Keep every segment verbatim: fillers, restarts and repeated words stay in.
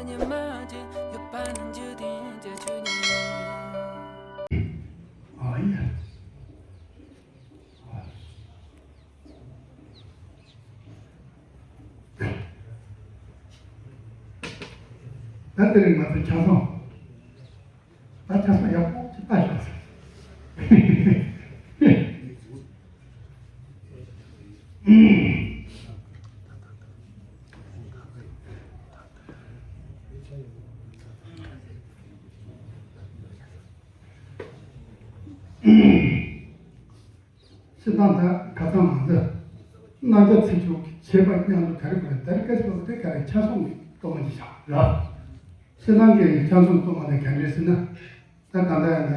ཉི་མ་ཅན་ཡོད་པ་ན་འཇུ་དེ་ཅ་ཆུ་ཉི། ཨ་ཡ། ད་དེ་རིང་ང་ཚོ་ཆ་ཚང་། ད་ཆ་ཚང་ཡག་པོ་ཅིག་ལྟ་ཤོག་ཟེར། སྤྱིར་བཏང་ད་ཁ་སང་ང་ཚོ་རྣམ་རྒྱལ་ཚེ་མཆོག་གི་བྱེད་པ་མཉམ་དུ་ག་རེ་དགོས་རེད། ད་རེས་སྐད་ཆ་བཤད་པ་དེ་ག་རེ་ཆ་ཚང་གི་གཏོར་མ་ཅིག་བཞག་ར། སྤྱིར་བཏང་གི་ཆ་ཚང་གཏོར་མ་དེ་ག་འདྲས་ཟེར་ན། ད་གང་ལྟར་ཡང་ད་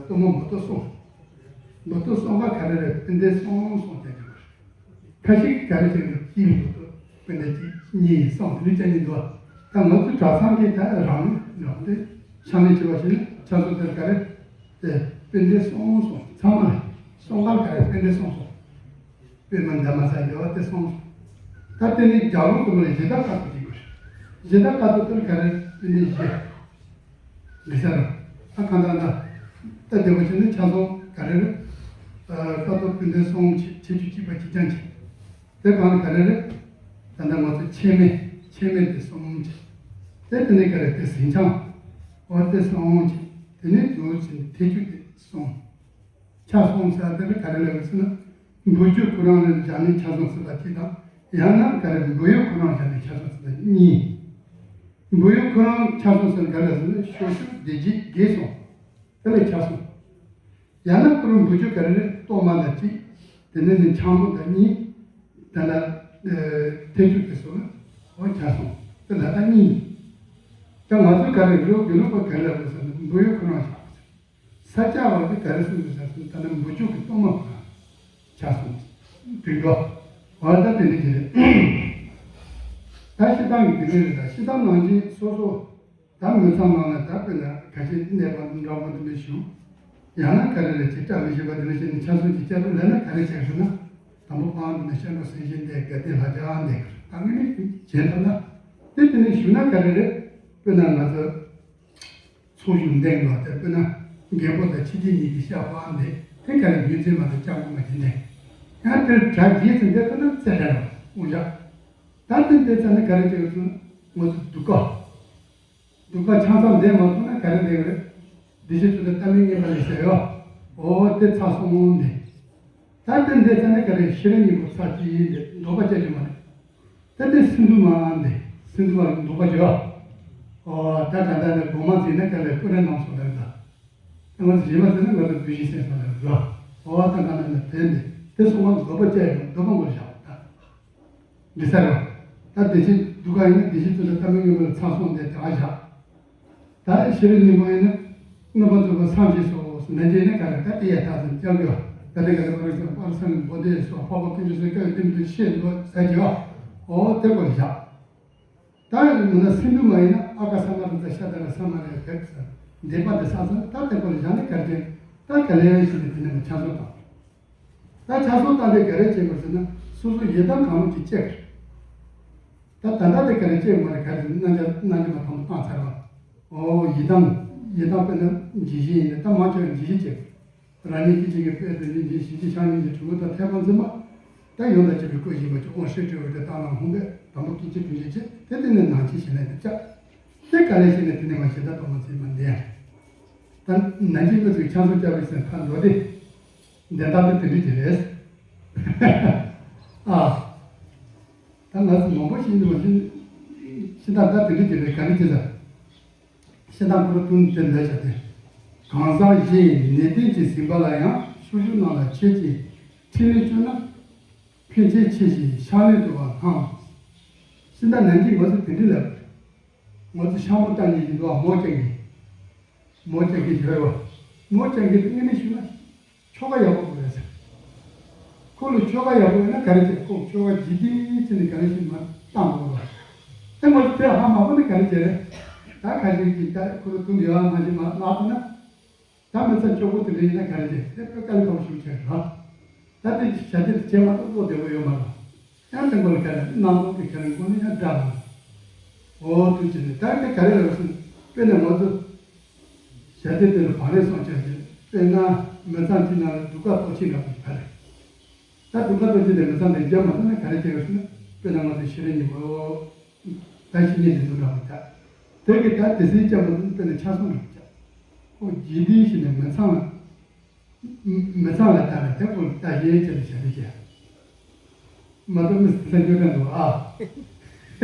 གཏོར་མ་འབུལ་གཏོར་གསུམ། འབུལ་གཏོར་གསུམ་པ་ག་རེ་རེད། སྤུན་ཟླ་གསུམ་གསུམ་བྱས་ཀྱི་རེད། ཁ་ཤས་ཀྱིས་ག་རེ་བྱས་ཀྱི་རེད། གཅིག་འབུལ་གཏོར་སྤུན་ཟླ་གཅིག་གཉིས་གསུམ་དེ་འདྲ་བྱས་ཀྱི་འདུག་ད་ང་ཚོའི་གྲྭ་ཚང་གིས་ད་རང་རང་དེ་ཕྱག་ལས་བྱེད་པ་ཞིག་ནི་ཆ་ཚང་དེར་ག་རེ་དེ་སྤུན་ཟླ་གསུམ་གསུམ་ཚང་མ་ལ་གསུམ་ཀ་ག་རེ་སྤུན་ཟླ་གསུམ་གསུམ། པད་མ་འདབ་མ་ས་རྒྱལ་བ་དེ་གསུམ། ད་དེ་ནི་རྒྱ་ལོ་དུ་མ་ལ་གཞི་བདག་དཀར་པོ་གཅིག་དགོས། གཞི་བདག་དཀར་པོ་དེར་ག་རེ་སྤུན་ཟླ་བཞི། མི་ཟེར་རོ། ད་གང་ལྟར་ན། ད་དེ་བ་ཅན་ནི་ཆ་ཚང་ག་རེ་རེད། ཨ། དཀར་པོ་སྤུན་ཟླ་གསུམ་བྱེད་བྱེད་རྒྱུ་གཅིག་པ་གཅིག་རྐྱང་གཅིག་དེ་གང་ལ་ག་རེ་རེད། ད་ལྟ་ང་ཚོ་ཆེ་མེ་ཆེ་མེ་དེ་གསུམ་བྱེད། དེ་དེ་ནི་ག་རེ་དེ་ཟིང་ཆང་། འོ་དེ་གསུམ་བྱེད། དེ་ནི་དུ་ཅིན་ཐེ་ཆུ་དེ་གསུམ། ཆ་གསུམ་ཟེར་དེ་ལ་ག་རེ་ལབ་ཟེར་ན། འབུལ་རྒྱུ་ཁོ་རང་ལ་བཞག་ནས་ཆ་གསུམ་ཟེར་བ་གཅིག་དང་། ཡང་ན་ག་རེ་འབུལ་ཡུལ་ཁོ་རང་བཞག་ནས་ཆ་གསུམ་ཟེར་བ་གཉིས། འབུལ་ཡུལ་ཁོ་རང་ཆ་གསུམ་ཟེར་ག་རེ་ཟེར་ན་ཤོ་ཤུ་བདེ་སྐྱིད་དགེ་གསུམ། དེ་ལ་ཆ་གསུམ། ཡང་ན་ཁོ་རང་འབུལ་རྒྱུ་ག་རེ་རེད། གཏོར་མ་དང་གཅིག་དེ་ནས་ནི་ཆང་བུ་དང་གཉིས། དེ་ལ་ཨེ་ཐེ་ཆུ་དེ་སོགས་ལ་འོ་ཆ་གསུམ། དེ་ལ་ད་གཉིས། ད་ང་ཚོས་ག་རེ་རེད། དགེ་ལུགས་པ་ག་རེ་ལབ་ཟེར་ན་འབུལ་ཡུལ་ཁོ་རང་བཞག་ས་སྐྱ་བ་གི་ག་རེ་གསུངས་འདུག་ཟེར་ན། ད་ནི་འབུལ་རྒྱུ་གི་གཏོར་མ་ཁོ་རང་ཆ་གསུམ་དུས་འགྲོ་བ་ད་དེ་འདྲ་ཅིག་རེད། ད་སྤྱིར་བཏང་གི་དེ་འདྲ་རེད། ད་སྤྱིར་བཏང་ནང་བཞིན་སོ་སོ་ད་མི་ཚང་ནང་ལ་ད་དཔེར་ན་ག་ཅི་གནས་པ་འདྲ་པོ་དེ་འདྲ་བཞུགས། ཡང་ན་ག་རེ་རེད་ཅེས་བཀྲ་མི་ཤིས་པ་དེ་འདྲ་བྱས་ནས་ཆ་ཚང་གི་སྐྱབས་རུ་ལེན་ན་ག་རེ་བྱས་ཟེར་ན། དང་པོ་པང་དུ་ནས་སྐྱབས་འགྲོ་སེམས་བསྐྱེད་འདི་གལ་ཏེ་ལྷ་བྱ་འདི་ད་ངས་ནི་བྱས་ཐུབ་ན་དེ་དེ་ནས་བཞུགས་ན་ག་རེ་རེད། དཔེར་ན་ང་ཚོ། ཚོགས་ཞུགས་འདེང་དགོས་དེ། དཔེར་ན་རྒན་པོ་དང་ཕྱི་རྒྱལ་གཉིས་ཀྱི་ཤ་པགས་འདི་དེ་ག་རེ་རྒྱུ་མཚན་མ་དང་ཅང་གོ་མ་བྱིན་ནས། ཡང་དེར་གྲ་རྒྱས་ཙམ་འདེབས་ཐུབ་ན་ཚད་ལྡན་རེད། འོ་ཡ། ད་དེ་འདེབས་ཚར་ན་ག་རེ་བྱེད་དགོས་ཟེར་ན། ང་ཚོ་གདུགས་དཀར། གདུགས་དཀར་ཆང་ཚང་འདེབས་མ་ཐུབ་ན་ག་རེ་འདེབས་རེད། བདེ་གཤེགས་གཙུག་ཏོར་ཏཱ་ལའི་མཉེས་པ་ལས་ཟེར་ཡོད། འོ་དེ་ཚར་སོང་ནས། ད་དེ་འདེབས་ཚར་ན་ག་རེ་ཤེས་རབ་སྙིང་པོ་ཚར་གཅིག་ཡིན་ཏེ་འདོགས་པ་བཅད་རྒྱུ་མ་རེད། ད་ལྟའི་སིན་དྷུ་མ་འདི། སིན་དྷུ་མ་འདོགས་པ་བྱོས། ཨོ་ད་ག་ད་ནི་དགོང་མོ་ཟིན་ན་ག་ལས་ཀུ་རེ་ནམ་སོང་ལ་ད། ད་ང་ཚོ་ཞིམ་པ་ཟིན་ན་ང་ཚོ་བུ་ཞིག་སེམས་སོང་ལ་རོ། ཨོ་ད་ག་ན་ནི་དེ་འདི་དེ་སོང་བ་འདོགས་པ་བཅད་ཡོང་འདོགས་པ་མགོ་བཞག་ད། འདི་ས་རོ། ད་བདེ་གཤེགས་གདུགས་དཀར་ཡིན་ན་བདེ་གཤེགས་གཙུག་ཏོར་ཏཱ་ལའི་མཉེས་པ་ལ་ཚར་སོང་དེ་དེ་ག་བཞག་ད་ཤེས་རབ་སྙིང་པོ་ཡིན་ན། མངོན་པར་རྫོགས་པར་སངས་རྒྱས་སོ་ཟེར་ན་འདི་ནི་ག་རེ་ད་དེ་ཡ་ཐག་ཚུན་སྐྱབས་འགྲོ། ད་དེ་ག་རེ་པ་ར་སཾ་པ་ར་སཾ་བོ་དྷི་སྭཱ་ཧཱ། འཕགས་པ་དཀོན་མཆོག་གསུམ་སྐྱབས་ཡུལ་དེ་མི་འདུག་ཤེས་འདུག་ཟེར་གྱི་ཡོད། ཨོ་དེ་སྐོར་བཞག་ད་ཡིན་ན་སིན་དྷུ་མ་ཡིན་ན་ཨ་ཀ་ས་མ་ར་ཙ་ཤ་ད་ར་ས་མ་ར་ཡ་བེག་ས་འདས་པ་དེ་ས་ས་ད་དེ་སྐོར་བཞག་ནས་ག་རེ་བྱས། ད་ག་ལེ་ཞིག་ནས་དེ་ནས་མ་ཆ་ཚོད་དང་། ད་ཆ་ཚང་བཏང་སྟེ་ག་རེ་བྱེད་དགོས་ཟེར་ན། སོ་སོ་ཡི་དམ་གང་རུང་གཅིག་བཅས་དགོས། ད་ད་ལྟ་དེ་ག་རེ་བྱེད་དགོས་མ་རེད། ག་རེ་ཟེར་ན་རྣམ་རྒྱལ་རྣམ་རྒྱལ་མ་དང་པོ་བཏང་ཚར་བ། ཨོ་ཡི་དམ། ཡི་དམ་དཔེར་ན་ཇི་བཞིན་ཡིན་ན་ད་མ་བྱས་ཇི་བཞིན་བྱེད་དགོས། རང་ཉིད་ཀྱི་ཅིག་གི་དཔལ་དུ་ཉིད་ཀྱི་ཞིང་གི་ཆགས་ཉིད་ཀྱི་གྲུ་གུ་དང་ཐེག་པ་འཛིན་པ། ད་ཡོངས་དང་བཅས་པའི་སྐུ་བཞིན་པ་ཅིག་དབང་ཤེས་སྤྲོས་པའི་དེ་བཏང་ལ་ཧོང་པས་དང་པོ་སྐྱེ་མཆེད་དྲུང་བྱེད་བྱེད་དེ་དེ་ནས་ནང་ཆེན་ཞིག་ནས་དེ་བཅག་དེ་ག་ལས་ཤེས་ནས་དེ་ནས་མ་ཤེས་ད་གཏོར་མ་ཚིག་མ་འདི་ཡང་། ད་ནན་གྱིས་ང་ཚོས་ཆང་སོགས་བཅའ་བའི་སེམས་ཁ་འགྲོ་སྟེ། འདི་ལྟར་དུ་དེ་འདྲ་ཅིག་རེད། ཨ། ད་ང་ཚོ་མང་པོ་ཞིག་འདུག་པ་ཞིག་ཕྱི་ཟླ་ཟླ་དེ་འདྲ་ཅིག་རེད། ག་རེ་བྱེད་ཟེར། ཕྱི་ཟླ་ཁོ་ར་ཐུན་དེ་ལས་བྱ་སྟེ། གང་ཟག་གཞན་ཡི་ནད་ལྡན་གྱི་ཟིན་པ་ལ་ཡང་ཕྱོགས་བཅུ་རྣམས་ལ་ཁྱེད་ཀྱིས་ཕྲིན་ལས་བསྐྱོན་ན། ཕན་ཆེ་ཆེ་ཞེས་ཕྱག་ལེན་དུ་བ་སྣང་། ཕྱི་ཟླ་ནན་གྱིས་ང་ཚོ་དེ་འདྲ་ལབ། ང་ཚོ་ཤ་མོ་བཏང་ཉིད་ཀྱི་འདུག་བ། མོ་ཅན་གྱི། མོ་ཅན་གྱི་ཞོལ་བ། མོ་ཅན་གྱི་དངོས་གནས་ཞུ་ན། ཆོ་ག་ཡག་པོ་དགོས་རེད་ཟེར། ཁོ་ལ་ཆོ་ག་ཡག་པོ་ཡོད་ན་ག་རེ་བྱེད། ཁོ་ཆོ་ག་ཇི་ལྟར་བྱས་ནས་ག་རེ་ཞིག་མ་བཏང་དགོས་པ། ཨེ་མ་དེ་ཧ་མ་གོ་ན་ག་རེ་བྱེད་རེད། ད་ཁ་ཤས་ཀྱིས་ད་ཁོ་ལ་དུང་གི་ཡོད་མ་ཞིག་མ་མ་ཐོན་ན། ད་མི་ཚེ་སྐྱོ་པོ་དེ་འདྲ་ཡིན་ན་ག་རེ་བྱེད། དེ་དཔེ་དཀའ་ལས་ཁག་པོ་ཞིག་བྱས་རེད། ད་དེ་བྱ་རྒྱུ་དེ་བྱས་མ་གཏོགས་བློ་བདེ་པོ་ཡོད་མ་རེད། ཡང་དེ་འགོ་ལ་ག་རེ་སྣང་སྟོང་གི་ག་རེ་མགོ་ནས་ཡང་འདྲ་མ་རེད། འོ་དུ་བྱས་ནས་ད་དེ་ག་རེ་རེད་ཟེར་ན། དཔེར་ན་ང་ཚོ་ཞལ་འདེབས་དེ་ལ་བག་རེ་སོང་ཆ་ཞིག་དཔེར་ན་མི་ཚང་གཅིག་ནང་ལ་གདུགས་དཀར་ལྟོ་ཆས་འདྲ་པོ་ཞིག་ཕར་རེད། ད་གདུགས་དཀར་ལྟོ་ཆས་དེ་མི་ཚང་དེ་རྒྱབ་མ་ཐུབ་ན་ག་རེ་བྱེད་དགོས་ཟེར་ན། དཔེར་ན་ང་ཚོ་ཤེས་རིག་གཉིས་པོ་ད་ཤི་ཉིན་དེ་ཚོ་འདྲ་པོ་ད་དེ་གི་ད་དེ་སྲིད་ཅམ་པོ་དེ་དཔེར་ན་ཆ་སོང་རེད་ཅག་ཁོ་རྗེས་འདི་ཞིག་ནས་མི་ཚང་ལ། མི་ཚང་ལ་ལྟ་ན་དེ་ཁོ་ལྟ་ཞེས་བྱས་ནས་བྱ་རེད་ཅེས། མ་གཏོགས་མི་ཚེ་འགྱུར་ག་འདུག་ཨ།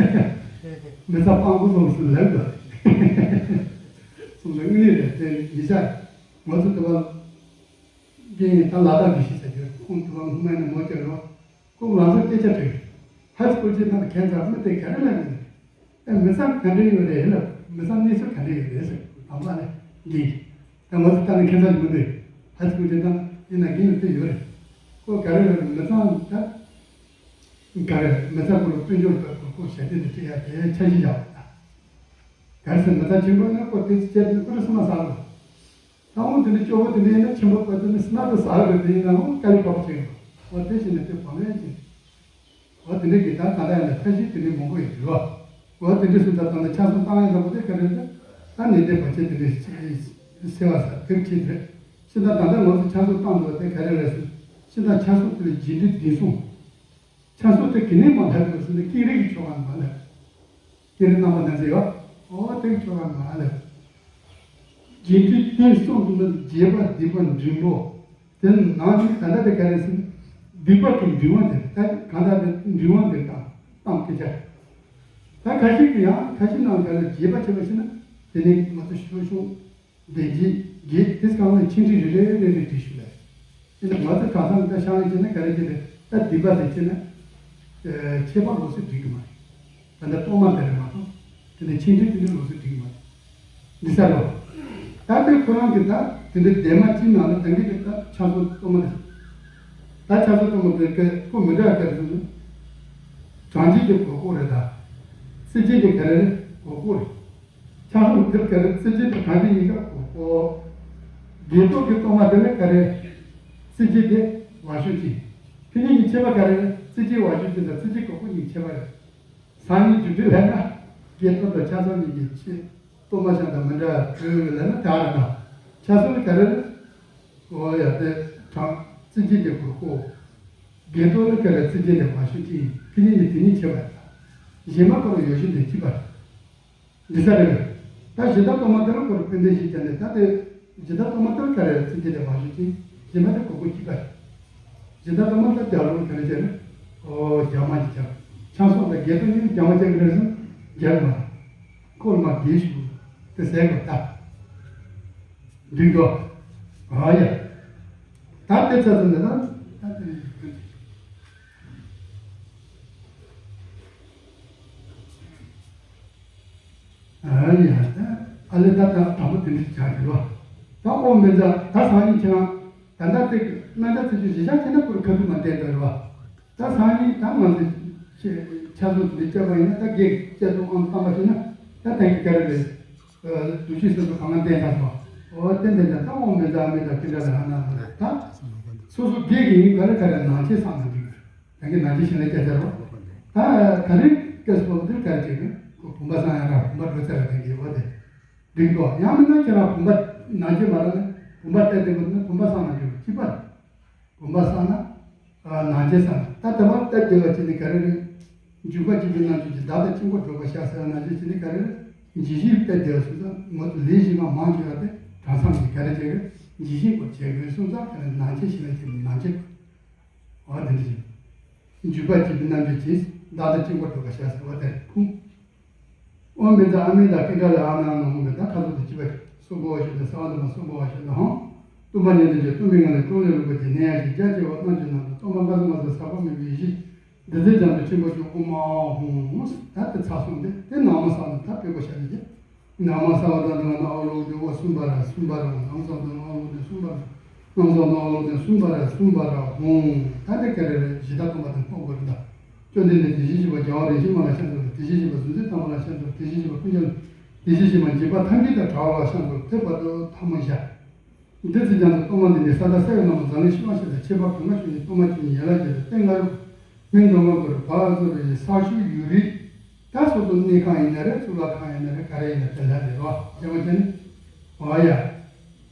མི་ཚང་སྤང་པོ་སོང་ཟེར་ལབ་འདུག་སོང་ལ་དངོས་གནས་རེད་དེ་ཡིན་ས། ང་ཚོ་དུ་བ་རྒན་ཡིན་ད་ལ་དྭགས་འདི་ཤི་ས་རྒྱུ་ཁོང་དུ་བ་སྔོན་མ་ནས་མོ་བཅར་རོགས། ཁོང་ང་ཚོར་སྐད་ཆ་དྲིས། ཧ་སི་ཀུལ་གྱི་ནང་ཁྱད་མཚར་མི་དེ་ག་རེ་ལབ་ཡོད་ནས། ཨེ་མི་ཚང་ག་འདྲ་ཡོད་རེད་ལབ། མི་ཚང་གནས་ཚུལ་ག་འདྲ་ཡོད་རེད་ཟེར། དང་པོ་ནས་འདི། ད་ང་ཚོ་ལྟ་ན་ཁྱད་མཚར་མི་འདུག་ཧ་སི་ཀུལ་གྱི་ནང་ཡིན་ན་རྒན་ཡོད་དེ་ཡོད་རེད། ཁོ་ག་རེ་ལབ་མི་ཚང་ད། ག་རེ་མི་ཚང་ཁོ་ལ་དཔལ་འབྱོར་སྤེལ་ཁོ་ཁོ་ཞལ་འདེབས་དེ་སྤྲད་ཡ་དེ་འཆར་གཞི་བཞག་པ་དང་། ག་རེ་ཟེར་མི་ཚང་ཆེན་པོ་ཡིན་ན་ཁོ་དེ་ཚོ་བྱས་ཏེ་ཁོ་རེ་སེམས་ལ་ཟ་གི་རེད། ད་འོང་དེ་འདྲ་སྐྱོ་བོ་དེ་འདྲ་ཡིན་ན་ཆེན་པོ་བཀའ་བསྩལ་ནས་སྣ་ཚོགས་ཟ་རེ་དེ་ཡིན་ན་འོང་དཀའ་ལས་ཁག་པོ་ཆེ་གི་འོ་དེ་བྱས་ནས་དེ་བང་ལེན་བྱས། འོ་དེ་འདྲ་གི་ད་ད་ལྟ་ཡང་ལ་ཐབས་ཤེས་དེ་འདྲ་མང་པོ་ཡོད་རེད་བ། འོ་དེ་འདྲ་སུ་ད་ད་ལྟ་ཆ་ཚང་བཏང་ཡ་འདྲ་པོ་དེ་ག་རེ་རེད། ད་ནད་དེ་བར་ཆད་དེ་འདྲ་སེལ་བ་ས་དེ་ཁྱེད་རེད། ཤི་ད་ད་ལྟ་ང་ཚོ་ཆ་ཚང་བཏང་འདུག་དེ་ག་རེ་རེད་ཟེར། ཤི་ད་ཆ་ཚང་དེ་ལ་རྗེས་འདྲི་འདི་སོང་། ཆ་ཚང་དེ་གི་ནས་མ་ལྷག་དགོས་ཟེར་ན་ཀེང་རུས་ཀྱི་ཆོ་ག་མ་ལྷག་ཀེང་རུས་རྣམ་པ་སྣ་ཚོགས་ཡོད། འོ་དེ་ཆོ་ག་མ་ལྷག་རྗེས་འདྲི་དེ་སོང་དུ་ན་རྗེས་པ་སྡིག་པ་འབྲིང་པོ། དེ་ནང་ནས་ད་ལྟ་དེ་ག་རེ་ཟེར་ན། སྡིག་པ་གི་འབྲིང་བ་དེ་ད་གང་ལྟར་དེ་འབྲིང་བ་དེ་དང་དང་སྐད་ཆ། ད་ཁ་ཤས་ཀྱི་ཡང་ཁ་ཤས་ནང་ག་ལ་རྗེས་པ་བྱེད་པ་ཞིག་ན་དེ་ནས་ང་ཚོ་ཤོ་ཤོ། བདེན་བཞི་བརྒྱད་དེ་ཚང་མ་ཆིག་ཁྲི་རེ་རེ་རེ་རེ་བྲིས་ཞུ་ལ། དེ་ནི་ང་ཚོ་གང་ཟག་ད་ཤང་ལ་བྱས་ན་ག་རེ་བྱས་ནས་ད་སྡིག་པ་དེ་བྱས་ན། ཁྱད་པར་ལོགས་སུ་འགྲིག་གི་མ་རེད། ད་ལྟ་གཏོར་མ་དེ་རེད་མ་གཏོགས། དེ་ནི་ཆིག་ཁྲི་དེ་འདྲ་ལོགས་སུ་འགྲིག་གི་མ་རེད། འདི་ས་རོ། ད་དེ་ཁོ་རང་གི་ད་དེ་འདྲ་བདེན་མ་གཅིག་ནང་ལ་ད་གིན་གི་ད་ཆ་ཚོ་གཏོར་མ་རེད། ད་ཆ་ཚོ་གཏོར་མ་དེ་ཀ་ཁོ་མི་འདྲ་ག་རེ་ཟེར་ན། གྲངས་ཀྱི་དེ་གོ་གོ་རེད་ད། སྲིད་ཀྱི་དེ་ག་རེ་རེད་གོ་གོ་རེད། ཆ་ཚང་དེབ་ག་རེ་བརྩི་བྱེད་དང་གང་གི་ཡིན་ཀ་གོ་གོ། དགེ་ཐོག་གི་གཏོར་མ་དེ་ལ་ག་རེ་བརྩི་བྱེད་དེ་བ་ཤོད་ཅིང་། ཁྱེད་གཉིས་ཀྱི་ཁྱད་པར་ག་རེ་བརྩི་བྱེད་བ་ཤོད་ཅིང་དང་བརྩི་བྱེད་གོ་གོ་གཉིས་ཁྱད་པར་རེད། སང་ཉིན་རྒྱུ་འབྲས་ལྷན་ན་དགེ་ཐོག་དང་ཆ་ཚང་གཉིས་ཀྱི་ཆེད་གཏོར་མ་ཤང་དང་མི་འདྲ་བའི་ལས་ན་དེ་ཨ་ར་དང་ཆ་ཚང་ལ་ག་རེ་རེད། འོ་ཡ་དེ་གྲངས་བརྩི་བྱེད་དེ་གོ་གོ། དགེ་ཐོག་ལ་ག་རེ་བརྩི་བྱེད་དེ་བ་ཤོད་ཅིང་ཁྱེད་གཉིས་ཀྱི་དེ་གཉིས་ཁྱད་པར་རེད། གཞན་མ་ཁོ་རང་ཡོ་བྱད་དེ་གཅིག་པ་རེད། འདི་ས་རེད། ད་གཞི་བདག་གཏོར་མ་དེ་ལ་ཁོ་རང་ཕན་བདེ་ཞིག་བྱས་ནས་ད་དེ་གཞི་བདག་གཏོར་མ་དེ་ལ་ག་རེ་བརྩི་བྱེད་དེ་མ་ཞུ་ཅིང་གཞན་མ་དེ་གོ་གོ་གཅིག་པ་རེད། གཞི་བདག་གཏོར་མ་ལ་རྒྱག་ལུགས་ག་རེ་བྱས་ན། ཨོ་རྒྱག་མ་ཅིག་རྒྱག་ཆང་སོགས་དང་རྒྱལ་པོ་གཉིས་རྒྱག་མ་བྱས་གི་རེད་ཟེར་རྒྱག་མ་རེད། ཁོ་ལ་མ་རྒྱལ་ཞུ་དེ་ཟས་གོ་ད། འགྲིག་འགྲོ། ཨ་ཡ། ད་དེ་ཚ་ཚ་འདི་ན་ད་དེ་རེད། ཨ་ཡ་ད་ཨ་ལེ་ད་ད་དང་པོ་དེ་འདྲ་ཆགས་ཀྱི་རོ། ད་ཨོ་མི་ཛ་ད་སང་ཉིན་ཁྱེད་རང་ད་ལྟ་དེ་གི་སྨན་ད་ཚེ་ཆུ་གཞི་བཞག་ཁྱེད་ན་ཁུར་ཁ་ཐུག་མ་བསྟན་འདྲ་རོ། ད་སང་ཉིན་ད་ང་ཚོ་ཆ་ཚོ་འདི་བཅད་པ་ཡིན་ན་ད་གེགས་བཅད་དུ་ཨང་བཏང་པ་ཞིག་ན་ད་དེང་གི་ག་རེ་རེད། དུ་ཤི་སོ་སོ་གང་ལ་བསྟན་ད་སོ། ཨོ་བསྟན་ད་ད་ད་ཨོ་མི་ཛ་མི་ཛ་ཁྱེད་འདྲ་ལ་ཧ་ན་ད་སོ་སོ་གེགས་ཡིན་ག་རེ་ག་རེ་ནང་ཆེ་སང་ན་འགྲིག་གི། ད་གིན་ནང་ཆེ་ཞིང་ལས་སྐྱ་ཆ་རོ། ད་ད་རིང་སྐད་སོ་དེ་ག་རེ་བྱེད་ཀྱི་ཁོ་བུམ་པ་སང་ཡང་ར་བུམ་པ་འགྲོ་ཚར་བ་དེ་གི་འོ་དེ་འགྲིག་གོ། ཡང་མིན་ན་ཁྱེད་རང་བུམ་པ་ནང་ཆེ་མ་ར་ནི་བུམ་པ་བལྟས་བསྡད་པ་ནི་བུམ་པ་སང་ན་འགྲིག་གི་གཅིག་པ་རེད། བུམ་པ་སང་ན་ནང་ཆེ་སང་ན་ད་དེ་བ་བལྟས་བསྡད་པ་ཅི་ནི་ག་རེ་རེད། འཇུག་པ་གཅིག་པུའི་རྣམ་འགྱུར་གྱིས་བདག་དང་དཀྱིལ་འཁོར་སྒྲོག་པར་ཤར་ཟེར་བ་ནང་བཞིན་གཅིག་ནི་ག་རེ་རེད། ཇི་བཞིན་བལྟས་བསྡད་པ་སོང་ཙང་ང་ཚོ་ལས་གཞན་མ་མང་ཆེ་བ་དེ་གྲངས་ཚང་གི་ག་རེ་བྱེད་དགོས། ཇི་བཞིན་སྐོར་བྱེད་དགོས་སོང་ཙང་ག་རེ་ནང་ཆེ་ཞིང་ལས་ཀྱི་ནང་ཆེ། འོ་དེ་འདྲ་ཞིག་འཇུག་པ་གཅིག་པུའི་རྣམ་འགྱུར་གྱིས་བདག་དང་དཀྱིལ་འཁོར་སྒྲོག་པར་ཤར་ཟེར་བ་དེར་ཕུང་། ཨོཾ་བཛྲ་ཨ་མི་ཏྲ་ཀི་ཏྲ་ལ་ཨ་ན་ནོ་ཧོ་མི་ཏྲ་ཁ་ཚོ་དེ་གཅིག་པ་གསུམ་པོ་བ་ཞིག་དང་ས་བ་དུ་མ་གསུམ་པོ་བ་ཞིག་དང་ཧོ། སྟོང་པ་ཉིད་དུ་བྱས་སྟོང་པའི་ངང་ལས་ཀུན་ལས་ལོག་པའི་དེ་ནས་ཡང་ཞིག་རྒྱ་ཆེ་བ་རྣམ་བཅུ་རྣམས་དང་སྟོང་པ་ལྔ་སོགས་ལྔ་སོགས་ཟག་པ་མེད་པའི་ཡེ་ཤེས་བདུད་རྩིའི་རྒྱ་མཚོ་ཆེན་པོ་ཀྱང་ཨོཾ་ཨཱཿཧཱུྃ། ད་དེ་ཚར་སོང་སྟེ་དེ་ནང་མ་ས་ནི་ད་དཔེ་པོ་ཤ་ནི་རྒྱ། ན་མ་ས་བ་ད་ན་ཨ་ལོ་དེ་བ་གསུམ་པ་ར་གསུམ་པ་ར་ན་མ་ས་ད་ན་ཨ་ལོ་དེ་གསུམ་པ་ར་ན་མ་ས་ད་ཨ་ལོ་དེ་གསུམ་པ་ར་གསུམ་པ་ར་ཧོ། ད་དེ་ག་རེ་རེད། གཞི་བདག་སྟོང་པ་དེ་སྔོག་དགོས་རེད་ད། བཅོམ་ལྡན་འདས་དེ་བཞིན་གཤེགས་པ་རྒྱལ་བ་རིན་ཆེན་མ་ལ་ཕྱག་འཚལ་ལོ། དེ་བཞིན་གཤེགས་པ་གཟུགས་མཛེས་ལྷ་མོ་ལ་ཕྱག་འཚལ་ལོ། དེ་བཞིན་གཤེགས་པ་ཀུན་ཁྱབ་ལ་དེ་བཞིན་གཤེགས་པ་འཇིགས་པ་ཐམས་ཅད་དང་བྲལ་བ་ལ་ཕྱག་འཚལ་ལོ། དེ་བར་དུ་ཐལ་མོ་བཞག་བདུད་རྩི་རྒྱ་མཚོ་གཏོར་མ་འདི་ནི་ས་དང་ས་ཡི་ལྷ་མོ་འཛམ་གླིང་ཤེས་རབ་ཤེས་དང་ཁྱད་པར་བུ་ལྔ་བཅུ་གཉིས་གཏོར་མ་བཅུ་གཉིས་ཡན་ལག་བརྒྱད་དང་ཏིང་ངེ་འཛིན་ལྔ་བརྒྱ་རུ་བག་ཚོད་རེ་ས་ཆུ་ཡུག་རི། ད་སོ་སོ་གནས་ཁང་ཡིན་ན་རེད། གཙུག་ལག་ཁང་ཡིན་ན་རེད། ག་རེ་ཡིན་ན་དེ་ལ་རེད་རོ། དེ་མ་བྱས་ནས། འོ་ཡ།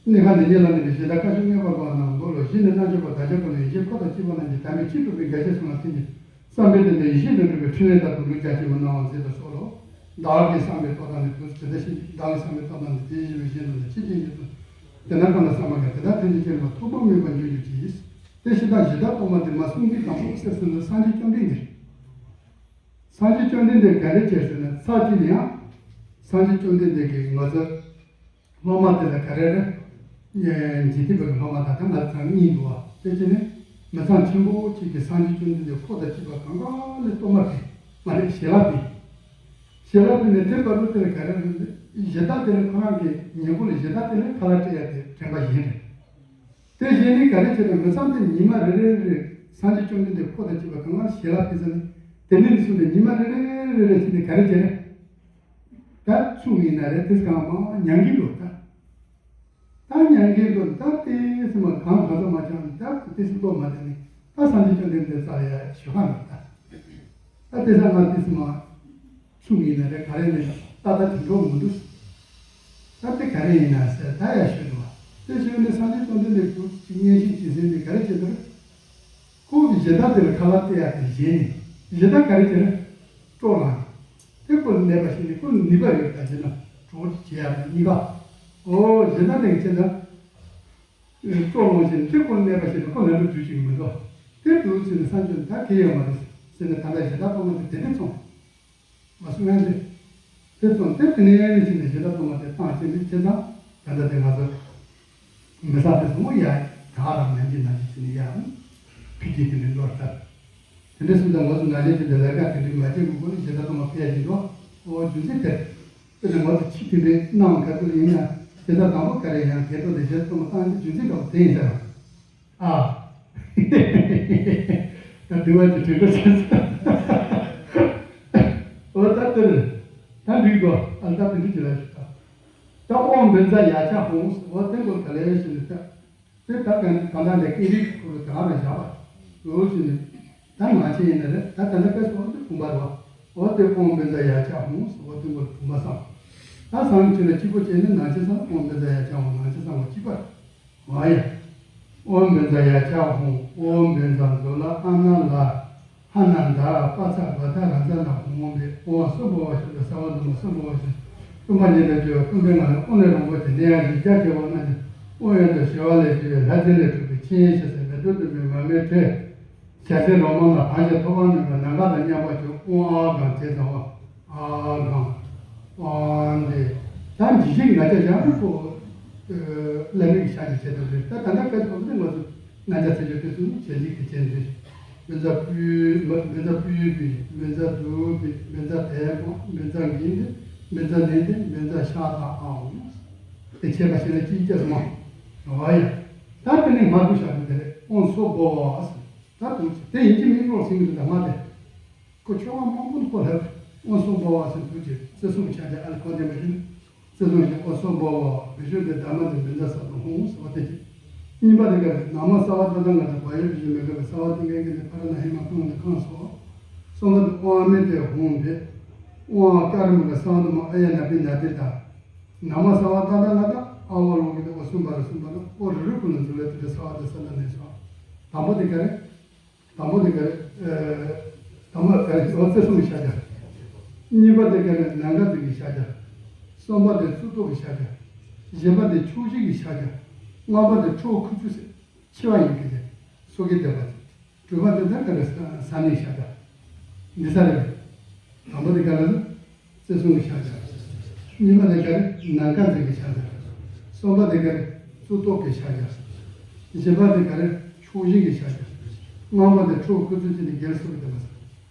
གནས་ཁང་འདི་ཉིད་ལ་གནས་པའི་གཞི་བདག་བཀའ་བརྒྱུད་མངོན་པར་རྫོགས་པ་རྣམས་མགོ་ལོ་བཞི་ནས་རྣལ་འབྱོར་པ་བདག་ཅག་ཀུན་ལ་ཡེ་ཤེས་འཁོར་དང་བཅས་པ་རྣམས་ཀྱི་དམ་པའི་ཆོས་སྒྲུབ་པའི་དགེ་རྒྱས་གསུམ་ལ་བརྟེན་ཅིང་། བསམ་པའི་དོན་དུ་ཡེ་ཤེས་དང་འབྲེལ་བའི་ཕྲིན་ལས་དང་དུ་ལུས་རྒྱ་ཆེན་པོ་གནང་བ་མཛད་པ་སོགས་ལོ། བདག་གི་བསམ་པའི་ཐོག་དང་ནི་དུ་དེ་ལྟར་ཤེས་བདག་གི་བསམ་པའི་ཐོག་དང་ནི་དེ་བཞིན་གཤེགས་པ་ལ་ཆེས་ཆེར་གྱུར་ཅིང་། དེ་ན་གང་ལ་བསམ་པ་དགའ་དེ་དག་ཐམས་ཅད་ཀྱང་མ་ཐོགས་པ་མེད་པར་འབྱུང་གྱུར་ཅིག། དེ་ཕྱི་དང་གཞི་བདག་སྟོང་པ་འདི་མ་གསུང་གི་དང་པོ་གསལ་སོང་ན་སངས་རྒྱས་བཅོམ་ལྡན་འདས། སངས་རྒྱས་བཅོམ་ལྡན་འདས་ག་རེ་བྱས་ཟེར་ན་ཚར་གཅིག་ནས་ཡང་། སངས་རྒྱས་བཅོམ་ལྡན་འདས་ཀྱིས་ང་ཚོ་སློབ་མ་དེ་ལ་ག་རེ་རེད། འཇིག་རྟེན་པའི་སློབ་མ་དང་ད་ང་ཚོ་གཉིས་འདུག་བ། དེ་བྱས་ནས་མི་ཚང་ཆེན་པོ་གཅིག་གིས་སངས་རྒྱས་བཅོམ་ལྡན་འདས་འཁོར་དང་བཅས་པ་གང་ག་ལ་གཏོར་མ་ཕུལ། མ་རེད། ཞལ་ལག་ཕུལ། ཞལ་ལག་ཕུལ་ནས་དེ་བར་དུ་དེ་ལ་ག་རེ་རེད། གཞི་བདག་དེ་ལ་ཁོ་རང་གི་ཉེ་འཁོར་ལ་གཞི་བདག་དེ་ལ་ཁ་ལག་སྤྲད་ཡ་དེ་དྲན་པ་གཞན་རེད། དེ་བཞིན་ནི་ག་རེ་བྱས་ན་མི་ཚང་དེ་ཉི་མ་རེ་རེ་རེ་སངས་རྒྱས་བཅོམ་ལྡན་འདས་འཁོར་དང་བཅས་པ་གང་ག་ཞལ་ལག་ཕུལ་ས་ནི་དེ་ནས་ནི་བཟུང་སྟེ་ཉི་མ་རེ་རེ་རེ་རེ་བྱས་ནས་ག་རེ་བྱས་ན། ད་ཚུགས་ཡིན་ན་རེ་དེ་གང་མང་ཉན་གྱི་འདུག་ད། ད་ཉན་གྱི་འདུག་ད་དེ་སེམས་མ་གང་ག་ཚོད་མ་བྱང་ད་དེ་སེམས་པོ་མ་དེ་ནི་ད་སངས་རྒྱས་བཅོམ་ལྡན་འདས་རྩ་ལ་ཡ་ཞུ་ཁ་འདུག་ད། ད་དེ་ས་ང་དེ་སེམས་མ། ཚུགས་ཡིན་ན་རེ་ག་རེ་ཡིན་ན་ཏག་ཏག་དེ་འགྲོ་མི་འདུག་ད་དེ་ག་རེ་ཡིན་ན་ཟེར་ད་ཡ་ཞུས་འདུག་དེ་ཞུས་ནས་སངས་རྒྱས་བཅོམ་ལྡན་འདས་ཀྱིས་ཅིག་མཉེས་གཤིན་གྱི་ཟིན་ནས་ག་རེ་བྱེད་འདུག་ཁོ་གི་གཞི་བདག་དེ་ལ་ཁ་ལག་སྟེར་ཡ་དེ་བཞེས་ནས་གཞི་བདག་ག་རེ་བྱེད་ན་སྤྲོ་ལངས། དེ་ཁོ་ལ་ནད་པ་ཞིག་ནི་ཁོ་ལ་ནུས་པ་ཡོད་ད་བྱེད་ན་གྲོགས་བྱེད་ཡ་ལ་གཉིས་ཀ། ཨོ་གཞི་བདག་དེ་གི་བྱེད་ན། སྤྲོ་ལངས་ཤིང་དེ་ཁོ་ལ་གནས་པ་ཞིག་ཏུ་ཁོ་ལ་འགྲོ་དུས་ཅིག་མི་འགྲོ། དེ་འདུག་ཟེར་ནས་སངས་རྒྱས་ད་གེ་ཡོད་མ་རེད་ཟེར་ནས་ད་ལྟ་གཞི་བདག་སྟོང་པ་དེ་དེ་ནས་ཚོང་། མ་སུ་ངན་དེ། དེ་ཚོང་དེ་དེ་ནས་ཡང་ནས་ཕྱིན་ནས་གཞི་བདག་སྟོང་པ་དེ་བཏང་ཕྱིན་ནས་ཁྱེད་ཚང་ད་ལྟ་དེ་ང་ཚོ་མི་ས་དེ་ཚོ་ཡ་ད་རང་ནན་གྱི་ནང་གི་ཕྱིན་ནས་ཡ་ཕི་གི་དེ་ནས་ལོར་ལྟར། དེ་འདྲ་སུ་དང་ང་ཚོ་ནང་ལས་དེ་འདྲ་ལས་ཀ་དེ་འདྲའི་མ་བྱེད་དགོས་པ་ནི་གཞི་བདག་སྟོང་པ་ཕི་ཡ་གྱི་འགྲོ་ཨོ་རྒྱུ་མཚན་དེ། དེ་ནས་ང་ཚོ་ཕྱི་དེ་འདྲའི་གནང་ག་ཚོད་ཡིན་ན་དེ་ལྟར་དང་པོ་ག་རེ་ཡང་དགེ་སྟོབས་དེ་གཞན་ཚོ་མ་བཏང་རྒྱུ་རྒྱུ་མཚན་འདྲ་བོ་དེ་ཡིན་ཟེར་བ། ཨ། ད་འདི་བ་ཅི་དྲན་པ་བྱས་ཟེར། འོ་ད་དེར་ད་འགྲིག་གོ་ཨ་ད་དེ་འདྲི་ཅི་ལ་ཞིག་ད། ད་ཨོ་བན་ཛ་ཡ་ཆ་ཧོང་ཟེར་བ་དེ་ཀོ་ག་ལེ་ཞིག་ནི་ད། དེ་ད་ག་གང་ལྟར་ལས་ཀིན་རིག་ཁོ་རུ་དགའ་རུ་བཞག་པ་ལོ་ཞིག་ནི། ད་ང་ཆེ་ཡིན་ན་རེད་ད་ད་ལྟ་དཔེ་སོང་དུ་བུམ་པ་རེད་བ། འོ་དེ་ཨོམ་བན་ཛ་ཡ་ཆ་ཧོང་ཟེར་བ་དེ་མགོ་བུམ་པ་བསམ། ད་བསམ་ཆེ་ན་གཅིག་པོ་བྱས་ནས་ན་ཆེ་བསམ་ཨོམ་བན་ཛ་ཡ་ཆ་ཧོང་ན་ཆེ་བསམ་བ་གཅིག་པ་རེད། ཨོ་ཡ། ཨོམ་བན་ཛ་ཡ་ཆ་ཧོང་ཨོམ་བན་ཛ་མཛོ་ལ་ཨ་ན་ལ། ཧ་ན་ད་པ་ཚ་བ་ད་ར་ཛ་ན་ཧོང་བེ་ཨོ་སོ་བོ་བ་ཤ་ད་ས་བ་ལུ་མ་སོ་བོ་བ་ཤ། སྟོན་པ་ཉིད་དུ་བརྗོད་པ་སྟོན་པའི་ངང་ལས་དབང་ལས་རང་བོ་དེ་ནས་ཡང་རིགས་བརྒྱ་བྱེ་བ་ལྔ་ནི་དབང་ཡོན་དུ་ཞི་བ་ལས་ཞི་བའི་ལྷ་རྫས་ལས་གྲུབ་པའི་ཆིངས་ཡིག་ཞེས་སོགས་མེ་ཏོག་བདུན་པའི་མར་མེ་དྲོད། ཞལ་ཟས་རོ་མ་ལ་གང་ཞིག་ཐོབ་པར་ནུས་པའི་ནམ་མཁའ་དང་མཉམ་པ་ཅིག་དབང་ཨ་གང་བྱས་ཙང་བ་ཨ་གང་། ཨ་འདི། ད་འཇིགས་བྱེད་ཀྱི་ང་ཅག་ཡང་རིག་པོ། བླ་མེད་ཀྱི་ཤ་གྱི་བྱེད་ཐབས་རེད་ད་ད་ལྟ་སྐད་ཆ་གོ་ཚོད་ང་ཚོ་ང་ཅག་ཚེ་སྐྱོ་དེ་ཚོ་ནི་བྱེད་ལས་ཀྱི་བྱེད་འདི། མེ་ཛ་སྤུས་མེ་ཛ་སྤུས་པའི་མེ་ཛ་དུ་པའི་མེ་ཛ་དལ་པོ་མེ་ཛ་འགིན་ཏེ་མེ་ཛ་ནན་ཏེ་མེ་ཛ་ཤ་དང་ཨའོ། དེ་བྱས་པ་ཞིག་ལ་ཅིའི་སྐྱེས་སོང་ཨ་ཡ། ད་དེ་ནས་མ་བུ་ཞག་དུ་དེ་རེད་ཨོང་སོ་བོ་བ་ཟེར། ད་དུ་དེ་ཡིན་གྱི་མིན་རོགས་ཟིན་གྱི་འདུག་ད་མ་དེ། ཁོ་ཆོ་ག་མང་པོ་འདུག་ཁོ་ལ་ཨོང་སོ་བོ་བ་ཟེར་དུས་ཀྱི་བརྩེ་སེམས་ཆ་ཆ་ཨ་ལ་ཁོ་དེ་མ་ཡིན། བརྩེ་སེམས་ཀྱི་ཨོ་སོ་བོ་བ་བེ་ཤོད་དེ་ད་མ་དེ་མེ་ཛ་ས་དང་ཧོང་ཟེར་བ་དེ་ཀྱི། གཉིས་པ་དེ་ག་རེ་ན་མ་ས་བ་ད་ད་ང་དང་བ་ཡོད་བེ་ཤོད་མེ་ག་བེ་ས་བ་དེ་ག་གི་དེ་ཕ་ར་ན་ཧི་མ་ཁོང་དེ་ཁང་སོ། གསུམ་པ་དེ་ཨོ་ཨ་མེ་དེ་ཧོང་དེ། ཨོ་ཨ་ཀ་ར་མ་ག་ས་བ་དེ་མ་ཨ་ཡ་ན་པི་ན་དེ་ད། ན་མ་ས་བ་ད་ད་ང་དང་ཨ་བ་ལོ་གི་དེ་ཨོ་གསུམ་པ་ར་གསུམ་པ་ན་ཨོ་རི་རི་ཁོ་ན་འཛུལ་ལ་དེ་དེ་ས་བ་དེ་ས་ན་ནས་སོ། དང་པོ་དེ་ག་རེ། དང་པོ་དེ་ག་རེ། དང་པོ་ག་རེ་ཨོ་བརྩེ་སེམས་ཀྱི་ཤ་རྒྱག་གཉིས་པ་དེ་ག་རེ་ནམ་མཁའ་ཟེར་གྱི་ཤ་རྒྱག་གསུམ་པ་དེ་གཙུག་ཏོར་གྱི་ཤ་རྒྱག་བཞི་པ་དེ་ཕྱོགས་བཞི་གི་ཤ་རྒྱག་ལྔ་པ་དེ་ཁྲོ་ཁུ་ཚུ་ཟེར་འཆི་བ་ཡིན་གྱི་དེ་སོ་གི་བསྡད་པ་དེ། དྲུག་པ་དེ་ད་ག་རེ་ས་ས་ནི་ཤ་རྒྱག་འདི་ས་རེད། དང་པོ་དེ་ག་རེ། བརྩེ་སེམས་ཀྱི་ཤ་རྒྱག་གཉིས་པ་དེ་ག་རེ་ནམ་མཁའ་ཟེར་གྱི་ཤ་རྒྱག་གསུམ་པ་དེ་ག་རེ་གཙུག་ཏོར་གྱི་ཤ་རྒྱག་བཞི་པ་དེ་ག་རེ་ཕྱོགས་བཞི་གི་ཤ་རྒྱག་ལྔ་པ་དེ་ཁྲོ་ཁུ་ཚུ་ཅན་དེ་སྒེར་སོ་གི་དེ་མ་ཟེར།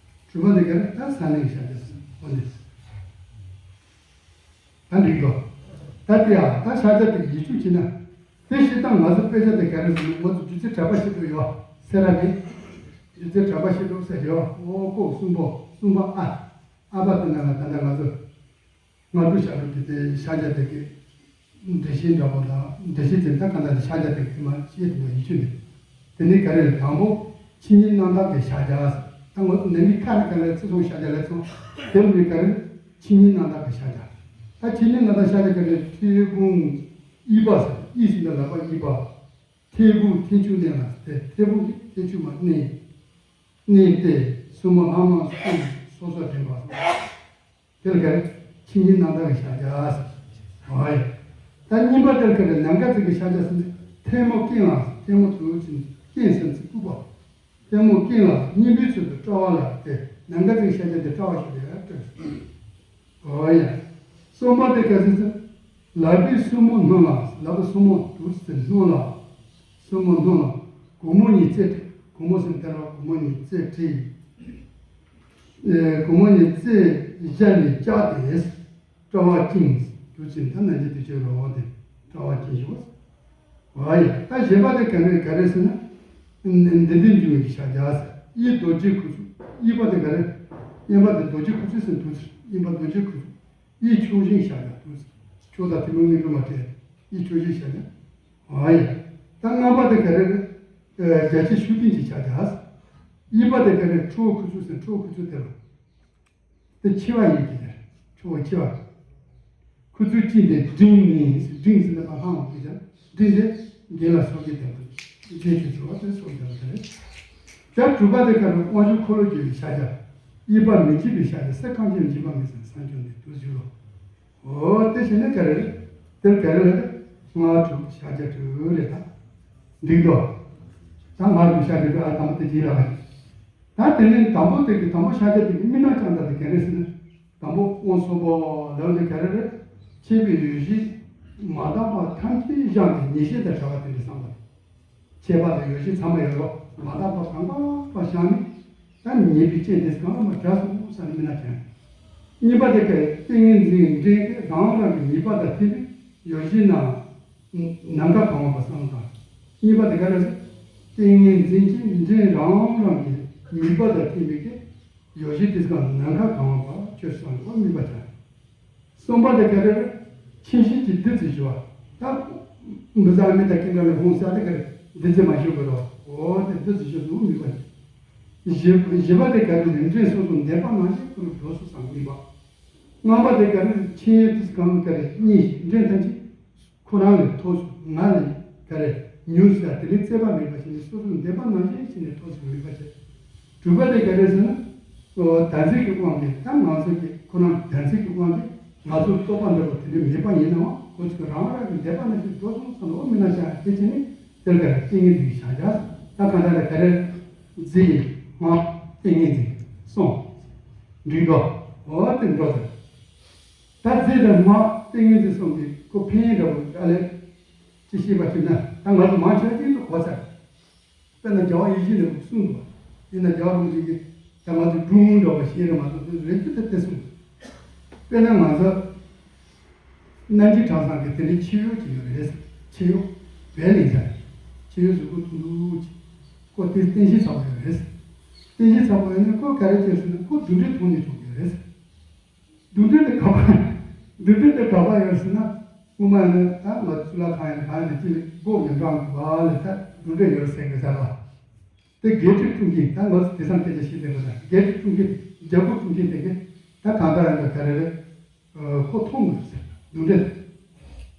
དྲུག་པ་དེ་ག་རེ་ད་ས་ནི་གི་ཤ་རྒྱག་ཟེར་འོ་འདི། ད་འགྲིག་གོ་ད་དེ་ཡ་ད་ཤ་རྒྱག་དེ་ཡིད་ཆུ་ཅི་ན། དེ་ཤི་སྟངས་ང་ཚོ་དཔེ་ཆ་དེ་ག་རེ་ཟེར་ན་ང་ཚོ་རྒྱུ་ཆ་གྲྭ་པ་ཤི་དུ་ཡོད་སེ་ར་གི་རྒྱུ་ཆ་གྲྭ་པ་ཤི་དུ་ཟེར་ཡོད་ཨོ་ཀོ་གསུམ་པོ་གསུམ་པ་ཨ། ཨ་ཕ་དེ་ན་ང་ད་ལྟ་ང་ཚོ་སྔ་དྲོ་ཞག་དྲོ་གི་དེ་ཤ་རྒྱག་དེ་གི་འདྲེ་ཤིང་འདྲ་པོ་དང་འདྲེ་ཤིང་དེ་ད་ག་ད་ཤ་རྒྱག་དེ་གི་མ་ཤེས་དུ་ཡིད་ཆུ་ནི། དེ་ནི་ག་རེ་དང་པོ་ཕྱི་ཉིན་གནམ་བདག་གི་ཤ་རྒྱག་ད་ངོ་ནང་མི་ཁ་ནས་ག་ལ་ཚེ་སྲོག་ཤ་རྒྱགས་ལ་སོང་། དེ་མི་ག་རེ་ཆོས་ཉིད་རྣམ་དག་གི་ཤ་རྒྱགས། ད་ཆོས་ཉིད་རྣམ་དག་ཤ་རྒྱགས་ག་རེ་ཐལ་སྦུག་གཡས་པ་ཟེར། གཡས་ཟེར་ན་ལག་པ་གཡས་པ། ཐལ་སྦུག་ཐལ་ཆུ་མནན་ལ་དེ་ཐལ་སྦུག་གི་ཐལ་ཆུ་མ་མནན། མནན་ཏེ་སོར་མོ་ལྷ་མོ་སོ་སོ་སོ་སོ་འདྲེན་པ། དེ་ལ་ག་རེ་ཆོས་ཉིད་རྣམ་དག་གི་ཤ་རྒྱགས་ཟེར། ཨོ་ཡ། ད་གཉིས་པ་དེ་ལ་ག་རེ་ནམ་མཁའ་ཙིག་གི་ཤ་རྒྱགས་ཟེར་ན་ཐལ་མོ་སྐྱེས་ལ་ཐལ་མོ་དུ་ཅིང་སྐྱེས་ཟེར་ཚིག་ལྐུགས་པ། ཐལ་མོ་སྐྱེས་ལ་སྙིང་པོའི་ཚུལ་དུ་དཔྲལ་བ་ལ་དེ་ནམ་མཁའ་ཙིག་གི་ཤ་རྒྱགས་དེ་དཔྲལ་བ་ཞིག་ལ་སྤྲོད་ཟེར། ཨོ་ཡ། གསུམ་པ་དེ་ག་ཟེར་ཟེར། ལག་པའི་སོར་མོ་སྣོན་ལ། ལག་པའི་སོར་མོ་དུ་ཟེར་སྣོན་ལ། སོར་མོ་སྣོན་ལ། གུང་མོ་གཉིས་རྩེ་བྲིས། གུང་མོ་ཟེར་དེ་ལ་གུང་མོ་གཉིས་རྩེ་བྲིས། ཨེ། གུང་མོ་གཉིས་རྩེ་བཞག་ནས་བཅག་སྟེ། དཔྲལ་བ་བཅིངས། དུས་ཆེན་ད་ནང་གི་དུས་ཆེན་རོ་བ་དེ་དཔྲལ་བ་བཅིངས་ཞུ། ཨ་ཡ། ད་བཞི་པ་དེ་ག་རེ་ག་རེ་ཟེར་ན། འདི་འདི་འབྱུང་བའི་ཤ་རྒྱགས་ཟེར། གཡས་རྡོ་རྗེ་ཁུ་ཚུར། གཡས་པ་དེ་ག་རེ། གཡོན་པ་དེ་རྡོ་རྗེ་ཁུ་ཚུར་ཟེར་དུས་ཚོད། གཡོན་པ་རྡོ་རྗེ་ཁུ་ཚུར། གཡས་ཕྱོགས་བཞི་ཤ་རྒྱགས་དུས་ཚོད། ཕྱོགས་དང་ཐུན་མོང་གཉིས་ཀྱི་མ་སྤྲད། གཡས་ཕྱོགས་བཞི་ཤ་རྒྱགས། ཨ་ཡ། ད་ལྔ་པ་དེ་ག་རེ་རེད། རྒྱ་ཆེ་ཤུགས་ལྡན་གྱི་ཤ་རྒྱགས་ཟེར། གཡས་པ་དེ་ག་རེ་ཁྲོ་བོ་ཁུ་ཚུར་ཟེར། ཁྲོ་བོ་ཁུ་ཚུར་དེ་ལ། དེ་མཆེ་བ་ཡིན་གྱི་རེད། ཁྲོ་བོ་མཆེ་བ། ཁུ་ཚུར་གཅིག་དེ་འབྲིང་ནི་འབྲིང་ཟེར་ན་པ་ལྷང་འོང་གི་ཅང་འབྲིང་དེ་རྒན་ལ་སོགས་ཀྱི་དེ་མ་རྒན་གྱི་འགྲོ་བ་དེ་སོགས་ཀྱི་རེད། ད་དྲུག་པ་དེ་ག་རེ་དབང་ཕྱུག་འཁོར་ལོ་བསྒྱུར་བའི་ཤ་རྒྱགས། གཡས་པ་མི་འཇིགས་པའི་ཤ་རྒྱགས་ཟེར། གང་བྱེད་འཇིགས་པ་མེད་ཟེར་སངས་རྒྱས་ནས་དུ་བཞུགས་ལོ། འོ་དེ་བྱས་ན་ག་རེ་རེད། དེར་ག་རེ་ལ་རེད། ལྔ་དྲུག་ཤ་རྒྱགས་དྲུག་རེད་ད། འགྲིག་འགྲོ། ད་ལྔ་དྲུག་ཤ་རྒྱགས་དྲུག་ཨ་དང་པོ་དེ་གྱིས་རག་གི། ད་དེ་ནས་དང་པོ་དེ་གི་དང་པོ་ཤ་རྒྱགས་དེ་གི་མི་སྣང་རྐྱང་དག་དེ་ག་རེ་ཟེར་ན། དང་པོ་དབང་གསུམ་པོ་ལབ་ནས་ག་རེ་རེད། མཆེད་པའི་ཡོ་བྱད་མ་དག་པ་ཐམས་ཅད་བཞག་ནས་ཉེས་བྱས་དང་བྲལ་བ་དེ་འདྲ་བསམ་པ། མཆེད་པ་དང་ཡོ་བྱད་ཚང་མ་ཡོད་རོགས་མ་དག་པ་གང་ག་པ་བཞག་ནས། ད་ཉེས་པའི་རྐྱེན་དེ་གང་ག་པ་བྲལ་སོང་བསམ་ནས་མི་སྣང་རྐྱང་། གཉིས་པ་དེ་ག་རེ་ཏིང་ངེ་འཛིན་འདྲེན་ཏེ་རང་རང་གི་ཉེས་པ་དང་མཐུན་པའི་ཡོ་བྱད་རྣམས། ནམ་མཁའ་གང་བ་བསམ་དང་། གཉིས་པ་དེ་ག་རེ་ཟེར། ཏིང་ངེ་འཛིན་གྱི་འདྲེན་རང་རང་གི་ཉེས་པ་དང་མཐུན་པའི་གི་ཡོ་བྱད་དེ་གང་ནམ་མཁའ་གང་བ་ཆོས་སུ་སྣང་བ་དམིགས་པ་བྱ། གསུམ་པ་དེ་ག་རེ་རེད། མཁྱེན་གཤིས་ཀྱི་བདུད་རྩི་ཞུ་བ། ད་འབུ་ཟ་མི་དང་ཀུན་དགའ་བའི་ཧོང་ཟ་དེ་ག་རེ་བདུད་རྩི་མ་ཞུ་དགོས་རོགས། འོ་དེ་བདུད་རྩི་ཞུ་དུ་དམིགས་པ་བྱ། བཞི་བཞི་པ་དེ་ག་རེ་རེད། འདྲེན་སོ་སོ་འདོད་པ་ནང་བཞིན་ཁོ་རང་འགྲོ་སོང་བསམ་དམིགས་པ། ལྔ་པ་དེ་ག་རེ་རེད། མཁྱེན་ཡུལ་དེ་གང་ག་རེ་གཉིས་འདྲེན་ཐམས་ཅད། ཁོ་རང་ལས་མཐོ་སོང་ང་ལས་ག་རེ་ཉུང་ཟེར་དེ་ནི་རྩོད་པ་མེད་པ་ཞིག་ནི་སོ་སོའི་འདོད་པ་ནང་བཞིན་ཞིག་ནི་མཐོ་སོང་མེད་པ་བྱེད། དྲུག་པ་དེ་ག་རེ་ཟེར་ན། བདག་འཛིན་གྱི་དབང་གིས་ད་ང་ཚོ་གི་ཁོ་རང་བདག་འཛིན་གྱི་དབང་གིས་ང་ཚོ་རྟོགས་པ་འདྲ་པོ་དེ་འདྲ་མེད་པ་ཡིན་ནའང་ཁོ་ཚོས་རང་རང་གི་འདོད་པ་ནང་བཞིན་འགྲོ་སོང་བསམ་ལོ་མི་ན་ཤ་དེ་བྱས་ནས་དེར་ག་རེ་ཏིང་ངེ་འཛིན་གྱི་བྱ་བྱ། ད་གང་ལྟར་ག་རེ་རྫས་ཀྱི་སྔགས་ཏིང་ངེ་འཛིན་གསུམ་འགྲིག་འགྲོ། འོ་དེ་འགྲོ་ཟེར། ད་རྫས་དང་སྔགས་ཏིང་ངེ་འཛིན་གསུམ་གྱི་ཁོ་ཕན་ཡོན་འདྲ་པོ་ཨ་ལས། ཅི་ཤེས་པ་ཅིག་ན་ད་ང་ཚོ་མང་ཆེ་བ་གཅིག་ཏུ་གོ་ཚར། དཔེར་ན་རྒྱལ་བ་ཡིད་བཞིན་ནོར་བུ་གསུངས་འདུག་བ། ཡིན་ན་རྒྱལ་བ་རིན་པོ་ཆེ་གིས་ད་ང་ཚོ་སྒྲུང་འདྲ་བ་ཤེས་རེད་མ་གཏོགས་དེ་རེད་ཅི་ཐད་དེ་གསུངས། དཔེར་ན་ང་ཚོ་རྣམ་རྒྱལ་གྲྭ་ཚང་གི་དེ་འདྲའི་ཆེ་ཡོད་ཅིག་ཡོད་རེད། ཆེ་ཡོད་བལ་ལེན་ཚར། ཆེ་ཡོད་གཟུགས་པོ་ཐུང་ཐུང་ཅིག་ཁོ་དེ་རྟེན་གཞི་ཚ་པོ་ཡོད་རེད། རྟེན་གཞི་ཚ་པོ་ཡོད་ན་ཁོ་ག་རེ་བྱས་ཟེར་ན་ཁོ་རྡུལ་ཕྲན་ཐོག་ནས་གྲུབ་ཡོད་རེད། རྡུལ་ཕྲན་དེ་ག་པར། རྡུལ་ཕྲན་དེ་ག་པར་ཡོད་ཟེར་ན། སྔོན་མ་ཡིན་ན་ད་ང་ཚོ་གཙུག་ལག་ཁང་ཡིན་གང་ཡིན་ན་ཅི་ལས་སྒོ་མི་འགྲམ་གྱི་བར་ལ་ད་རྡུལ་ཕྲན་ཡོད་ཟེར་གི་ཟེར་བ། དེ་བརྒྱད་ཁྲི་དྲུང་རྒྱུན་ད་ང་ཚོ་དེང་སང་སྐད་ཆ་བཤད་བསྡད་པ་ད་བརྒྱད་ཁྲི་དྲུང་རྒྱུན་རྒྱལ་པོ་དྲུང་རྒྱུན་དེ་གི་ད་གང་ལྟར་ཡིན་ན་ག་རེ་རེད། ཁོ་མཐོང་མི་ཟེར་རྡུལ་ཕྲན་དེ།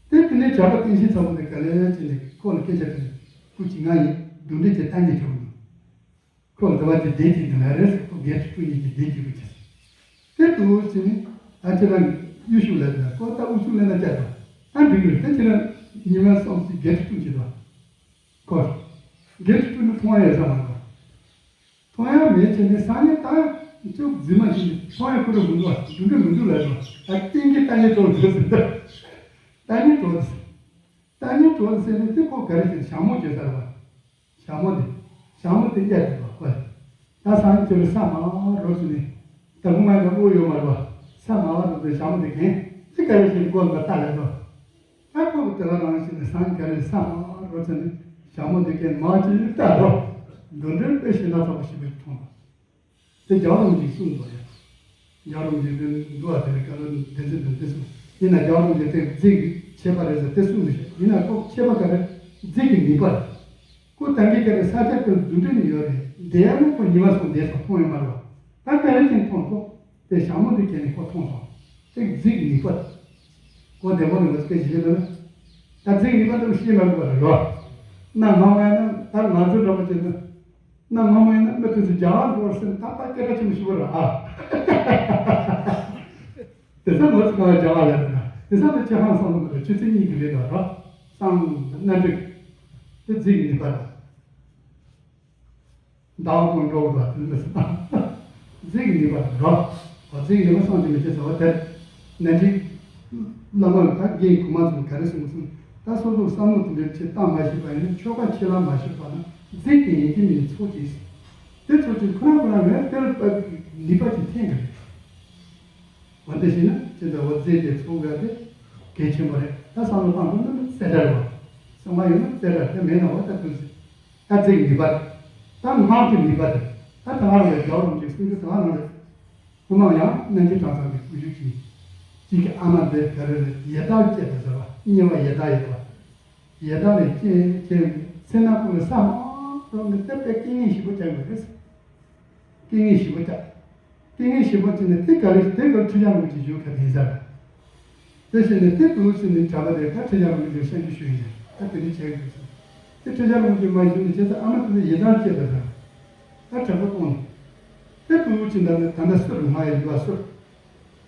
དེ་དེ་ནས་བྱ་བ་རྟེན་གཞི་ཚ་པོ་དེ་ག་ལས་བྱས་ནས་ཁོ་ལ་སྐད་ཆ་དྲིས་ནས་སྐུ་མཁྱེན་ང་ཡིན་རྡུལ་ཕྲན་གྱི་ལྟ་ཉན་བྱ་བ་འདུག་ཁོ་ལ་དེ་བ་དེ་བདེན་གྱི་འདུག་ལ་རེད་ཟེར། ཁོ་བརྒྱད་ཁྲི་དྲུང་རྒྱུན་གྱི་བདེན་གྱི་འདུག་ཅེས་ཟེར། དེ་འདུག་ཟེར་ནས་ཨ་ཅེ་རང་གི་གཡུ་ཤུགས་ལ་ཟེར་ཁོ་ད་ཨུ་ཚུགས་ལེན་ན་བཅར་བ། ཨ་འགྲིག་རེད་དེ་ཁྱེད་རང་ཉི་མ་སོང་ཟེར་བརྒྱད་ཁྲི་དྲུང་རྒྱུན་དུ་ཁོ་བརྒྱད་ཁྲི་དྲུང་ནི་མཐོང་ཡ་ཡོད་ས་མ་རེད་པ། མཐོང་ཡ་མེད་བྱས་ནས་སང་ཉིན་ད་ཅུག་རྫུན་མ་བྱས་ནས་མཐོང་ཡ་ཁོ་རང་མི་འདུག་བ་རྡུལ་ཕྲན་མི་འདུག་ལ་རེད་པ། ད་ཏིང་གི་ལྟ་ཉན་གྲོགས་འདུག་ཟེར་ད། ལྟ་ཉན་གྲོགས་འདུག་ཟེར། ལྟ་ཉན་གྲོགས་ཟེར་ནས་དེ་ཁོ་ག་རེ་བྱས་ཞྭ་མོ་བྱས་ཚར་བ། ཞྭ་མོ་དེ། ཞྭ་མོ་དེ་གཡར་དགོས་པ་ཁོ་ལ། ད་སང་ཁྱོད་ལ་ས་མ་རོ་ཟེར་ནས། ད་ཁོ་མ་ཡིན་ན་དབུགས་ཡོད་མ་རེད་པ། ས་མ་རོ་ཟེར་ཞྭ་མོ་དེ་གན་དེ་ག་རེ་བྱས་ནས་ཁོ་ལ་ལྟ་ལ་རོ། ད་ཁོ་གི་དེ་ལ་རང་བཞིན་ནས་སང་ག་རེ་ས་མ་རོ་ཟེར་ནས་ཞྭ་མོ་དེ་གན་མ་ཅི་ལྟ་རོ། འདི་འདྲའི་དཔེ་ཞེ་དྲག་ཚ་པོ་ཞིག་མཐོང་བ། དེ་རྒྱལ་བ་རིན་པོ་ཆེས་གསུངས་འདུག་ཡ། རྒྱལ་བ་རིན་པོ་ཆེས་དེ་འདུག་བ་དེ་ལ་བཀའ་སློབ་འདི་ཚོ་དང་དེ་གསུངས། ཡིན་ན་རྒྱལ་བ་རིན་པོ་ཆེས་དེ་རྫས་ཀྱི་ཁྱད་པར་རེད་ཟེར་དེ་གསུངས་མི་ཤེས། ཡིན་ན་ཁོ་ཁྱད་པར་ག་རེ་རྫས་ཀྱི་ནུས་པ་རེད། ཁོ་ད་གིན་ག་རེ་ས་ཆ་དེར་རྡུལ་ཕྲན་ནི་ཡོད་རེད། དེ་ཡང་ཁོ་ཉི་མ་སོང་བསྡད་སོང་མཐོང་ཡོད་མ་རེད་བ། ད་ག་རེ་ཅན་མཐོང་སོང་། དེ་ཞྭ་མོ་དེ་གྱོན་ནས་ཁོ་མཐོང་སོང་། དེ་རྫིག་ནུས་པ། ཁོ་བདེ་མོ་རེད་བ་སྐད་ཆ་བཤད་ན། ད་རྫིག་ནུས་པ་དེ་ཤེས་མ་དགོས་པ་རེད་བ། གནའ་སྔ་མོ་ཡིན་ན་ད་ང་ཚོ་འདྲ་པོ་བྱས་ན། གནའ་སྔ་མོ་ཡིན་ན་མི་དེ་ཚོ་རྒྱ་གར་འགྲོ་བར་སེམས་ད་ད་སྐད་གྲགས་ཆེན་པོ་ཞིག་པ་རེད་ཨ། དེ་ཚོ་ང་ཚོ་གང་ལ་རྒྱ་གར་ལ་རེད་ན་དེ་ཚོ་ལ་ཆ་ཧང་སང་ལ་མི་འདུག་ཆུ་ཚོད་གཉིས་ཀྱི་རེད་ད་ར། སང་གནའ་འབྲུག་དེ་རྫིག་ནུས་པ་རེད། མདའ་དང་འགྲོ་བ་དེ་འདྲ་ཟེར། རྫིག་ནུས་པ་རོ། རྫིག་ནུས་པ་སངས་རྒྱས་མི་བྱེད་ཟེར་བ་དེར། ནན་ཅིག་བླ་མ་ད་རྒན་གོང་མ་ཚོས་ག་རེ་གསུངས་གསུངས། ད་སོ་སོ་བསམ་བློ་དེ་འདྲ་ཆེ་བཏང་མ་ཤེས་པ་ཡིན་ན་ཆོ་ག་ཆེ་ལ་མ་ཤེས་པ་ན་རྫིག་གི་ཡིན་གྱི་མིན་ཚོགས་ཀྱིས། དེ་ཚོགས་ཀྱིས་ཁོ་རང་ཁོ་རང་ངས་དེར་ནུས་པ་ཅིག་འཐེན་གི་རེད། འོ་དེ་བཞིན་ན་ཅི་འདྲ་བོ་རྫས་དེ་ཚོགས་དགོས་དེ་གལ་ཆེན་པོ་རེད། ད་བསམ་བློ་བཏང་དགོས་ན་རྩེ་གྲ་རེད་བ། སེམས་པ་ཡོད་ན་རྩེ་གྲ་དེ་མེད་ན་འོ་ད་དུས་ད་རྫས་ཀྱི་ནུས་པ་རེད། ད་སྔགས་ཀྱི་ནུས་པ་རེད། ད་ད་ང་རང་རེད་རྒྱལ་བ་རིན་པོ་ཆེ་གསུང་རྒྱུ་ད་ང་རང་རེད། ཁོ་རང་ཡང་སྨན་གྱི་གྲངས་ཚང་གི་བུ་ཆུང་གཅིག་གཅིག་གི་ཨ་མ་འདི་ག་རེ་རེད་ཡི་དྭགས་སྐྱེས་པ་ཟེར་བ་དམྱལ་བ་ཡི་དྭགས་ཡོད་པ། ཡི་དྭགས་ལས་སྐྱེས་སྐྱེས་ཚེ་ན་ཀུན་ལ་ས་མང་དུ་ནི་དེ་དཔེ་རྐྱེན་ངན་ཞིག་པོ་ཅན་པ་རེད། རྐྱེན་ངན་ཞིག་པོ་ཅན། རྐྱེན་ངན་ཞིག་པོ་ཅན་ནི་དེ་ག་ལེ་དེ་ག་ཁྲི་བྱང་རིན་པོ་ཆེ་བཞུགས་ཁ་དེ་ཟེར། དེ་བཞིན་ནི་དེ་དུས་ཟིན་ནི་གྲྭ་པ་དེ་ག་ཁྲི་བྱང་རིན་པོ་ཆེ་བཤད་རྒྱུ་ཞུ་ཡིན། ད་དེ་འདྲ་བྱས་དགོས་སོ། དེ་ཁྲི་བྱང་རིན་པོ་ཆེ་མ་བཞུགས་ནི་བྱས་ཙང་ཨ་མ་དེ་ཚོ་ཡི་དྭགས་སྐྱེས་པ་དང་། ད་དྲེགས་པ་གཏོང་ནི། དེ་དུས་ཕྱིན་ད་ནི་ད་ལྟ་སུ་རུ་མ་ཡི་ཡུལ་བ་སུ།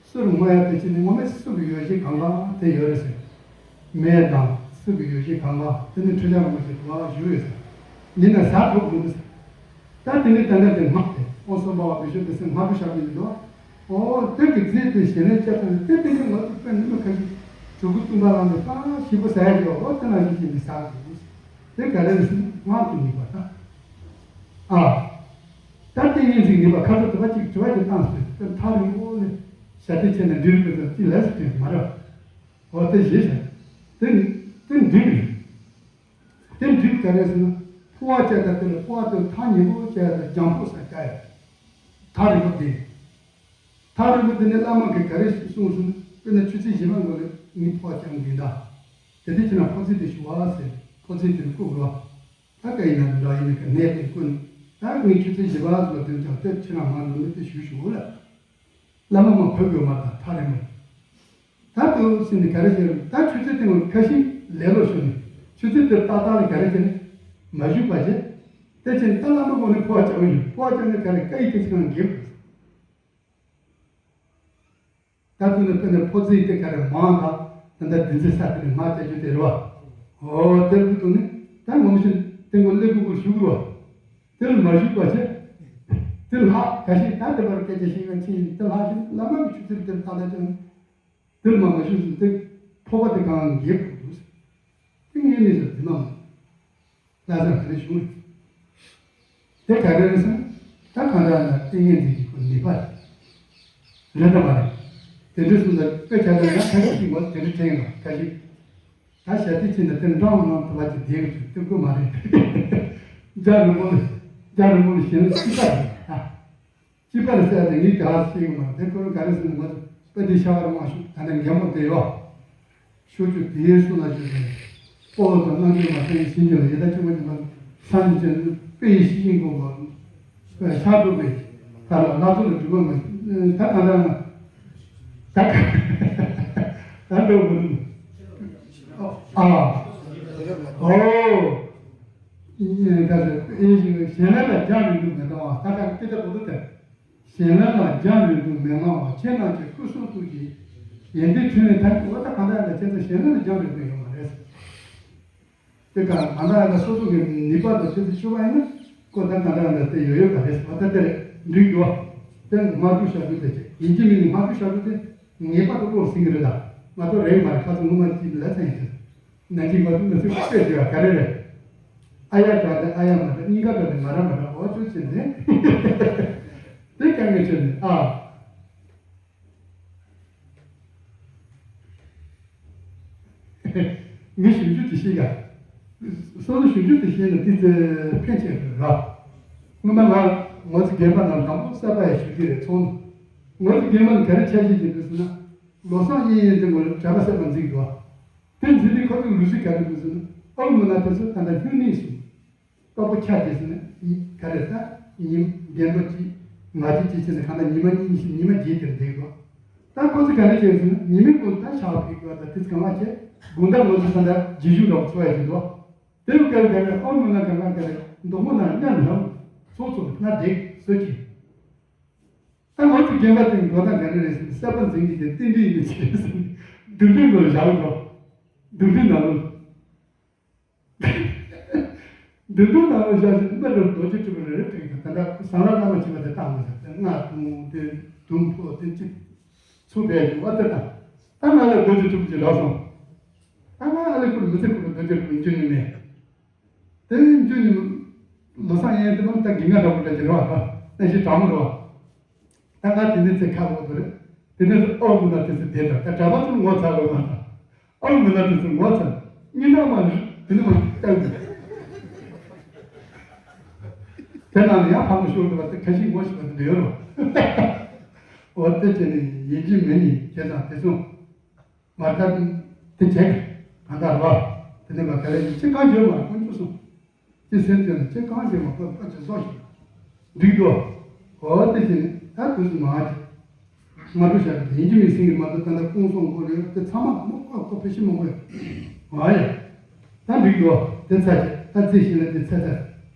སུ་རུ་མ་ཡ་དེ་ཕྱིན་ནི་ངོ་མ་སུ་གི་ཡོད་གཞི་གང་ག་དེ་ཡོད་རེད་ཟེར། མེ་དང་སུ་གི་ཡོད་གཞི་གང་ག་དེ་ནི་ཁྲི་བྱང་རིན་པོ་ཆེ་དུ་བ་བཞུགས་ཡོད་ཟེར། ཡིན་ན་ཟ་ཐུབ་མི་འདུག་ཟེར། ད་དེ་ནི་ད་ལྟ་དེ་སྔགས་དེ་ཨོ་སོ་འབའ་བ་བི་ཤུ་དེ་སེམས་སྔགས་པོ་ཞབས་ཀྱི་འདུག་ཨོ་དེ་གི་རྫས་དེ་ཞལ་ནས་བཅད་ཐུབ་ནས་དེ་དེ་ནི་ང་ཚོ་དཔོན་ནི་མི་ཁ་ཤས་གྲུ་གུ་བཏུམ་པ་ལ་ནི་ད་ཞིབ་པོ་ཟ་ཡ་ཡོད་ཨོ་དེ་ན་ཞིག་ཅིག་ནི་ཟ་དགོས་ཟེར། དེ་ག་རེ་རེད་ཟེར་ན་སྔགས་ཀྱི་ནུས་པ་དང་། ཨ། ད་ལྟའི་ཡིན་ཟིག་ནུས་པ་ཁ་ཚ་དུ་བ་གཅིག་དྲི་བ་གཅིག་བཏང་ཟེར་དེ་ཐག་རིང་པོ་ནས་ཞལ་ཏེ་ཆེ་ན་འབྲི་རིག་པའི་ཚོ་གཅིག་ལས་སུ་དྲན་མ་རེད། འོ་དེ་ཞེས་བྱ། དེ་དེ་འགྲིག་རེད། དེ་འགྲིག་ག་རེ་ཟེར་ན་ཕོ་བ་བཅད་ད་དེ་ལ་ཕོ་བ་དེ་ཐག་ཉེ་པོ་བཅད་ད་རྒྱང་ཕོ་ས་བཅད་ཡ། ཐག་རིང་པོ་དེ། ཐག་རིང་པོ་དེ་ནས་བླ་མ་གིས་ག་རེ་གསུངས་སོང་དཔེར་ན་ཆུ་ཚོད་བཞི་པ་འགོ་ལས་ངའི་ཕོ་བ་བཅད་འགྲིག་ད། དེ་དུས་ཁྱེད་རང་ཕོ་ཚོད་དེ་ཞུ་བ་ཟེར་ཕོ་ཚོད་དེ་ལ་བཀུག་རོགས། ད་སྐད་ཡིན་ན་འདྲ་ཡིན་ན་ག་གནས་དེ་ཀུན་ད་ངས་ཆུ་ཚོད་བཞི་པ་ལ་དོན་ཀྱང་དེ་ཁྱེད་རང་མ་འགྲོ་ནས་དེ་ཞུ་ཞུ་ལ། བླ་མ་མ་བོད་དགོས་མ་དང་ཐག་རིང་མོ། ད་དུ་ཕྱིན་ནས་ག་རེ་བྱས་རུང་ད་ཆུ་ཚོད་སྟེང་ལ་ཁ་ཤས་ལས་ལོ་ཤོར་ནས་ཆུ་ཚོད་དེར་ཏག་ཏག་ལ་ག་རེ་བྱས་ནས་མ་བཞུགས་པ་བྱས། དེ་ཕྱིན་ད་བླ་མ་དགོས་ནས་ཕོ་བ་བཅག་གི་ཡོད་ཕོ་བ་བཅག་ནས་ག་རེ་བཀའ་ཡི་དེ་ཚོ་གང་འགེབས། ད་དུང་ནི་དཔེར་ན་ཕོ་རྩིས་དེ་ག་རེ་མང་དང་ད་ལྟ་བདུན་ཚིགས་ས་དེ་ནི་མ་བྱ་རྒྱུ་དེ་རེད་བ། ཨོ་དེར་བུ་དུ་ནི་ད་ངོ་མ་བཞིན་ཏེ་མགོ་ཀླད་ཀོར་ཀོར་བཞུགས་རོ། དེར་མ་བཞུགས་པ་བྱས། དེ་ལྷག་ག་ཞིག་ད་དེ་བར་སྐད་ཆ་ཤེས་ཡོན་ཆེ་ཡིན་དེ་ལྷག་ཞིག་བླ་མ་གི་ཆུ་ཚིར་དེར་ད་ལྟ་ཀྱང་། དེར་མ་མ་བཞུགས་ཟིན་དེ་ཕོ་བ་དེ་གང་འགེབས་དགོས་འདུག་ཟེར། དེ་ངས་ནི་ཟེར་དེ་མ་མ། ལྷ་སར་ག་རེ་བྱུང་། དེ་ག་རེ་རེད་ཟེར་ན། ད་གང་འདྲ་ན་ཏིང་ངེ་འཛིན་གྱི་སྐུ་ནུས་པ་རེད། རེད་དམ་མ་རེད། དེ་འདྲ་གསུངས་ད་དཔེ་ཆ་ལ་ཡང་ཁ་ཤས་ཤིག་མོ་དེ་འདྲ་དྲན་ཡོང་ཁ་ཤས། ད་ཞལ་ཏིག་ཕྱིན་ན་དེ་འདྲ་མང་དུ་བ་ཅིག་བསྡད་ཡོད་ཅིག་སྟེར་དགོས་མ་རེད། རྒྱ་རིན་པོ་ལ་རྒྱ་རིན་པོ་ལ་ཞལ་ན་སྐྱིད་པ་རེད་ཨ། སྐྱིད་པ་རེད་ཟེར་ཏེ་ངས་དེ་ཧ་ཤེས་གི་མ་རེད་དེ་ཁོ་རང་ག་རེ་ཟེར་ན་ང་ཚོ་དཔེ་དེ་ཤ་བར་མ་ཤོད་ད་ལྟ་འགན་པོ་དེ་ཡོད། ཤོ་ཆུ་དེའི་སོ་ན་ཆུ་དེ། སྤོ་ལོ་དང་རྣམ་འགྱུར་མ་བསྟན་ཤིང་གི་ལ་ཡི་དྭགས་ཆུང་མ་ཉི་མ་སང་ཉིན་ཅན་དཔེ་ཡི་ཤི་ཞིང་དགོངས་པ། ཤ་འགྲོ་བའི་ད་ལ་ལྷ་ཚོ་ལ་སྒྲུབ་པ་མ་ད་གང་ལྟར་ན། ད་ག་ད་འགྲོ་དགོས་འདུག་ཨ། ཨོ། ད་ཞལ་ལག་ལ་རྒྱང་རིང་དུ་མི་གཏོང་བ་ད་ག་སྐད་ཆ་གོ་དུ་དེ། ཞལ་ལག་ལ་རྒྱང་རིང་དུ་མི་མངའ་བ་ཁྱེད་རྣམས་ཀྱི་སྐུ་གསུང་ཐུགས་ཀྱི་ཡོན་ཏན་ཕྲིན་ལས་ཐམས་ཅད་འོ་ད་གང་ལྟར་ཡང་ཁྱེད་ཚོ་ཞལ་ལག་ལ་རྒྱང་རིང་དུ་ཡོད་མ་རེད། དེ་ག་གང་ལྟར་ཡང་སོ་སོ་གི་ནུས་པ་དང་ཁྱེད་ཚོ་ཆུ་བ་ཡིན་ན་ཁོ་ད་གང་ལྟར་ཡང་དེ་ཡོད་ཡོད་པ་རེད་བ་ད་དེ་རེད་འགྲིག་འགྲོ། དེ་མ་གཏོགས་བྱ་རྒྱུ་དེ་ཡིན་གྱི་མིན་ནི་མ་གཏོགས་བྱ་རྒྱུ་དེ་ངེས་པར་དུ་བློར་ཟིན་གྱི་རེད་ད་མ་གཏོགས་རེད་མ་རེད་ཁ་ཚོ་ངོ་མ་ཅིག་ལ་ཚན་ཡིན་དེ། ནང་གི་མ་ཐུབ་མ་ཐུབ་དཔེ་དེ་བ་ག་རེ་རེད། ཨ་ཡ་དྲག་དེ་ཨ་ཡ་མ་དྲག་སྙིང་ག་དྲག་དེ་ང་ར་མ་དྲག་འོ་ཚོད་ཅི་ནས། དེ་དཀའ་ངལ་ཆེ་ནས་ཨ། མི་ཞིབ་འཇུག་དེ་ཤེས་ག་སོ་སོ་ཞིབ་འཇུག་དེ་ཤེས་ན་དེ་ཚོ་ཕན་ཆེ་རེད་ར། སྔོན་མ་ང་ངོ་ཚ་རྒན་པ་རྣམས་དང་པོ་གསར་པ་ཡ་ཞུ་གི་རེད་ཚོང་། ངོ་ཚ་རྒན་པ་ནི་ག་རེ་ཆ་ཤས་ཀྱི་འདུག་ཟེར་ན། ལོ་སང་ཡིན་ཡིན་དེ་ངོ་གྲྭ་པ་སེམས་པ་འཛིན་འདུག་དེ་འཛིན་དུས་ཁོ་ཚོས་ལུས་སྲོལ་ག་རེ་འདུག་ཟེར་ན། ཨ་རུ་མི་ན་དེ་ཚོ་ད་ལྟ་ཧུན་ནིང་སོང་། དཀར་པོ་ཆ་དེ་ཟེར་ན་ག་རེ་ད། ཉིན་རྒན་པོ་གཅིག་ང་གཅིག་བྱས་ནས་གང་ལྟར་ཉི་མ་གཉིས་ཉི་ཤུ་ཉི་མ་བརྒྱད་དེར་འདེགས་དགོས། ད་ཁོ་ཚོ་ག་རེ་བྱས་ཟེར་ན་ཉི་མའི་གུང་ད་ཤ་བ་ཕིག་དགོས། ད་དེ་ཚོ་གང་ལ་བྱས་དགུང་ཟླ་ངོ་ཚོ་ད་ལྟ་རྗེས་ཤུལ་འདྲ་བོ་ཚོ་ཡ་ཞིག་འདུག་དེ་རུ་ག་རེ་ག་རེ་ཨོ་མི་ན་ག་ང་ག་རེ་མདོག་མོ་ན་ཉམས་ལམ་ཚོ་ཚོ་ན་འདེགས་བཟོས་ཀྱི། ད་ང་ཚོ་རྒན་པ་དེ་མགོ་ཐག་ག་རེ་རེད་ཟེར་ན་སྲེད་པ་འཛིན་གྱི་དེ་རྟེན་འབྲེལ་ཡིན་ནི་ཆེ་ཟེར་ནས་སྡུག་འདྲེ་ལོ་བཞག་འགྲོ། སྡུག་འདྲེ་ནང་ལོ། སྡུག་འདྲེ་ནང་ལོ་བཞག་ཟེར་ནས་སྨན་རབ་རྡོ་རྗེ་སྤྲུལ་པ་རེ་རེ་ཕྲེང་དང་ད་ལྟ་ཟངས་ར་བླ་མ་བྱེད་པ་དེ་བཏང་མ་ཟེར་ཏེ་ལྔ་དུང་དེ་དུང་ཕོ་དེ་གཅིག་ཚུགས་པའི་ཡུ་བ་དེ་དང་ད་ང་ལ་རྡོ་རྗེ་སྤྲུལ་པ་ཅིག་རག་སོང་། ད་ང་ཨ་ལེ་ཁུ་ལ་མི་ཚེ་ཁུ་ལ་རྡོ་རྗེ་སྤྲུལ་པ་འཇུ་ནི་མེད། དེ་རིང་རྒྱུ་ནི་ལོ་སང་ཡན་དེ་མ་ད་དགེ་རྒན་འདྲ་པོ་འདྲ་ཅིག་རེད་བ། ད་གནས་ཤིག་དྲང་མོ་རེད་བ། ད་ང་དེ་ནས་ཚེ་ཁ་བོ་དུ་རེད། དེ་ནས་ཨོ་མི་ན་དེ་ཚེ་དེ་འདྲ་ད་གྲྭ་པ་ཚོ་ངོ་ཚ་བོ་མ་ད། ཨོ་མི་ན་དེ་ཚེ་ངོ་ཚ། གཉིས་ན་མ་རེད་དེ་ནས་མ་ལྟ་དགོས། དེ་ནང་ནས་ཡང་ཕ་མ་ཤོར་འདུག་བ་དེ་ཁ་ཤས་ངོ་ཤེས་པ་དེ་འདྲ་ཡོད་རེད་བ། འོ་དེ་བྱས་ནས་ཡིན་གཅིག་མིན་གཉིས་བྱས་ཙང་དེ་ཚོ། མར་ད་དེ་བྱས་གང་ལྟར་བ། དེ་ནས་མ་ག་རེ་ཡིན་ཅི་གང་བརྗོད་མ་དཀོན་མཆོག་གསུམ། ཅི་སེམས་ཅན་ལ་ཅི་གང་བརྗོད་མ་དཀོན་ཕ་ཅི་བཟོ་ཞིག་འགྲིག་འགྲོ། འོ་དེ་བྱས་ནས་ད་དུས་སུ་མ་ཅི། ང་ཚོ་ཞག་གི་ཡིན་གྱི་མིན་སེང་གི་མ་གཏོགས་ད་ལྟ་ཀུང་སོང་གོ་རེ་དེ་ཚང་མ་མོ་ཁོ་ཁོ་ཕེ་ཤི་མོ་གོ་ཡ། ཨ་ཡ། ད་འགྲིག་འགྲོ། དེ་ཚ་ཅི་ད་རྩིས་ཤིང་ལ་དེ་ཚ་ཚ།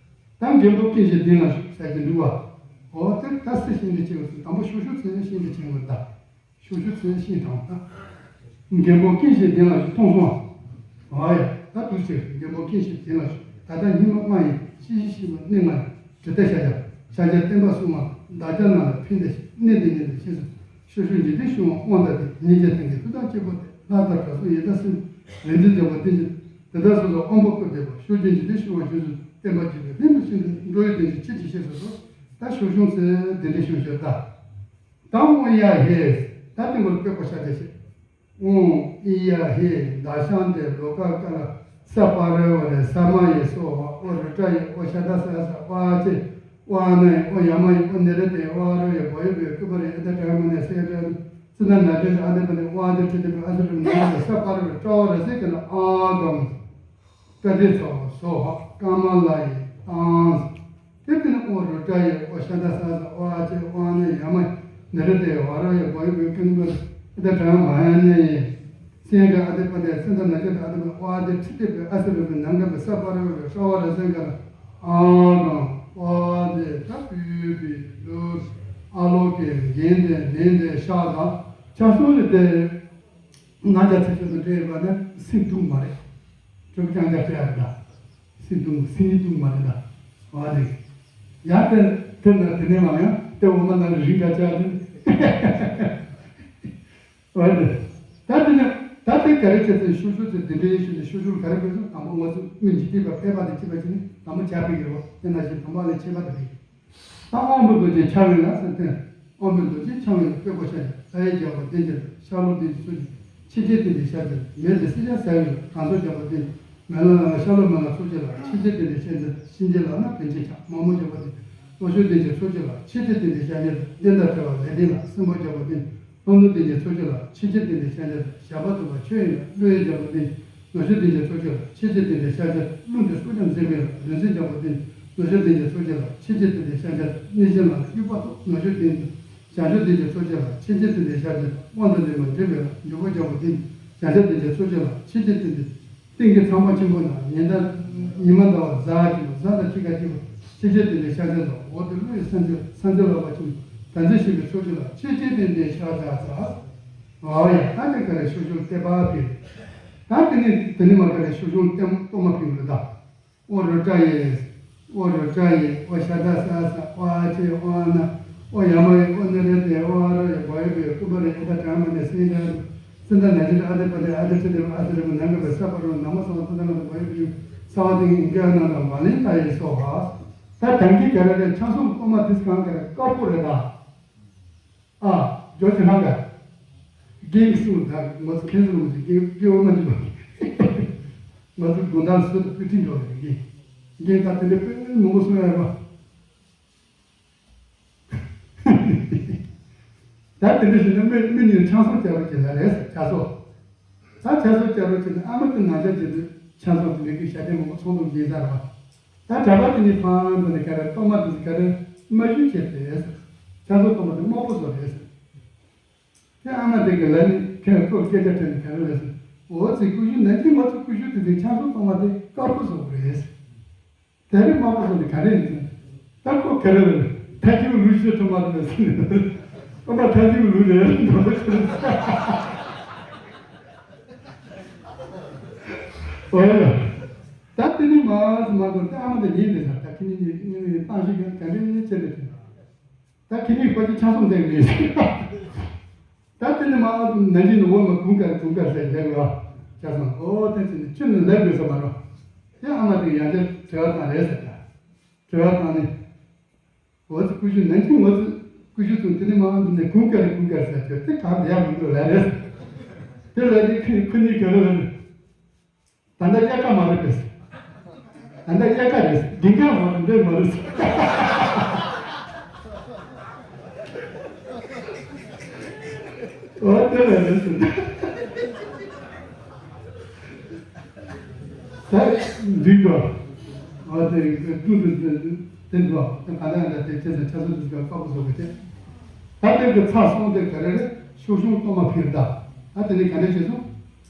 ད་མགོན་པོ་ཀུན་གཞི་གདན་ལ་བཞུགས་ས་ཅི་འགྲིག་བ། འོ་དེ་ད་རྩིས་ཤིང་ལ་ཅི་བ་སུ་དང་པོ་ཤུ་ཤུ་ཚེ་ཤིང་ལ་ཅི་བ་ད། ཤུ་ཤུ་ཚེ་ཤིང་དང་ད། མགོན་པོ་ཀུན་གཞི་གདན་ལ་བཞུགས་མཐོང་སོང་། ཨ་ཡ། ད་དུས་ཚེ་མགོན་པོ་ཀུན་གཞི་གདན་ལ་བཞུགས། ད་ལྟ་ཉི་མ་ལྔ་ཡིན་ཤི་ཤི་ཤི་བ་གནས་ལྔ་ཡིན་དྲི་ལྟ་ཤ་རྒྱ་ཤ་རྒྱ་བསྟན་པ་སྲུང་བ་བདག་ཅག་རྣམས་ལ་ཕན་བདེ་ཞིང་གནས་བདེ་ཉིད་དུ་ཤེས་སུ། ཤུ་ཤུ་འཇིག་རྟེན་ཤི་བ་དབང་དང་ལྡན་སྙིང་རྗེ་ཐང་གི་མཐུ་དང་གཅིག་པོ་སྟེ་ལྷ་དང་དྲང་སྲོང་ཡི་དྭགས་སྲིན་རིག་འཛིན་འཇམ་དཔལ་བསྟན་ཅིང་དེ་དག་སོ་སོ་དབང་པོ་བཀོད་པའི་བར་ཤུ་རྒྱུན་འཇིག་རྟེན་ཤི་བ་རྗེས་སུ་བསྟན་པ་འཇིག་པའི་ལྷན་དུ་ཤིན་ཏུ་འགྲོ་བའི་དོན་གྱི་ཆེད་ཀྱི་ཤེས་སུ་གསོལ། ད་ཤུ་ཤུ་ཚེ་འདི་འདྲའི་ཤུ་ཤུ་ད། དང་ཨོ་ཡ་ཧེ། ད་ཏིང་གོར་དཔེ་ཀོ་ཤ་དེ་ཤེས། ཨོ་ཨི་ཡ་ཧེ་ད་ཤང་དེ་ལོ་ཀ་ཀ་ལ་ས་པ་རེ་བ་རེ་ས་མ་ཡེ་སོ་བ་ཨོ་རུ་ཏྲ་ཡེ་ཨོ་ཤ་ད་ས་ས་ཨོ་ཨ་ཅེ་ཨོ་ཨ་ན་ཡེ་ཨོ་ཡ་མ་ཡེ་ཨོ་ནེ་རེ་ཏེ་ཨོ་ཨ་རོ་ཡེ་བ་ཡེ་བེ་ཀུ་པ་རེ་ཨེ་ད་ཏྲ་མ་ནེ་སེ་ཏྲ་ཙི་ན་ན་ཏྲ་ཨ་ཏེ་པ་ནེ་ཨོ་ཨ་ཏེ་ཏྲི་ཏེ་པ་ཨ་ཏེ་རུ་ན་ས་པ་རེ་བ་ཏྲ་བ་རེ་སེ་ཀ་ན་ཨ་གམ། ཀ་ཏེ་ཚ་བ་སོ་བ་ཀ་མ་ལ་ཡི་ཏང་། དེ་ཏེ་ནི་ཨོ་རུ་ཏྲ་ཡི་ཨོ་ཤ་ད་ས་ས་ཨོ་ཨ་ཅེ་ཨོ་ཨ་ནི་ཡ་མ་ནི་རི་ཏེ་བ་ར་ཡི་བ་ཡི་བུ་ཀུན་བུ་ཨི་ད་དྲ་མ་ཡ་ནི་ཡི་སེན་ཏྲ་ཨ་ཏེ་པ་ཏེ་སེན་ཏ་ན་ཅེ་ཏ་ཨ་ཏེ་མ་ཨོ་ཨ་ཏེ་ཁྲི་ཏེ་པེ་ཨ་སི་རུ་པེ་ནང་ག་པེ་ས་པ་ར་བ་ཤ་བ་ར་སེན་ག་ལ་ཨ་གང་ཨོ་ཨ་ཏེ་ད་པི་པི་ལུ་ཨ་ལོ་ཀེ་གེན་ཏེ་ནེན་ཏེ་ཤ་ད་ཆ་སོ་ལི་ཏེ། ང་ཅག་ཚེ་ཆོས་དང་འབྲེལ་བ་ནི་སེམས་སྡུག་མ་རེད། ཁྱོད་ཀྱང་ཅག་སྤྲད་ཡ་རེད་ད། སེམས་སྡུག་སེམས་ཉིད་སྡུག་མ་རེད་ད། བ་རེད། ཡ་དེ་དེ་ན་དེ་ནས་མ་ཡང་དེ་འོ་མ་ན་རིང་ག་ཅག་རེད། བ་རེད། ད་དེ་ནས་ད་དེ་ག་རེ་བྱས་ཚེ་ཤུ་ཤུ་ཚེ་དེ་འདྲའི་ཤུ་ནས་ཤུ་ཤུ་ག་རེ་དགོས་སོང་དང་པོ་ང་ཚོ་སྨིན་ཇི་ཏི་པ་ཕལ་པ་དེ་སྐྱེས་པ་ཅི་ནས་དང་པོ་ཇ་ཕིག་གི་རོ་དེ་ན་བཞིན་དང་པོ་ལས་ཆད་པ་དེ་རེད། ད་དབང་པོ་རྡོ་རྗེ་ཕྱག་དབེན་ལ་ཟེར་ཏེ། དབང་པོ་རྡོ་རྗེ་ཕྱག་དབེན་ལ་དཔེ་བཀོད་བྱ་ཡི། ལྷ་ཡི་རྒྱལ་པོ་བསྟན་འགྱུར་ཤར་ལྷོ་བསྟན་འགྱུར་ཚོགས་ཀྱི་ཆོས་རྒྱལ་བསྟན་པའི་ཤར་རྒྱལ་མེ་ལྡེ་སྲིད་ཤར་ཟ་བའི་གངས་ཚོགས་རྒྱལ་པོ་བསྟན་འགྱུར་མེ་ལ་ལ་ཤར་ལྷོ་མེ་ལ་ཚོགས་ཀྱི་ལ་ཆོས་རྒྱལ་བསྟན་པའི་ཤར་རྒྱལ་གཤིན་རྗེ་ལ་ན་བན་ཆེན་ཆགས་མ་མོ་རྒྱལ་པོ་བསྟན་འགྱུར་ནག་ཕྱོགས་བསྟན་འགྱུར་ཚོགས་ཀྱི་ལ་ཆོས་རྒྱལ་བསྟན་པའི་ཤར་རྒྱལ་བསྟན་དང་བྲལ་བ་ལས་ལྡན་ལ་སྲིན་པོ་རྒྱལ་པོ་བསྟན་འགྱུར། ལྷོ་ནུབ་བསྟན་འགྱུར་ཚོགས་ཀྱི་ལ་ཆོས་རྒྱལ་བསྟན་པའི་ཤར་རྒྱལ་ཞབས་པ་ཐུབ་པ་ཆོས་དབྱིངས་ལ་ཀླུ་ཡི་རྒྱལ་པོ་བསྟན་འགྱུར། ནག་ཕྱོགས་བསྟན་འགྱུར་ཚོགས་ཀྱི་ལ་ཆོས་རྒྱལ་བསྟན་པའི་ཤར་རྒྱལ་ཀླུ་འདི་སྲོག་ཀྱང་འཛིན་པའི་ལ་ལུས་འཛིན་རྒྱལ་པོ་བསྟན་འགྱུར། ནག་ཕྱོགས་བསྟན་འགྱུར་ཚོགས་ཀྱི་ལ་ཆོས་རྒྱལ་བསྟན་པའི་ཤར་རྒྱལ་གནས་གཞན་ལ་དབྱུག་པ་ཐོགས་ནག་ཕྱོགས་བསྟན་འགྱུར། བྱང་ཕྱོགས་བསྟན་འགྱུར་ཚོགས་ཀྱི་ལ་ཆོས་རྒྱལ་བསྟན་པའི་ཤར་རྒྱལ་དབང་དུ་ལྡན་པ་འདྲེན་པའི་ལ་འཇུག་པ་རྒྱལ་པོ་བསྟན་འགྱུར། བྱང་ཕྱོགས་བསྟན་འགྱུར་ཚོགས་ཀྱི་ལ་ཆོས་རྒྱལ་བསྟན་འགྱུར། སྟེང་གི་ཚངས་པ་ཆེན་པོ་ན་ཉི་ཟླ་ཉི་མ་ཟླ་བ་གཟའ་སྐྱིད་པ་གཟའ་དང་ཁྱི་ཁ་སྐྱིད་པ་ཆོས་རྒྱལ་བསྟན་པའི་ཤར་རྒྱལ་དང་འོག་ཏུ་ཀླུ་ཡི་སྲས་མཛོད་སྲས་མཛོད་ལ་བ་ཆེན་པོ་བྲམ་ཟེ་ཞིག་གི་ཚོགས་ཀྱི་ལ་ཆོས་རྒྱལ་བསྟན་པའི་ཤར་རྒྱལ་ཟ། ཨོ་ཡ་ད་དེ་ག་རེ་ཤུགས་ཤུགས་བསྟན་པ་དེ། ད་དེ་ནི་དེ་ནི་མ་ག་རེ་ཤུགས་ཤུགས་བསྟན་གཏོར་མ་ཕིང་རུ་ད། ཨོ་རུ་ཏྲ་ཡེ། ཨོ་རུ་ཏྲ་ཡེ། ཨོ་ཤ་ད་ས་ས། ཨོ་ཨ་ཅེ། ཨོ་ཨ་ན། ཨོ་ཡ་མ་ཡེ། ཨོ་ནི་རེ་ཏེ། ཨོ་ཨ་རོ་ཡེ། བ་ཡེ་བེ། ཀུ་པ་རེ། ཨེ་ད་ཏྲ་མ་ནེ་སེ་ཏྲ། སེ་ད་ན་ཅི་ཏ་ཨ་ཏེ་པ་ཏེ། ཨ་ཏེ་ཅི་ཏེ་པ། ཨ་ཏེ་རེ་མ་ན་ག་བེ་ས་པ་རོ་ན་མ་ས་ཏ་ད་ན་བ་ཡེ་བེ། ས་བ་ཏེ་ཨིན་ག་ན་ན་མ་ལེ་ཏ་ཡེ་སོ་ཧ། ད་དང་གི་ག་རེ་རེ་ཆང་སོང་ཏོ་མ་ཏིས་གང་ག་རེ་ཀ་པོ་རེ་ད། ཨ། ཇོ་ཅི་ཧང་ག་རྒན་གྱིས་གསུངས། ད་ང་ཚོ་མཁན་ཟེར་མི་ཚེ་རྒན་རྒན་འོ་མ་འཇུ་བ། ང་ཚོ་དགོང་དག་སུ་དང་དཔེ་ཁྲིད་འགྲོ་བའི་རྒན། རྒན་ད་དེ་འདྲ་དཔེ་མང་པོ་གསུང་ཡ་རེད་བ། ད་དེ་འདྲ་བྱས་ན་མི་མི་གཉིས་ཆང་སོགས་བཅའ་རོགས་བྱེད་ལ་རེད་ཟེར་ཆ་སོགས། ད་ཆ་སོགས་བཅའ་རོགས་བྱེད་ན་ཨ་མ་དེ་ང་ཅག་བྱེད་དུས་ཆང་སོགས་དེ་འདྲ་གི་ཞྭ་ཏོག་མང་པོ་ཚོང་དུ་འགྱེལ་ཚར་བ། ད་གྲྭ་པ་དེ་ནི་ཕང་དེ་ནི་ག་རེ། གཏོར་མ་དེ་ཚོ་ག་རེ། མ་ཞུ་བྱས་ཏེ། ཆ་ཚང་གཏོར་མ་དེ་དམར་པོ་བཟོ་རེད་ཟེར། དེ་ཨ་མ་དེ་གི་ལ་ནི་ཁྱོད་ཁོ་སྐད་ཆ་དྲིས་ནས་ག་རེ་ལབ་ཟེར། འོ་ཙི་ཀུ་ཤུ་ནན་ཅིང་འོ་ཙི་ཀུ་ཤུ་དེ་དེ་ཆ་ཚང་གཏོར་མ་དེ་དཀར་པོ་བཟོ་དགོས་རེད་ཟེར། དེ་རིང་དམར་པོ་བཟོ་ནི་ག་རེ་ཡིན་ཟེར། ད་ཁོ་ག་རེ་ལབ། ཐ་ཀྱུ་ལུ་ཤི་ཐུ་མ་དེ་ལ་ཟེར། ཨ་མ་ཐ་ཀྱུ་ལུ་རེད་འདོད་པ་ཟེར། འོ་ཡ། ད་དེ་ནི་མ་སུ་མ་གོ་ད་ཨ་མ་དེ་ཉིན་དེ་ས་ད་ཁི་ནི་ནི་ནི་ནི་ཏང་ཤི་ག་ག་འདྲེ་ནི་ཆེ་རེད་དེ། ད་ཁི་ནི་ཁོ་ཅི་ཆ་སོང་ཟེར་མེད། ད་དེ་ནི་མ་ཨ་ནན་ཅིང་ནི་འོ་མ་གུང་དཀར་གུང་དཀར་ཟེར་ལེགས་བ། ཆ་སོང་འོ་དེ་ཚོ་ནི་ཁྱོད་ནི་ལེགས་དགོས་ས་མ་རོ། དེ་ཨ་མ་དེ་ཡང་ཅིག་དྲི་བ་བཏང་རེད་ཟེར་ད། དྲི་བ་བཏང་ནི། འོ་ཙི་ཀུ་ཤུ་ནན་ཅིང་འོ་ཙི་ཀུ་ཤུ་ཚོ་དེ་ནི་མ་ཨ་ནི་གུང་དཀར་གུང་དཀར་ཟེར་ཁྱོད་དེ་ག་དེ་ཡག་མི་འདུག་ལ་རེད། དེ་ལ་དེ་ཁི་ཁི་ནི་ག་རེ་ལ་རེད། ད་ལྟ་དབྱར་ཁ་མ་རེད་པས། ད་ལྟ་དབྱར་ཁ་རེད། དགུན་ཁ་མ་རེད། འདྲེ་མ་རེད། འོ་དེ་ལ་རེད་ཟེར། ད་འགྲིག་གོ། འོ་དེ་ཀུན་ཏུ་དེ་འགྲོ། ད་ག་ལ་ཡང་ད་དེ་ཁྱེད་ཚོ་ཆ་ཚང་དུ་དཀར་པོ་བཟོ་གི་དེ། ད་དེ་གི་ཚ་སོང་དེ་ག་རེ་རེད། ཤོག་ཤོག་གཏོར་མ་ཕུལ་ད། ད་དེ་ནས་ག་འདྲ་བྱས་སོང་།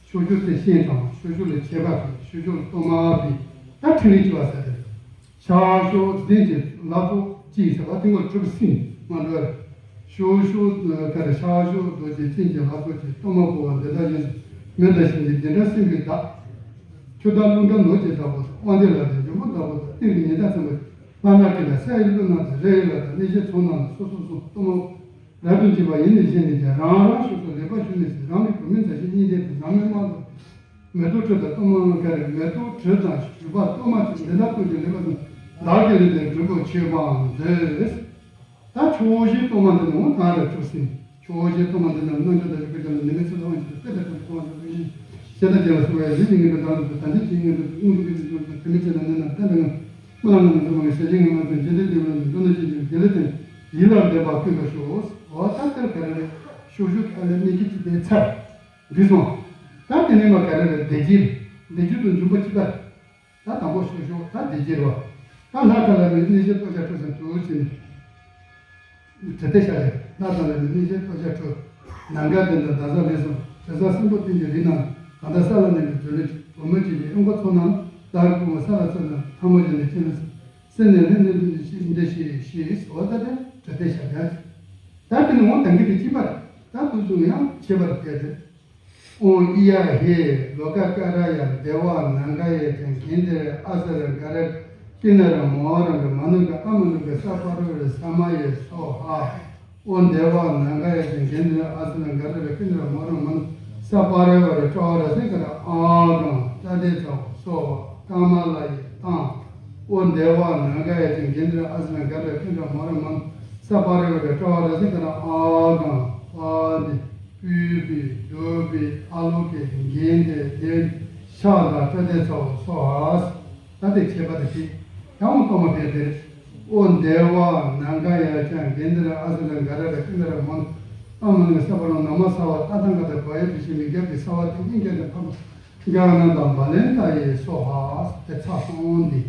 ཤོག་ཅོག་དེ་ཤེས་དང་ཤོག་ཅོག་ལ་ཆད་པ་དང་ཤོག་ཅོག་ལ་གཏོར་མ་བི་ད་ཁྲི་ལི་ཅི་བ་ཟེར་ཏེ། ཤར་ཕྱོགས་བདེན་གྱི་ལྷ་ཚོགས་ཀྱིས་ཟེར་བ་དེ་ངོ་གྲུབ་ཟིན་མ་འགྲོ་བར། ཤོག་ཤོག་ག་རེ་ཤར་ཕྱོགས་རྡོ་རྗེ་ཅན་གྱི་ལྷ་ཚོགས་ཀྱིས་གཏོར་མ་བོར་བ་འདི་ལྟར་ཡིན། མོན་དང་ཞིང་གི་རྒྱན་ཆ་སྲིན་པོའི་བདག་ཆུ་དང་རླུང་དང་ནོར་གྱི་བདག་པོ་དང་དབང་ལྡན་ལ་དང་འབྱུང་པོ་བདག་པོ་དང་སྟེང་གི་ཉི་ཟླ་ཚན་པོ་ལྷ་ནག་གི་ལ་ས་ཡི་ཀླུ་ནག་དང་རི་ཡི་ལ་དང་གནས་ཆེན་ཚོགས་ནག་ལ་སོ་སོ་སོ་གཏོར་མ་རབ་ཏུ་འཇིགས་པ་ཡིན་ནས་བཞེངས་ནས་ཀྱང་རང་རང་ཕྱོགས་སུ་ལེགས་པར་ཞུགས་ནས་ཀྱང་རང་གི་བུད་མེད་མཛའ་བཤེས་གཉེན་བརྩེ་དང་ནང་མི་དམངས་དང་མེ་ཏོག་དྲི་དང་གཏོར་མ་ག་རེ་མེ་ཏོག་དྲི་དང་ཞུ་བ་གཏོར་མ་དེ་འདི་ལ་ཀུན་གྱི་ལེགས་པར་དང་བདག་གི་ལུས་ལྡན་སྒྲུབ་པོ་མཆོད་པའང་མཛོད། ད་ཆོས་བཞིའི་གཏོར་མ་འདི་ནི་འོང་གང་རེ་གྲུབ་ཟིན། ཆོས་བཞིའི་གཏོར་མ་འདི་ནི་རྣལ་འབྱོར་དང་ཡི་གེ་ལ་ནི་མི་ཚེ་ལ་དབང་ཆེན་དཔེ་དང་ཕྲད་པའི་གཏོར་མ་འདི་ནི་ཤེས་དང་རྒྱལ་ལ་སོགས་པའི་རིགས་ཀྱི་ངེས་པའི་བདག་ལ་དང་ཐམས་ཅད་ཀྱི་ངེས་པའི་དངོས་གྲུབ་ཀྱི་ཚུལ་དུ་དེ་མི་ཚེ་ན་ནི་ནམ་བསྟན་པའི་ངང་སྨོན་ལམ་ངང་དུ་མ་ཞལ་བཞེས་ངང་དུ་འཇལ་དུ་འཇལ་བའི་དོན་དུ་ཅི་བྱུང་དགེ་ལེགས་དང་ཡིད་ལ་ལྡན་པ་ཀུན་དུ་ཤོག་འོ་ད་ལྟར་ག་རེ་རེད། ཤོག་ཤོག་ཨ་ལས་གནས་ཀྱི་ཅི་བདེ་ཚར་འདི་སོང་། ད་དེ་ནས་མ་ག་རེ་རེད། བདེ་སྐྱིད་བདེ་སྐྱིད་དུ་འབྱུང་པོ་ཅི་ལྟར། ད་དང་པོ་ཤོག་ཤོག་ད་བདེ་སྐྱིད་རོ། ད་ལྷ་ཁ་ལ་ནི་གནས་ཤེས་ལྟོ་ཆ་ཁྲོ་ཟིན་དུ་ཕྱིན། དྲི་ལྡན་ཤ་ལས་ལྷ་ཁ་ལ་ནི་གནས་ཤེས་ལྟོ་ཆ་ཁྲོ། ནམ་མཁའ་ལྡན་དང་ཟླ་གཟར་ལས་སོ། དྲི་ཟ་སྲིན་པོ་སྟེང་གི་རི་ནང་གང་ལྟར་ས་ལ་གནས་པའི་མཛོད་ལས་བུ་མོ་གཅིག་གིས་ཨེ་མགོ་ཚོ་ནང་ལྟར་ཀུ་མོ་ས་ལ་ཚོ་ནང་ཐ་མོ་བཞིན་ནས་ཁྱེད་ལ་སེམས་ནས་ལྷན་ནས་ལྷན་ནས་ཤིག་འདི་ཤིག་ཤིག་ཟོ་ད་དེ་དྲི་ལྡན་ཤ་ལས། ད་དེ་ནི་འོང་དང་གི་དེ་གཅིག་པར་ད་དུ་བཟུང་ཡང་ཆེ་བར་བལྟས་ཏེ། ཨོཾ་ཨི་ཡ་ཧེ་ལོ་ཀ་ཀ་ར་ཡ་དེ་ཝ་ནཱ་ག་ཡ་ཅང་གེན་དེ་ར་ཨ་ས་ར་ག་ར་ཀི་ན་ར་མོ་ར་ག་མ་ནུ་ག་ཨ་མ་ནུ་ག་ས་པ་རུ་ར་ས་མ་ཡེ་སོ་ཧ། ཨོཾ་དེ་ཝ་ནཱ་ག་ཡ་ཅང་གེན་དེ་ར་ཨ་ས་ར་ག་ར་ཀི་ན་ར་མོ་ར་མ་ནུ་ས་པ་རེ་བ་ར་ཀྲ་བ་ར་སེ་ག་ར་ཨ་གང་ཀྲ་དེ་ཚ་བ་སོ་བ་ཀ་མ་ལ་ཡེ་ཏང་། ཨོཾ་དེ་ཝ་ནཱ་ག་ཡ་ཅང་གེན་དེ་ར་ཨ་ས་ར་ག་ར་ཀི་ན་ར་མོ་ར་མ་ནུ་ས་པ་རེ་བ་ར་ཀྲ་བ་ར་སེ་ག་ར་ཨ་གང་པ་དེ། པུས་པའི་རྡོ་པའི་ཨ་ལོ་ཀའི་རྒྱན་དེ་དེ་ཤ་དང་ཏྲ་དེ་ཚ་བོ་སོ་ཧ། ད་དེ་ཁྱད་པར་དེ་ཅི། ཡང་གཏོར་མ་དེ་དེ། ཨོཾ་དེ་ཝ་ནཱ་ག་ཡ་ཅང་གེན་དེ་ར་ཨ་ས་ར་ག་ར་ར་ཀི་ན་ར་མ་ནུ་ཨ་མ་ནུ་ས་པ་ར་ན་མ་ས་བ་ཏ་ཐང་ག་ད་བ་ཡ་བི་ཤི་མི་རྒྱ་གི་ས་བ་དེ་སྙིང་ག་དེ་ཕམ་ག་ན་དང་བ་ལན་ཏ་ཡེ་སོ་ཧ། དེ་ཚ་སོང་དེ་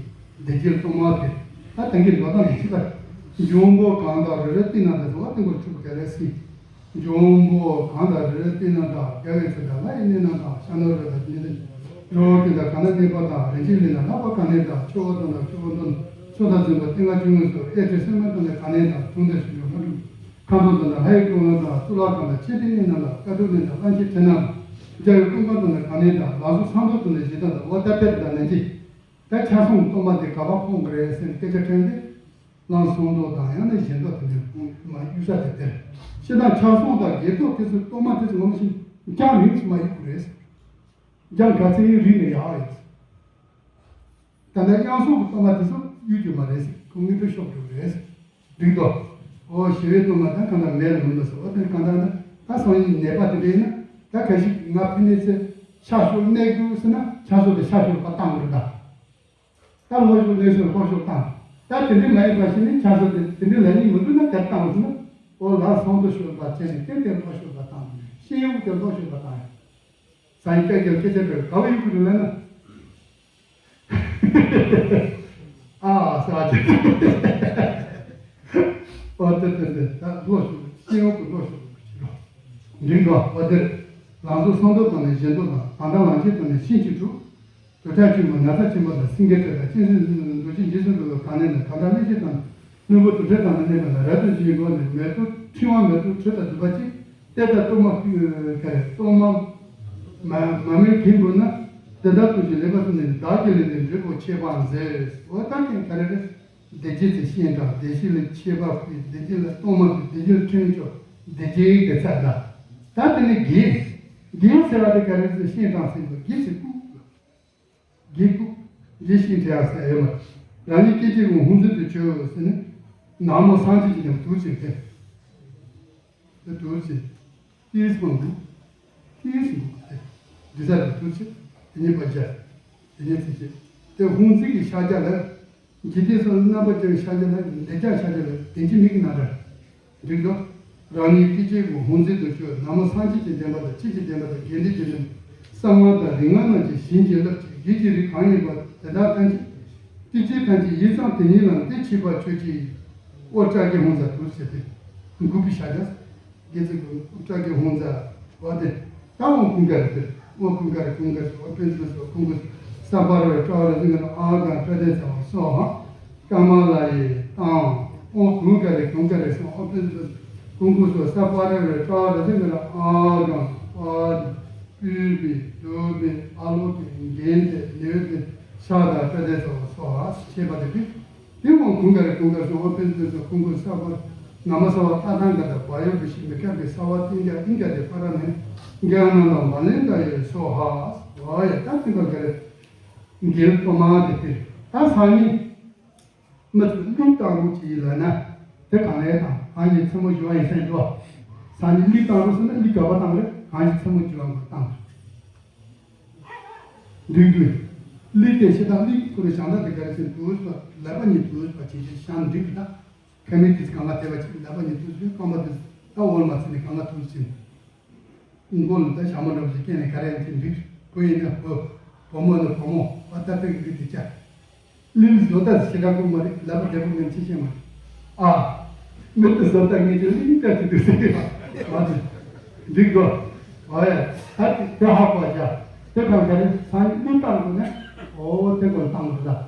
དེ་ཅིར་གཏོར་མ་དེ་ད་དེང་གི་ལོ་ད་མི་ཅི་ད་འཇོང་པོ་གང་དག་རི་རི་ཏི་ན་དེ་ཚོ་བ་དེ་མགོ་ཁྲུ་ག་ར་སི། འཇོང་པོ་གང་དག་རི་རི་ཏི་ན་དང་རྒྱ་བའི་ཚེ་དང་ལྷ་ཡི་གནས་རྣམས་དང་ཤ་ནོར་རི་དང་ཉི་ཟླ་རི་བོ་ཀུན་དང་གང་ན་གནས་པ་དང་རིན་ཆེན་གླིང་དང་ལྷག་པ་གང་གནས་དང་ཆུ་བོ་དང་དང་ཆུ་བོ་དང་མཚོ་དང་འཛིན་པ་ཏིང་ངེ་འཇིགས་དངོས་སུ་ཨེ་ཏེ་སེམས་དཔའ་དང་ནི་གང་གནས་དང་དུང་དང་ཞིང་ཁམས་ལྷ་འབྲུག་ཁམས་དང་དང་ལྷ་ཡི་སྐུ་ལྔ་དང་གཙུག་ལག་ཁང་དང་ཆེ་ཏི་གནས་རྣམས་དང་དཀའ་ཐུབ་གནས་དང་གླང་ཆེན་ཕྲན་རྣམས་དང་རྒྱ་ཡི་ཀུན་དགའ་དང་ནི་གང་གནས་དང་ལང་ཚོ་སང་ཐོག་དང་ནི་གཞི་དང་དང་འོ་ད་ཕེབས་དང་ནན་གྱིས། ད་ཆ་སོང་གཏོར་མ་དེ་ག་པར་ཕོངས་པ་རེད་ཟེར་ནས་སྐད་ཆ་དྲན་ཏེ། ལམ་སང་ཐོག་དང་ཡང་ན་གཞན་ཐོག་དེ་འདྲའི་ཕོངས་མ་གཡུག་ས་དེ་དེར། ཕྱི་ནང་ཆ་སོང་དང་རྒྱན་ཐོག་དེ་ཚོ་གཏོར་མ་དེ་ཚོ་ངོ་མ་ཤེས་རྒྱང་རིང་ཙམ་མ་གཡུག་དགོས་རེད། རྒྱང་ག་ཚད་ཡིན་རིང་ནས་ཡག་ཡོད། ད་ལྟ་དབྱངས་གསོག་གི་གཏོར་མ་དེ་ཚོ་གཡུག་རྒྱུ་མ་རེད་ཟེར། ཁོ་དངོས་གྲུབ་ཤོག་འགྲོ་གི་རེད་ཟེར། འགྲིག་དོ། ཨོ་ཞི་བའི་གཏོར་མ་ད་གང་ལྟར་མེད་ལ་མི་འདུག་ཟེར། ཨོ་དེ་གང་ལྟར་ན་ད་སང་ཉིན་ནད་པ་དེ་འདྲ་ཡིན་ན་ད་ག་ཞིག་ང་ཕི་ནས་ཚེ་ཆ་ཤོར་གནས་དགོས་ཟེར་ན་ཆ་ཤོར་དེ་ཆ་ཤོར་པ་བཏང་དགོས་རེད་ད། ད་ལྷོ་ཕྱོགས་གནས་ཤོར་ལྷོ་ཕྱོགས་བཏང་། ད་དེ་འདྲ་མ་ཡིན་པ་ཞིག་ནི་ཆ་ཤོར་དེ་དེ་འདྲ་ལ་ཉིན་མི་འདུག་ན་དེར་བཏང་ཟེར་ན། ཨོ་ལ་སང་དུ་ཤོར་པ་བྱས་ནས་དེ་དེ་ལྷོ་ཤོར་པ་བཏང་ནས་ཤེས་ཡོན་དེ་ལྷོ་ཤོར་པ་བཏང་ཡོད། ས་ཡི་སྐད་རྒྱག་སྐད་ཆ་དེར་ག་བ་ཡོད་དགོས་རེད་ལབ་ན། ཨ་ཅེ། ཨོ་ཏེ་ཏེ་ཏེ། ད་ལོ་ཞུ་སྐྱེ་བོ་གི་ལོ་ཞུ་འགྲིག་གོ། ཨོ་ཏེ། ལང་ཚོ་སོང་དོ་དང་ནི་བཞིན་དོ་དང་གང་དག་ལང་ཆེན་དང་ནི་ཤིན་ཅི་འཁྲུག་དུར་ཁྲོད་ཆེན་པོ་ན་ཚ་ཆེན་པོ་དང་སེང་གེ་ཁྲོད་དང་གཅན་གཟན་འདུ་བྱེད་འཇིགས་སུ་རུང་བ་གང་ནས་ན་གང་དག་ལེགས་བྱས་དང་བློན་པོ་དུར་ཁྲོད་དང་ནི་གནས་པ་ན་རབ་ཏུ་བཞིན་གོ་ནི་མེ་ཏོག་ཕྲེང་བ་མེ་ཏོག་ཁྲོད་དང་བསྡུས་པ་ཅིག་ཏེ་ད་གཏོར་མ་ཕུལ་ག་རེ་གཏོར་མ་མ་མ་མེད་ཀྱིན་དགོས་ན་དེ་དག་ཏུ་ཞིག་ལེགས་པར་གསུངས་ནས་བདག་གི་ལུས་འདི་འབྲས་བུ་ཆེ་བར་མཛོད། འོ་ད་ཀྱང་ག་རེ་རེད། བདེ་སྐྱིད་ཀྱི་སྤྱན་དྲངས་བདེ་སྐྱིད་ལ་ཆེ་བར་ཕུལ་བདེ་སྐྱིད་ལ་གཏོར་མ་ཕུལ་བདེ་སྐྱིད་ལ་ཁྲོན་ཆོག་བདེ་སྐྱིད་ཀྱི་ཚད་ལ། ད་དེ་ནི་དགེ། དགེ་ཟེར་བ་དེ་ག་རེ་རེད་ཟེར་སྤྱན་དྲངས་ཟེར་བ་དགེ་ཟེར་ཀུ། དགེ་ཀུ། དགེ་ཞིང་དྲི་ཡང་ཟེར་ཡོད་མ། རང་ཉིད་སྐྱེ་མཆེད་ཀུན་ཧུར་འཛིན་དུ་བྱོས་ཟེར་ནས། ནག་མོ་སངས་རྒྱས་ཀྱི་ནང་དུ་ཅིག་དེ། དེ་དུ་ཅིག་ཏིས་མང་དུ། ཏིས་མང་དུ་དེ། འདི་ཟ་རེ་དུ་ཅིག་དེ་ཉིད་པ་བརྒྱ། དེ་ཉིད་ཚིག་ཅིག་དེ་ཧུར་འཛིན་གྱི་ཕྱག་རྒྱ་ལ། འཇིག་རྟེན་སོགས་རྣམ་པ་བཅུའི་ཕྱག་རྒྱ་ལ་འདེགས་རྒྱག་ཕྱག་རྒྱ་ལ་བདེན་བཞི་མིག་གི་རྣམ་གྲངས། འགྲིག་འདུག་རང་ཉིད་སྐྱེ་མཆེད་ཀུན་ཧུར་འཛིན་དུ་བྱོས། ནག་མོ་སངས་རྒྱས་ཀྱི་བདེན་པ་དང་ཆོས་ཀྱི་བདེན་པ་དང་དགེ་འདུན་གྱི་བདེན་པ། གསང་སྔགས་དང་རིག་སྔགས་རྣམས་ཀྱི་བྱིན་གྱིས་བརླབས་ཀྱི་བགེགས་ཀྱི་རིགས་གང་ཡིན་པ་དེ་དག་ཐམས་ཅད། སྐྱེ་མཆེད་ཐམས་ཅད་ཡིད་ཙམ་དེ་ཉིད་ལ་འདི་མཆིས་པ་ཆོས་ཀྱི། ཨོ་ཏྲ་གི་ཧོང་ཟ་དུ་ཟེར་ཏེ། འགུག་པའི་ཕྱག་རྒྱ། དགེ་ཚུལ་ཀུན་ཨོ་ཏྲ་གི་ཧོང་ཟ། བ་དེ། ད་འོང་ཀུན་དགའ་རེ་ཏེ། འོང་ཀུན་དགའ་རེ་ཀུན་དགའ་རེ་འོ་ཕན་ཚུན་སོ་ཀུན་དགའ་ས་པ་ར་ར་ཏྲ་བ་ར་ཟིན་ག་ན་ཨ་ག་ཏྲ་དེ་ཚ་བ་སོ་ཧ། ཀ་མ་ལ་ཡེ་ཏང་། འོང་ཀུན་དགའ་རེ་ཀུན་དགའ་རེ་སོ་འོ་ཕན་ཚུན་སོ་ཀུན་དགའ་སོ་ས་པ་ར་ར་ཏྲ་བ་ར་ཟིན་ག་ན་ཨ་ག་པ་དེ། སྤུས་པའི་རྡོ་སྦིས་ཨ་ལོ་ཏེ་འགན་ཏེ་ནེའུ་ཏེ་ཤ་དང་ཏྲ་དེ་ཚ་བ་སོ་ཧ་ཤེས་པ་དེ་ཏེ། དེ་འོང་ཀུན་དགའ་རེ་ཀུན་དགའ་སོ་འོ་ཕན་ཚུན་སོ་ཀུན་དགའ་ས་པ་ན་མ་ས་བ་ཏ་ཏང་ག་ད་བ་ཡོ་བི་ཤི་མི་ཁ་བི་ས་བ་ཏིང་ག་ཨིང་ག་དེ་ཕ་ར་ནེ་ག་ན་ལ་མ་ལེན་ད་ཡེ་སོ་ཧ་བ་ཡེ་ད་ཏིང་ག་ག་རེ་འགན་པ་མ་དེ་ཏེ་ད་ས་ནི། མི་ཚོས་གླུད་བཏང་རོགས་གྱིས་ལབ་ན། དེ་གང་ལས་དང་གང་ཡིན་མཚན་མོ་བཞི་བ་ཡིན་ས་ཡིན་འགྲོ། ས་ནི་གླུད་བཏང་རོགས་ཟེར་ན་གླུད་ག་པ་བཏང་རེད་གང་ཡིན་མཚན་མོ་བཞི་བ་ངོ་བཏང་རེད། འདུག་འདུག་གླུད་དེ་ཤི་དང་གླུད་ཁོ་རེ་བྱང་དག་དེ་ག་རེ་ཟེར་འདུག་ཟེར་ལབ་པ་ཉིད་འདུག་ཟེར་བ་ཇི་བཞིན་བྱང་འདུག་གི་ད། ཁ་མིག་དེ་གང་ལ་དེ་བ་ཅིག་ལབ་པ་ཉིད་འདུག་ཟེར་རྐང་པ་དེ་ད་འོར་མ་ཚེ་ནི་གང་ལ་འདུག་ཟེར། མགོ་ལ་ད་ཞྭ་མོ་འདྲ་པོ་ཞིག་བཀལ་ནས་ག་རེ་ཡིན་དེ་འགྲིག་བུ་ཡིན་ན་བུ། བུ་མོ་ནི་བུ་མོ་བ་ད་ལྟ་གི་འདི་ཅག་གླུད་བཟོ་ལྟ་ཞེ་དྲག་དགོས་མ་རེད་ལབ་པ་བདེ་པོ་མིན་ཚེ་ཤེས་མ་རེད། ཨ། མི་དེ་བཟོ་ལྟ་ངེས་ཀྱི་གླུད་ལྟ་ཅི་འདུག་ཟེར་གི་བ་དེ། འགྲིག་གོ། ཨ་ཡ། ད་དེ་ཧ་གོ་བྱ། དེ་གང་ག་རེ་སང་ཉིན་གླུད་བཏང་དགོས་ན། ཨོ་དེ་གོ་བཏང་དགོས་ད།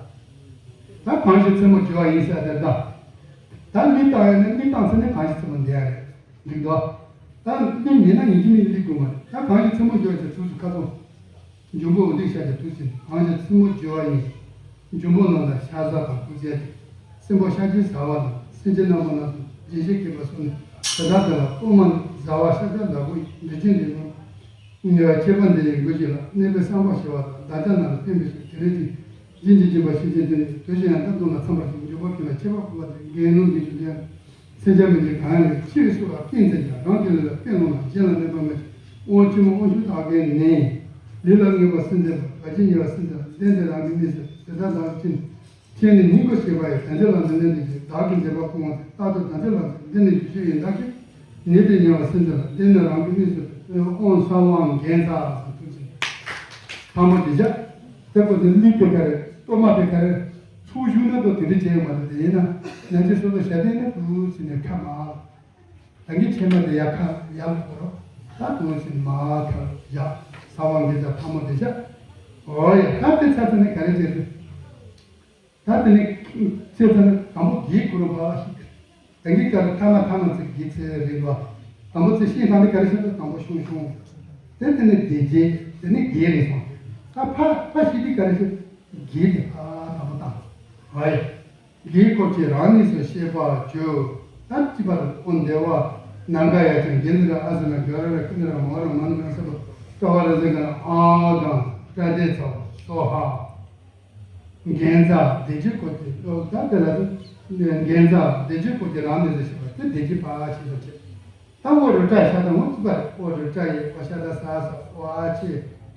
ད་གང་ཞིག་མཚན་མོ་བྱི་བ་ཡིན་ཟེར་དེ་ད། ད་གླུད་བཏང་ཡོད་ན་གླུད་བཏང་ཚེ་ནི་གང་ཞིག་མཚན་མོ་འདི་ཡ་རེད། འགྲིག་འདུག་ད་གླུད་མིན་ན་ཡིན་གྱི་མིན་གླུད་དགོས་མ་རེད། ད་གང་ཞིག་མཚན་མོ་བྱི་བ་ཞིག་ཚུགས་སུ་ཁ་ཚོ། འཇུམ་པོ་འོ་འདི་ཤ་ཞིག་ཚུགས་ཟིན་གང་ཞིག་མཚན་མོ་བྱི་བ་ཡིན། འཇུམ་པོ་རྣམས་ལ་ཤ་ཟ་དང་ཀུ་རྩེ་སྟེ། སྲིན་པོ་ཤ་ཆེན་ཟ་བ་དང་སེམས་ཅན་རྣམས་ལ་སོགས་སྦྱིན་བྱེད་བགེགས་པ་སོགས་ནི་དེ་དག་དེ་ལ་གཏོར་མ་ནི་ཟ་བ་ཤ་ཟ་ལ་གུ་ཡི་འདི་ཅན་འདི་མོ། ཉེ་བ་ཁྱད་པར་འདི་ཡི་མགོ་བཞི་ལ་གནས་པའི་བསམ་པ་ཞི་བ་དང་བདག་ཅག་རྣམས་ལ་ཕན་པའི་ཕྱིར་དེ་རིང་ཅིག་སྦྱིན་གྱི་སྦྱིན་པ་ཤིན་ཏུ་དེ་ནི་དུས་གཞན་ཡང་སྟབས་བདེ་ལ་འཚམས་པར་ཞིག་འཇུག་པ་ཀུན་ལ་ཁྱད་པར་འཕགས་པ་དེ་འགན་ལུང་འདི་ཞུ་ལན། སེམས་ཅན་མི་འཇིགས་གང་ཡང་མེད་ཕྱི་བའི་སུ་ལ་སྐྱོན་མཛད་ཀྱང་རང་གི་ལུས་ལ་དཔེ་ལོངས་ལ་གཞན་ལ་གནོད་པ་མེད་ཅིང་དབང་ཆེན་མོ་དབང་ཕྱུག་དག་གིས་ནི། ལུས་ལ་གནོད་པ་སེལ་མཛད་པ་བར་ཆད་ཉེ་བ་སེལ་མཛད་པ་བདེན་ཏེ་རང་གི་གནས་སུ་དེ་དག་དག་ཅིང་། ཁྱེད་ནི་སྙིང་པོ་ཞེས་པ་ཡི་དམ་ཚིག་ལ་མི་གནས་ཏེ་ཞེས་བདག་གིས་མཛད་པ་སྐུ་དབང་ཚེ་རྟག་ཏུ་དམ་ཚིག་ལ་འཛིན་འདི་ནི་རྒྱུ་ཆོས་ཡིན་བདག་གིས་ནི་དེ་ཉེ་བ་སེམས་ཅན་ལ་འདི་ནི་རང་གི་གནས་སུ་དབང་ས་དབང་འགན་ཚ་ཟེར་ཐུགས་ཆེན། ཕ་མ་དེ་བཞག་དེ་ཀོ་དེ་གླུད་དེ་ག་རེ་གཏོར་མ་དེ་ག་རེ་ཚུགས་བཞུགས་ན་དོ་དེ་འདྲ་བྱས་ཡོད་མ་རེད་དེ་ཡིན་ན་ན་ཅི་སོ་སོ་ཞལ་ཏེ་ནི་བུ་ཟེར་ནས་ཁ་མ། ད་གིན་ཆེ་མ་དེ་ཡ་ཁ་ཡ་ལ་གོ་རོ། ད་དུང་ཟིན་མ་ཁ་ཡ་ས་དབང་འགན་ཚ་ཕ་མ་དེ་བཞག་ཨོ་ཡ་ད་དེ་ཚ་ཚ་ནི་ག་རེ་བྱས་ཏེ། ད་དེ་ནི་ཚེ་ཚ་ནི་དང་པོ་དགེ་ཁུ་རུ་བ་ཞིག་ད་གིན་ཀ་རུ་ཐ་མ་ཐ་མ་ཚེ་དགེ་ཚེ་རིང་བ། དང་པོ་ཚེ་ཤིང་ཐང་ནི་ག་རེ་ཤིང་ཐང་དང་པོ་ཤོང་ཤོང་། དེ་དེ་ནི་བདེ་རྗེ་དེ་ནི་དགེ་རེད་སོང་། ད་ཕ་ཕ་ཤི་དི་ག་རེ་ཤི་དགེ་དེ་ཕ་དང་པོ་དང་། ཨ་ཡ། དགེ་སྐོར་གྱི་རང་གནས་སུ་ཤེས་པར་བྱོས། ད་ཅི་པར་ཨོ་འདེ་བ་ནམ་མཁའ་ཡ་ཅན་གྱེན་ཟེར་ཨ་ཟེར་ན་ག་ར་ར་ཀི་ནི་ར་མ་ར་མ་ནི་ར་ས་པ་ཀྲ་བ་ར་ཟེར་ག་ན་ཨ་དང་ཏྲ་དེ་ཚ་སོ་ཧ། འགན་ཚ་བདེ་སྐྱིད་སྐོར་གྱི་ལོ་ད་དེ་ལ་འགན་ཚ་བདེ་སྐྱིད་སྐོར་གྱི་རང་གནས་སུ་ཤེས་པ་དེ་བདེ་སྐྱིད་པ་ཞེས་སོ་ཅེས། ད་ཨོ་རུ་ཏྲ་ཤ་དང་ངོ་ཚུགས་པ་རེད། ཨོ་རུ་ཏྲ་ཡི་ཨོ་ཤ་ད་ས་ས་ཨོ་ཨ་ཆེ་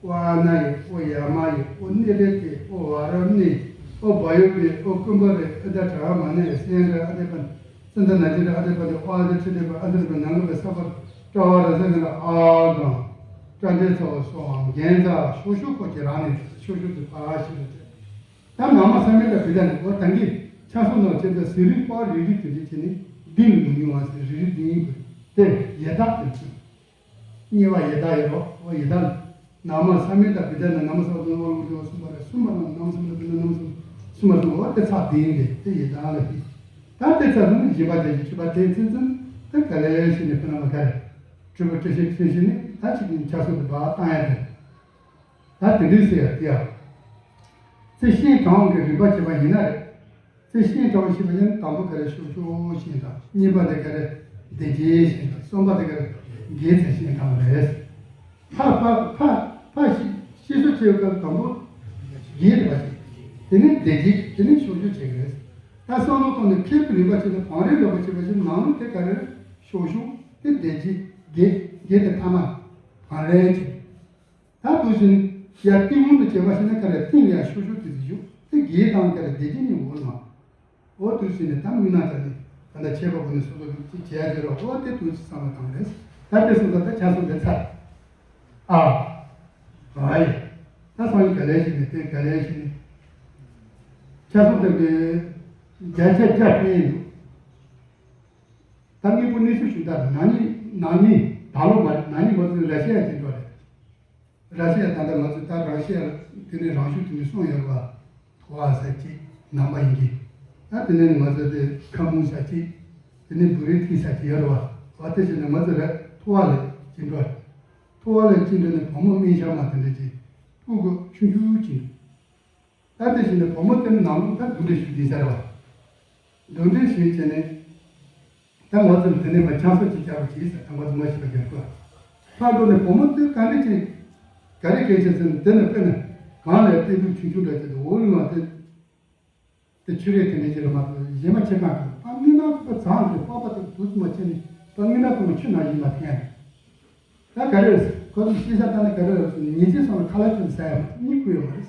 ཨོ་ཨ་ན་ཡི་ཨོ་ཡ་མ་ཡི་ཨོ་ནི་རེ་ཏེ་ཨོ་བ་ར་ནི་ཨོ་བ་ཡོ་པེ་ཨོ་ཀུན་པ་རེ་ཨི་ད་དྲ་མ་ན་ཡི་སེན་རེ་ཨ་དེ་པ་ནི་སེན་ད་ན་ཅི་རེ་ཨ་དེ་པ་ནི་ཨོ་ཨ་དེ་ཁྲི་དེ་པ་ཨ་དེ་པ་ནང་གི་པ་ས་པ་ཏྲ་བ་ར་ས་གི་ན་ཨ་དང་ཏྲ་འདྲེ་ཚོ་སོ་འགན་ཚ་ཤོ་ཤོ་ཁོ་ཁྱེད་རང་ནི་ཤོ་ཤོ་དུ་ཨ་ཤི་རེ་ཏེ། ད་ནང་མ་ས་མེད་ལ་བི་ད་ནི་ཨོ་ད་གི་ ཆ་སོགས་ནང་བཅས་པའི་ཟས་རིགས་པོ་རེ་རེ་དེ་འདྲ་བྱས་ནས་བདུན་ལ་མི་ཉུང་བ་ཟེར། རེ་རེ་བདུན་ཡིན་དགོས་ཏེ། ཡི་དྭགས་དེ་ཚོ། གཉིས་པ་ཡི་དྭགས་ཡོད་རོ། འོ་ཡི་དྭགས་ནི། ནག་མོ་ས་མེད་དང་བི་ཏ་ནི་ནག་མོ་ས་འོག་ཏུ་ནག་མོ་ལོག་ཏུ་གསུམ་པ་རེད། གསུམ་པ་ནང་ནག་མོ་ས་མེད་དང་བི་ཏ་ནག་མོ་ས་གསུམ་པ་གསུམ་པ། འོ་དེ་ཚར་བདུན་རེད། དེ་ཡི་དྭགས་ལ་ཕྱིན། ད་དེ་ཚར་སོང་ན་སྦྱིན་པ་བྱ་རྒྱུ་མཆོད་པ་དེ་ཚུན་ཚོད་དེ་ག་ལེར་བྱས་ནས་ཕུལ་ན་མ་ག་རེ། སྤྲུལ་པ་སྤྲུལ་ཞིང་ཕུལ་ཞིང་ནི་ད་ཅིག་གི་ཆ་སོགས་དེ་འབག་བཏང་ཡ་དེ། ད་དེ་འདྲས་ཟེར་ཡ་དེ་ཡ། རྩི་ཤིང་གྲོང་གི་རིག་པ་བྱེད་པ་ཡིན་ན་རེད། རྩི་ཤིང་གྲོང་ཞེས་པ་ཡིན། དང་པོ་ག་རེ་ཤོ་ཤོ་ཤིང་དང་། གཉིས་པ་དེ་ག་རེ་སྡེ་བརྒྱད་ཤིང་དང་། གསུམ་པ་དེ་ག་རེ་དགེ་རྩ་ཤིང་དང་རེད། ཕ་ཕ་ཕ་ཕ་ཤི་ཤི་སོ་བྱེད་པའི་སྐབས་དང་པོ་དགེ་རེད་པ་ཞིག་དེ་ནས་སྡེ་བརྒྱད། དེ་ནས་ཤོ་ཤོ་བྱེད་ཀྱི་རེད། ད་བསམ་བློ་བཏང་ནས་མཁས་པའི་རིག་པ་བྱས་ནས་བང་རིམ་ལེགས་པོ་བྱས་པ་ཞིག་ནང་ལོགས་དེ་ག་རེ་ཤོ་ཤོ་དེ་སྡེ་བརྒྱད་དགེ་དགེ་དེ་ཐ་མ་བང་རིམ་བྱེད། ད་དུ་བཞིན་ཡར་གཏིང་མུན་དུ་བྱས་པ་ཞིག་ན་ག་རེ་གཏིང་ལ་ཡང་ཤོ་ཤོ་དེ་དུ་བཞུགས་ཏེ་དགེ་དང་ག་རེ་སྡེ་བརྒྱད་གཉིས་འོར་མ། འོ་དུ་ཟིན་ནས་ད་མི་ན་ཅག་ནི་ད་ལྟ་ཆད་པ་པོ་ནི་སོ་སོ་གི་ཅི་བྱས་ཡ་བྱེད་རོགས། འོ་དེ་དུ་བསམ་བློ་བཏང་རེད། ད་དེ་སོང་ཙང་ད་ཆ་སོང་དེ་ཚར། ཨ། ཨ་ཡེ། ད་སང་ཉིན་ག་ལེ་ཞིག་ནི་དེ་ག་ལེ་ཞིག་ནི། ཆ་སོང་དེ་གི་བརྒྱ་ཆ་བརྒྱ་ཕན་ཡིན་འདུག་ད་དངོས་པོ་གནས་ཚུལ་ཞུ་ད་ན་ནིང་ན་ནིང་ད་ལོ་མ་རེད། ན་ནིང་ང་ཚོ་ར་ཤི་ཡ་ཅིག་འགྲོ་རེད། ར་ཤི་ཡ་ད་ལྟ་ང་ཚོ་ད་ར་ཤི་ཡ་དེ་ནས་རང་ཤུགས་དེ་ནས་སོང་ཡོད་རེད་བ། ཐོ་བ་ས་གཅིག་ནང་པ་ཡིན་གྱི། ད་དེ་ནས་ང་ཚོ་དེ་ཁ་མུང་ས་གཅིག་དེ་ནས་བུ་རེ་ཐི་ས་གཅིག་ཡོད་རེད་བ། བ་དེ་བྱས་ནས་ང་ཚོ་ར་ཐོ་བ་ལ་ཅིག་འགྲོ་རེད། ཐོ་བ་ལ་ཅིག་འགྲོ་ནས་བུ་མོ་སྨན་ཤ་མ་དེ་འདྲ་ཅིག་སྤུ་གུ་ཆུང་ཆུང་ཅིག་ད་དེ་བཞིན་དུ་བུ་མོ་དེ་ནང་ལོགས་ད་འདུ་འབྲེལ་ཞུ་དེ་ཟེར་བ། འདུ་འབྲེལ་ཞུས་བྱས་ནས། ད་ང་ཚོ་དེ་ནས་མ་ཆང་སོགས་ཅིག་རྒྱག་པ་བྱས་ཟེར། ད་ང་ཚོ་མ་ཤི་བ་རྒྱག་གོ། ཕར་འགྲོ་ནས་བུ་མོ་དེ་ག་འདྲ་ཅིག་ག་རེ་སྐད་ཆ་ཟེར་ན་དེ་ནི་དཔེར་ན་གང་ལ་བལྟས་དུས་ཆུང་ཆུང་འདྲ་ཅིག་འདུག་འོ་ལུས་མ་དེ། དེ་ཆུ་རེད་དེ་འདྲ་ཅིག་རེད་མ་གཏོགས་གཞན་མ་ཆེ་གང་གི་ཕ་མི་ནག་ཐུག་པ་ཚང་གི་པགས་པ་དེ་དུས་མ་ཆེ་ནས་ཕ་མི་ནག་ཐུག་པ་ཆུ་ནང་བཞིན་མ་འཐེན་ཡ། ད་ག་རེ་རེད། ཁོ་ཚོ་ཤེས་བྱ་ལྟ་ན་ག་རེ་རེད་ཟེར་ན་ཉིན་མཚན་སོང་ན་ཁ་ལག་ཁྱོན་ཟ་ཡ་མ་གཏོགས་གཉིད་ཁུག་ཡོད་མ་རེད།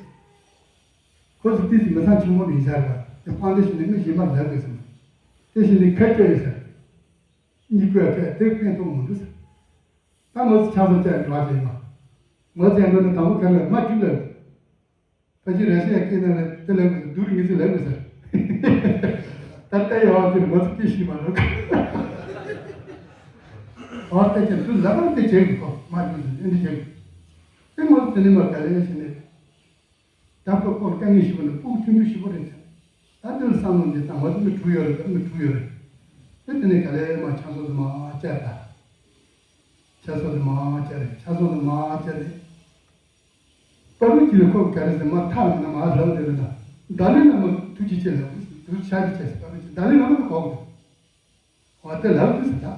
ཁོ་ཚོ་ཏིས་མི་ཚང་ཆུང་མོ་མིན་ས་རེད་བ། དེ་སྤང་སྟེ་ཞིག་ནས་མི་གཞན་པ་ལབ་དགོས་སམ། དེ་བཞིན་དུ་ཁ་སྐྱོ་ཡོད་ས། གཉིད་ཁུག་ཡ་ཁ་དེ་ཕན་ཐོགས་མི་འདུག་ས། ད་ང་ཚོ་ཆང་ས་བཅད་འགྲོ་བ་ཅན་མ། ང་ཚོ་ཡང་འགྲོ་ནས་དང་པོ་ག་ལ་མ་རྒྱུག་ལ། ཕ་ཆེ་ར་ཤི་ཡ་སྐད་ནང་ལ་དེ་ལབ་དགོས་ས། སྡུག་རུ་ངེས་ཚིག་ལབ་དགོས་ས། ད་ལྟ་ཡ་བ་དེར་ང་ཚོ་སྐད་ཤེས་མ་ལོག་ཨོ་ད་ཁྱེད་ཚོ་ལབ་པ་དེ་བྱེད་དགོས་ཁོ་མ་རྒྱུག་ས་ཨེ་འདྲ་བྱེད་དགོས། དེ་ང་ཚོ་དེ་ནས་མ་ག་ལེ་ཞིག་ནས། ད་ཁོ་ཁོར་དཀའ་ངལ་ཞིག་པ་ནི་སྤུ་གུ་ཆུང་ཆུང་ཞིག་པོ་རེད་ཅེས། ད་དེ་ལ་བསམ་བློ་འདི་བཏང་བ་དེ་མི་དྲུག་ཡོད་རེད། ད་མི་དྲུག་ཡོད་རེད། དེ་དེ་ནས་ག་ལེ་མ་ཆང་སོགས་དེ་མ་བཅད་ད། ཆང་སོགས་དེ་མ་བཅད་རེད། ཆང་སོགས་དེ་མ་བཅད་རེད། པ་ལུ་གཅིག་ལ་ཁོ་ག་རེ་ཟེར་མ་ཐག་ལ་ན་མ་ལབ་དེ་རེད་ད། ད་ལེ་ན་མ་ཐུགས་རྗེ་ཆེ་ལབ་དུ་ཆ་རེ་ཆ་ཞིག་པ་ལུ་གཅིག་ད་ལེ་ན་མ་ཐུག་གོ་གི། འོ་དེ་ལབ་དུས་ཟེར་ད།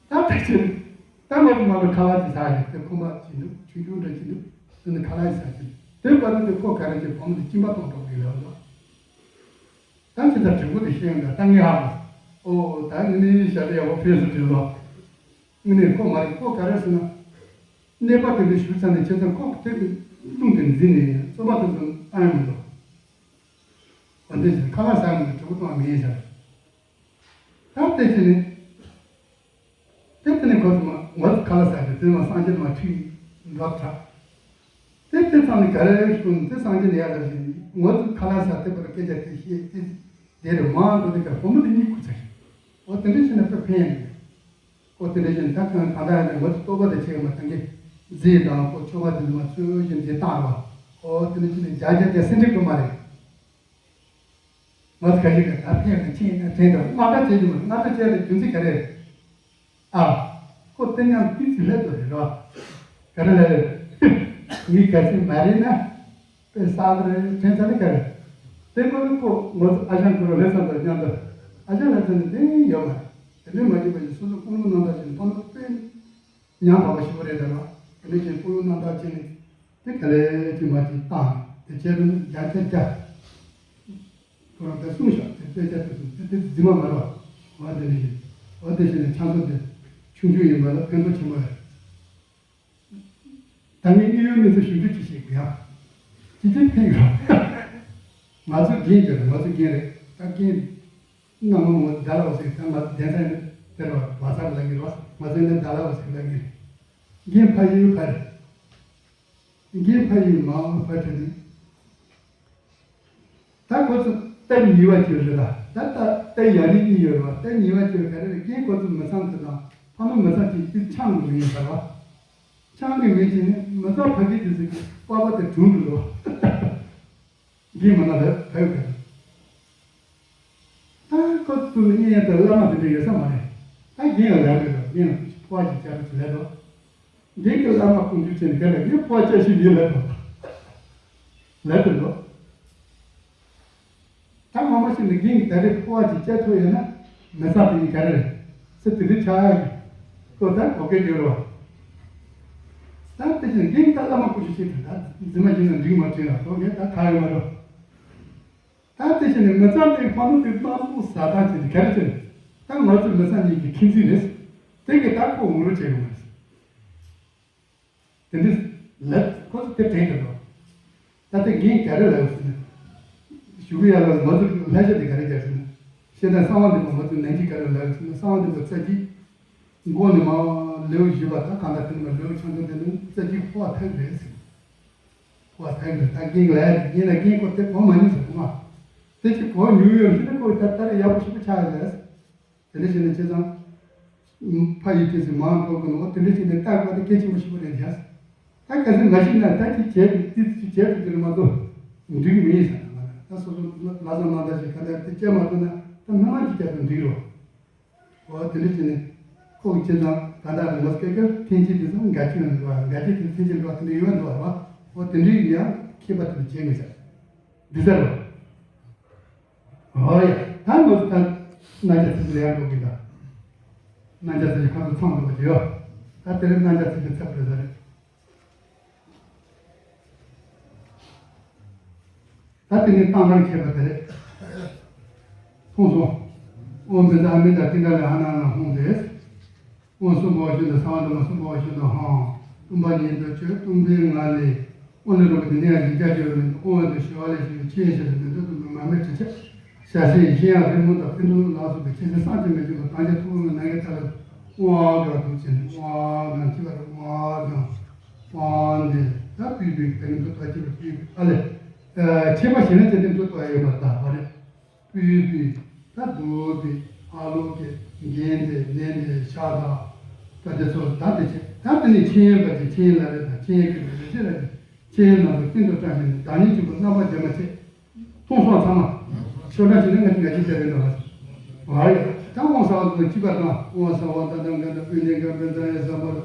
ད་ད་ཕྱིར། ད་ང་ཚོ་མ་གཏོགས་ཁ་ལག་ཅིག་ཟ་ཡོད་དེ་ཁོམ་པ་ཅིག་འདུག་ཆུང་ཆུང་འདྲ་ཅིག་འདུག་དེ་ནི་ཁ་ལག་ཅིག་ཟ་གི་འདུག་དེ་བར་དུ་དེ་ཁོ་ག་རེ་ཅིག་བུ་མོ་དེ་གཅིན་པ་གཏོང་གཏོང་གི་ལབ་འདུག་ད་ཅི་ད་དྲང་པོ་དེ་ཤེས་ཡོང་ད་ད་ངས་ཧ་གོ་ཨོ་ད་ངས་ནི་ཞབས་ཡག་པོ་ཕེབས་སུ་དྲིལ་ལོ། ངས་ནི་ཁོ་མ་རེད། ཁོ་ག་རེ་ཟེར་ན། གནས་པ་དེ་འདྲ་ཞུ་ཚར་ནས་ཁྱེད་ཚོ་ཁོ་དེ་གི་རླུང་དེ་འཛིན་ནས་རྩོམ་པ་དེ་ཚོ་བཏང་ཡོང་མི་འདུག་འོན་ཏེ་ཁ་ལག་ཟ་མི་འདུག་གྲོགས་པོ་དང་མི་ཡིན་ཟེར། ད་དེ་བྱས་ནས། དེ་དེ་ནས་ཁོ་ཚོ་མ་ངོ་ཚ་ཁ་ལག་ཟ་གི་དེ་མ་སངས་རྒྱས་མ་ཁྲིད་འགྲོ་དྲག་དེ་དེ་ཚང་ནས་ག་རེ་ཞུ་ནས་དེ་སངས་རྒྱས་ནས་ཡར་ལ་བཞིན་ངོ་ཚ་ཁ་ལག་ཟ་དེ་པར་སྐད་ཆ་དེ་བཤད་དེ་དེ་རེ་མང་འགྲོ་དེ་ག་བུ་མོ་དེ་གཉིད་ཁུག་ཚར་ཞིག་འོ་དེ་འདྲ་བྱས་ན་དཔེ་ཕན་ཡོད་འོ་དེ་འདྲ་བྱས་ན་ད་གང་གང་ལྟར་ཡང་ངོ་ཚ་རྟོགས་པ་དེ་ཆེ་ག་མ་ཐང་གི་རྫས་དང་ཁོ་ཆོ་ག་དེ་ཚོ་མ་ཚོས་བཞིན་དེ་བཏང་རོགས་འོ་དེ་འདྲ་བྱས་ན་རྒྱ་རྒྱ་རྒྱ་སེ་འགྲིག་གི་མ་རེད། ང་ཚོ་ཁ་ཤས་ཀྱིས་ད་ཕན་ཡོན་ཕྱིན་ན་དྲན་དང་དངངས་སྐྲག་བྱེད་ཀྱི་མ་རེད། དངངས་སྐྲག་བྱས་ཏེ་རྒྱུ་མཚན་ག་རེ་རེད། ཨ། ཁོ་དེ་མཉམ་དུས་ཚོད་སླེབས་འདུག་རེད་རོ། ག་རེ་ལབ་རེད། ངས་ག་ཚོད་མ་རེད་ན། དཔེ་བསགས་རེད་དྲན་ཚར་ནི་ག་རེ། དེ་ཁོ་ནི་ཁོ་ང་ཚོ་ཨ་ཞང་ཁོ་རང་ལས་བསམ་དང་མཉམ་དུ། ཨ་ཞང་ལ་ཚོད་ནི་དེ་ཡོད་མ་རེད། དེ་འདྲས་མ་བྱས་པ་ཡིན་སོ་སོ་ཀུན་སློང་རྣམ་དག་ཅན་ཐོག་མ་དཔེ་ཉམས་པ་ཞིག་རེད་དེ་རོ། དེ་འདྲས་ཀྱི་ཀུན་སློང་རྣམ་དག་ཅན་ནི། དེ་ག་ལེ་ཅིག་མ་ཅིག་བཏང་དེ་བྱས་ན་རྒྱ་ཆ་རྒྱ། ཁོ་རང་དེ་གསུངས་ཤག་དེ་དཔེ་ཆ་དེ་གསུངས་དེ་དེ་རྫུན་མ་མ་རེད་བ། འོ་དེ་ནི་བཞིན། འོ་དེ་བཞིན་ནས་ཆང་ས་དེ་ཆུང་ཆུང་ཡིན་པ་ལ་ཕན་ཐོགས་ཆེན་པོ་རེད། ད་ངས་དངོས་ཡོད་གནས་ཚུལ་ཞིབ་འཇུག་ཅིག་བྱེད་དགོས་ཡ། ཅི་ཅི་ཕན་གི་རེད། ང་ཚོ་རྒན་ཅིག་རེད། ང་ཚོ་རྒན་རེད། ད་རྒན། སྣང་ངོ་ངོ་ད་ལ་བ་ཟེར་ད་ང་ཚོ་གདན་ས་ནས་དེར་བ་བ་ཚ་ལ་གི་རོ། ང་ཚོ་ནས་ད་ལ་བ་ཟེར་ལ་གི་རྒན་ཕ་ཡུལ་ཕར། དགེ་ཕ་ཡུལ་མ་འོངས་པ་དེ་ནི། ད་ཁོ་ཚོ་ རྟ་ཉེས་པ་ཅིག་རེད་ད། ད་རྟ་རྟ་ཡ་རིགས་གཉིས་ཡོད་རེད་བ། རྟ་ཉེས་པ་ཅིག་ག་རེ་རེད། རྒན་ཁོ་ཚོ་མི་ཚང་དེ་དང་ཕ་མ་མི་ཚང་གཅིག་དེ་ཆང་གི་མི་ཡིན་ཟེར་བ། ཆང་གི་མི་ཅིག་ནི་མི་ཚང་ཕ་གི་དེ་ཚོ་གི་པགས་པ་དེ་གྲུང་འགྲོ་འདུག་རྒན་མ་ན་བས་བས་ག་ད་ཁོ་ཚོ་ནི་གཉེན་དང་བླ་མ་དེ་འདྲ་ཡོད་ས་མ་རེད། ད་རྒན་ལ་ལས་རེད་ད། རྒན་ལ་ཕོ་བ་ཅིག་བྱ་རུ་ཅིག་ལས་དོ། འདི་གི་བླ་མ་ཀུན་འདུས་བྱས་ནས་ག་ལ་ངས་ཕོ་བ་བཅའ་ཤི་ཡིན་ལབ་དང་། ལབ་དུ་འགྲོ། ད་ངོ་མ་ཤི་ནས་རྒན་གྱི་ད་རེས་ཕོ་བ་ཅིག་བཅའ་ཐུབ་ཡོད་ན་མི་ཚང་དེ་ཡིན་ག་རེ་རེད། ཚེ་དེ་རིང་ཆགས་ཡ་གི་ཁོ་ད་གོ་སྐལ་ཡོད་རེད་བ། ད་དེ་བཞིན་རྒན་ད་བླ་མ་ཀུན་འདུས་བྱས་ཏེ་ད་འཛིན་མ་བྱས་ན་འགྲིག་མ་བྱས་ན་ཁོ་ངས་ད་ཐག་ཡོད་མ་རེད། ད་དེ་བཞིན་ནས་མི་ཚང་དེ་ཕ་མ་དེ་དམར་པོ་ཟ་ཐག་བྱས་ནས་ག་རེ་བྱས་ནས་ད་ང་ཚོ་མི་ཚང་གཉིས་ཀྱི་ཁྱིམ་མཚེས་རེད། དེ་གི་ད་ཁོ་ངོ་རྒོལ་བྱེད་དགོས་མ་རེད། དེ་འདྲ་ལབ་ཁོ་ཚོ་དེ་དྲན་དུ་འགྲོ། ད་ལྟ་རྒན་ག་རེ་ལབ་ཟེར་ན། ཞུ་གི་ཡ་ལ་ང་ཚོ་ལྷ་ཆ་དེ་ག་རེ་རྒྱབ་ཟེར་ན། ཤེས་ལྡན་གསང་བ་འདུས་པ་ང་ཚོ་ནན་གྱིས་ག་རེ་ལབ་ཟེར་ན། གསང་བ་འདུས་པ་རྩ་གཅིག་མགོ་ནས་མར་ལེའུ་བཞི་པ་ད་གང་ལྟར་དེ་ནས་མར་ལེའུ་ཆུང་ཆུང་དེ་ནས་རྩ་གཅིག་ཕོ་བ་ཐག་རེད་ཟེར། ཕོ་བ་ཐག་རེད། ད་རྒན་ལ་ཡིན་ན་རྒན་ཁོ་དེ་གོ་མ་མྱོང་ཟེར་གོ་མ། དེ་ཅིག་གོ་མྱོང་ཡོད་ཟེར་ན་ཁོ་ད་ལྟ་རེ་ཡག་པོ་ཞིག་པོ་ཆགས་ཡོད་རེད། དེ་འདྲ་བྱས་ན་བྱས་ཙང་། ཕ་ཡི་དུས་སུ་མང་པོ་ཀུན་འོ་དེ་འདྲ་བྱས་ནས་ལྟ་དགོས་ད་གལ་ཆེན་པོ་ཞིག་པོ་རེད་ཡ། ད་གལ་སྲིད་མ་ཤེས་ན་ད་ཅིག་བྱས་ཏེ་ཏིག་ཅིག་བྱས་ཏེ་དེ་རུ་མ་གཏོགས་འགྲིག་མི་ཡིན་ཟེར་ན་ད་སོ་སོ་ལ་ས་ནང་ད་ཞིག་ག་ལ་དེ་བྱས་མ་ཐུབ་ན་ད་མི་མང་ཅིག་བྱས་ཏེ་འགྲིག་རོགས། འོ་དེ་འདྲ་བྱས་ནས་ཁོ་གི་བྱས་ཙང་ག་ད་རུ་མ་སྐད་ཀྱི་ཐེན་ཅིག་དེ་ཚོ་འགའ་ཁྱོད་འགྲོ་བ་འགའ་ཅིག་དེ་ཐེན་ཅིག་འགྲོ་བ་དེ་འདྲ་ཡོད་འདུག་བ། འོ་དེ་འདྲའི་ཡང་ཁྱད་པར་དེ་འདྲ་བྱས་མི་ཟེར། འདི་ཟེར་རོ། ཨོ་ཡ། ད་ང་ཚོ་ད་རྣམ་རྒྱལ་ཚེ་ཚེ་ལ་ཡར་འགྲོ་གི་ད། རྣམ་རྒྱལ་ཚེ་ཚེ་ཁོ་ཚོ་ཚང་འགྲོ་གི་ཡོད། ད་དེ་རིང་རྣམ་རྒྱལ་ཚེ་ཚེ་ཚབ་རེད་ཟེར། ད་དེ་ནི་གཏང་རང་མཁས་པ་དེ་རེད། ཐུང་སོང་། ཨོ་མི་ད་མི་ད་ཀི་འདྲ་ལ་ཧ་ན་ན་ཧོང་དེ། དབང་གསུམ་པོ་བཞིན་དུ་གསང་བ་དུ་མ་གསུམ་པོ་བཞིན་དུ་ཧང་། སྟོང་པ་ཉིད་དུ་ཆོས་སྟོང་པའི་ངང་ལས། དབང་ལས་རབ་དེ་ནས་ཡང་ཡིག་བརྒྱ་བརྗོད་མི་འདུག་དབང་དུ་ཞི་བ་ལས་ཞི་བའི་ཆེས་ཞི་བའི་མི་འདུག་ཏུ་མི་མ་མེད་དྲི་ཆབ། ཞལ་ཟས་གཞན་ཡང་རི་མོ་དང་སྤུན་གྲོགས་ལ་སོགས་པའི་ཆེས་ཆེ་སངས་རྒྱས་མི་འཇིགས་པ་དང་རྒྱ་ཐུབ་པའི་ནང་གི་ཐ་ལ་དབང་ག་དུ་ཆེན་དབང་གང་ཅི་བ་རུ་དབང་གང་དབང་ནས་ད་པུས་པའི་དེ་རིང་དུ་ད་ཅི་བ་པུས་པའི་ཨ་ལས། ཆེས་མ་ཞི་བའི་དེ་རིང་དུ་ད་ཡོད་པ་ད་བ་རེད། པུས་པའི་ད་དུ་པའི་ཨ་ལོ་གི་རྒན་དེ་ནན་དེ་ཤ་དང་ད་དེ་ཚོ་ད་དེ་ཆེ་ད་དེ་ནི་ཆེན་པ་ཅི་ཆེན་ལ་རེ་དང་ཆེན་གི་རེ་ཆེ་ལ་རེ་ཆེན་ནང་དུ་ཀུན་ཏུ་སྤྲང་ཞིང་བདག་ཉིད་ཆེན་པོ་རྣམ་པར་འབྱེད་མ་ཆེ། མཐོང་སོང་ཚང་མ་ཤོ་ད་ཅི་ནི་ང་ཅི་ང་ཅི་ཟེར་རེ་ནོ་ཨ་ཡ་ད་དབང་ས་བ་དང་ཅི་པ་དང་དབང་ས་བ་ད་དང་ག་ད་པུས་ནི་ག་པུས་ད་ཡ་ས་བ་རུ།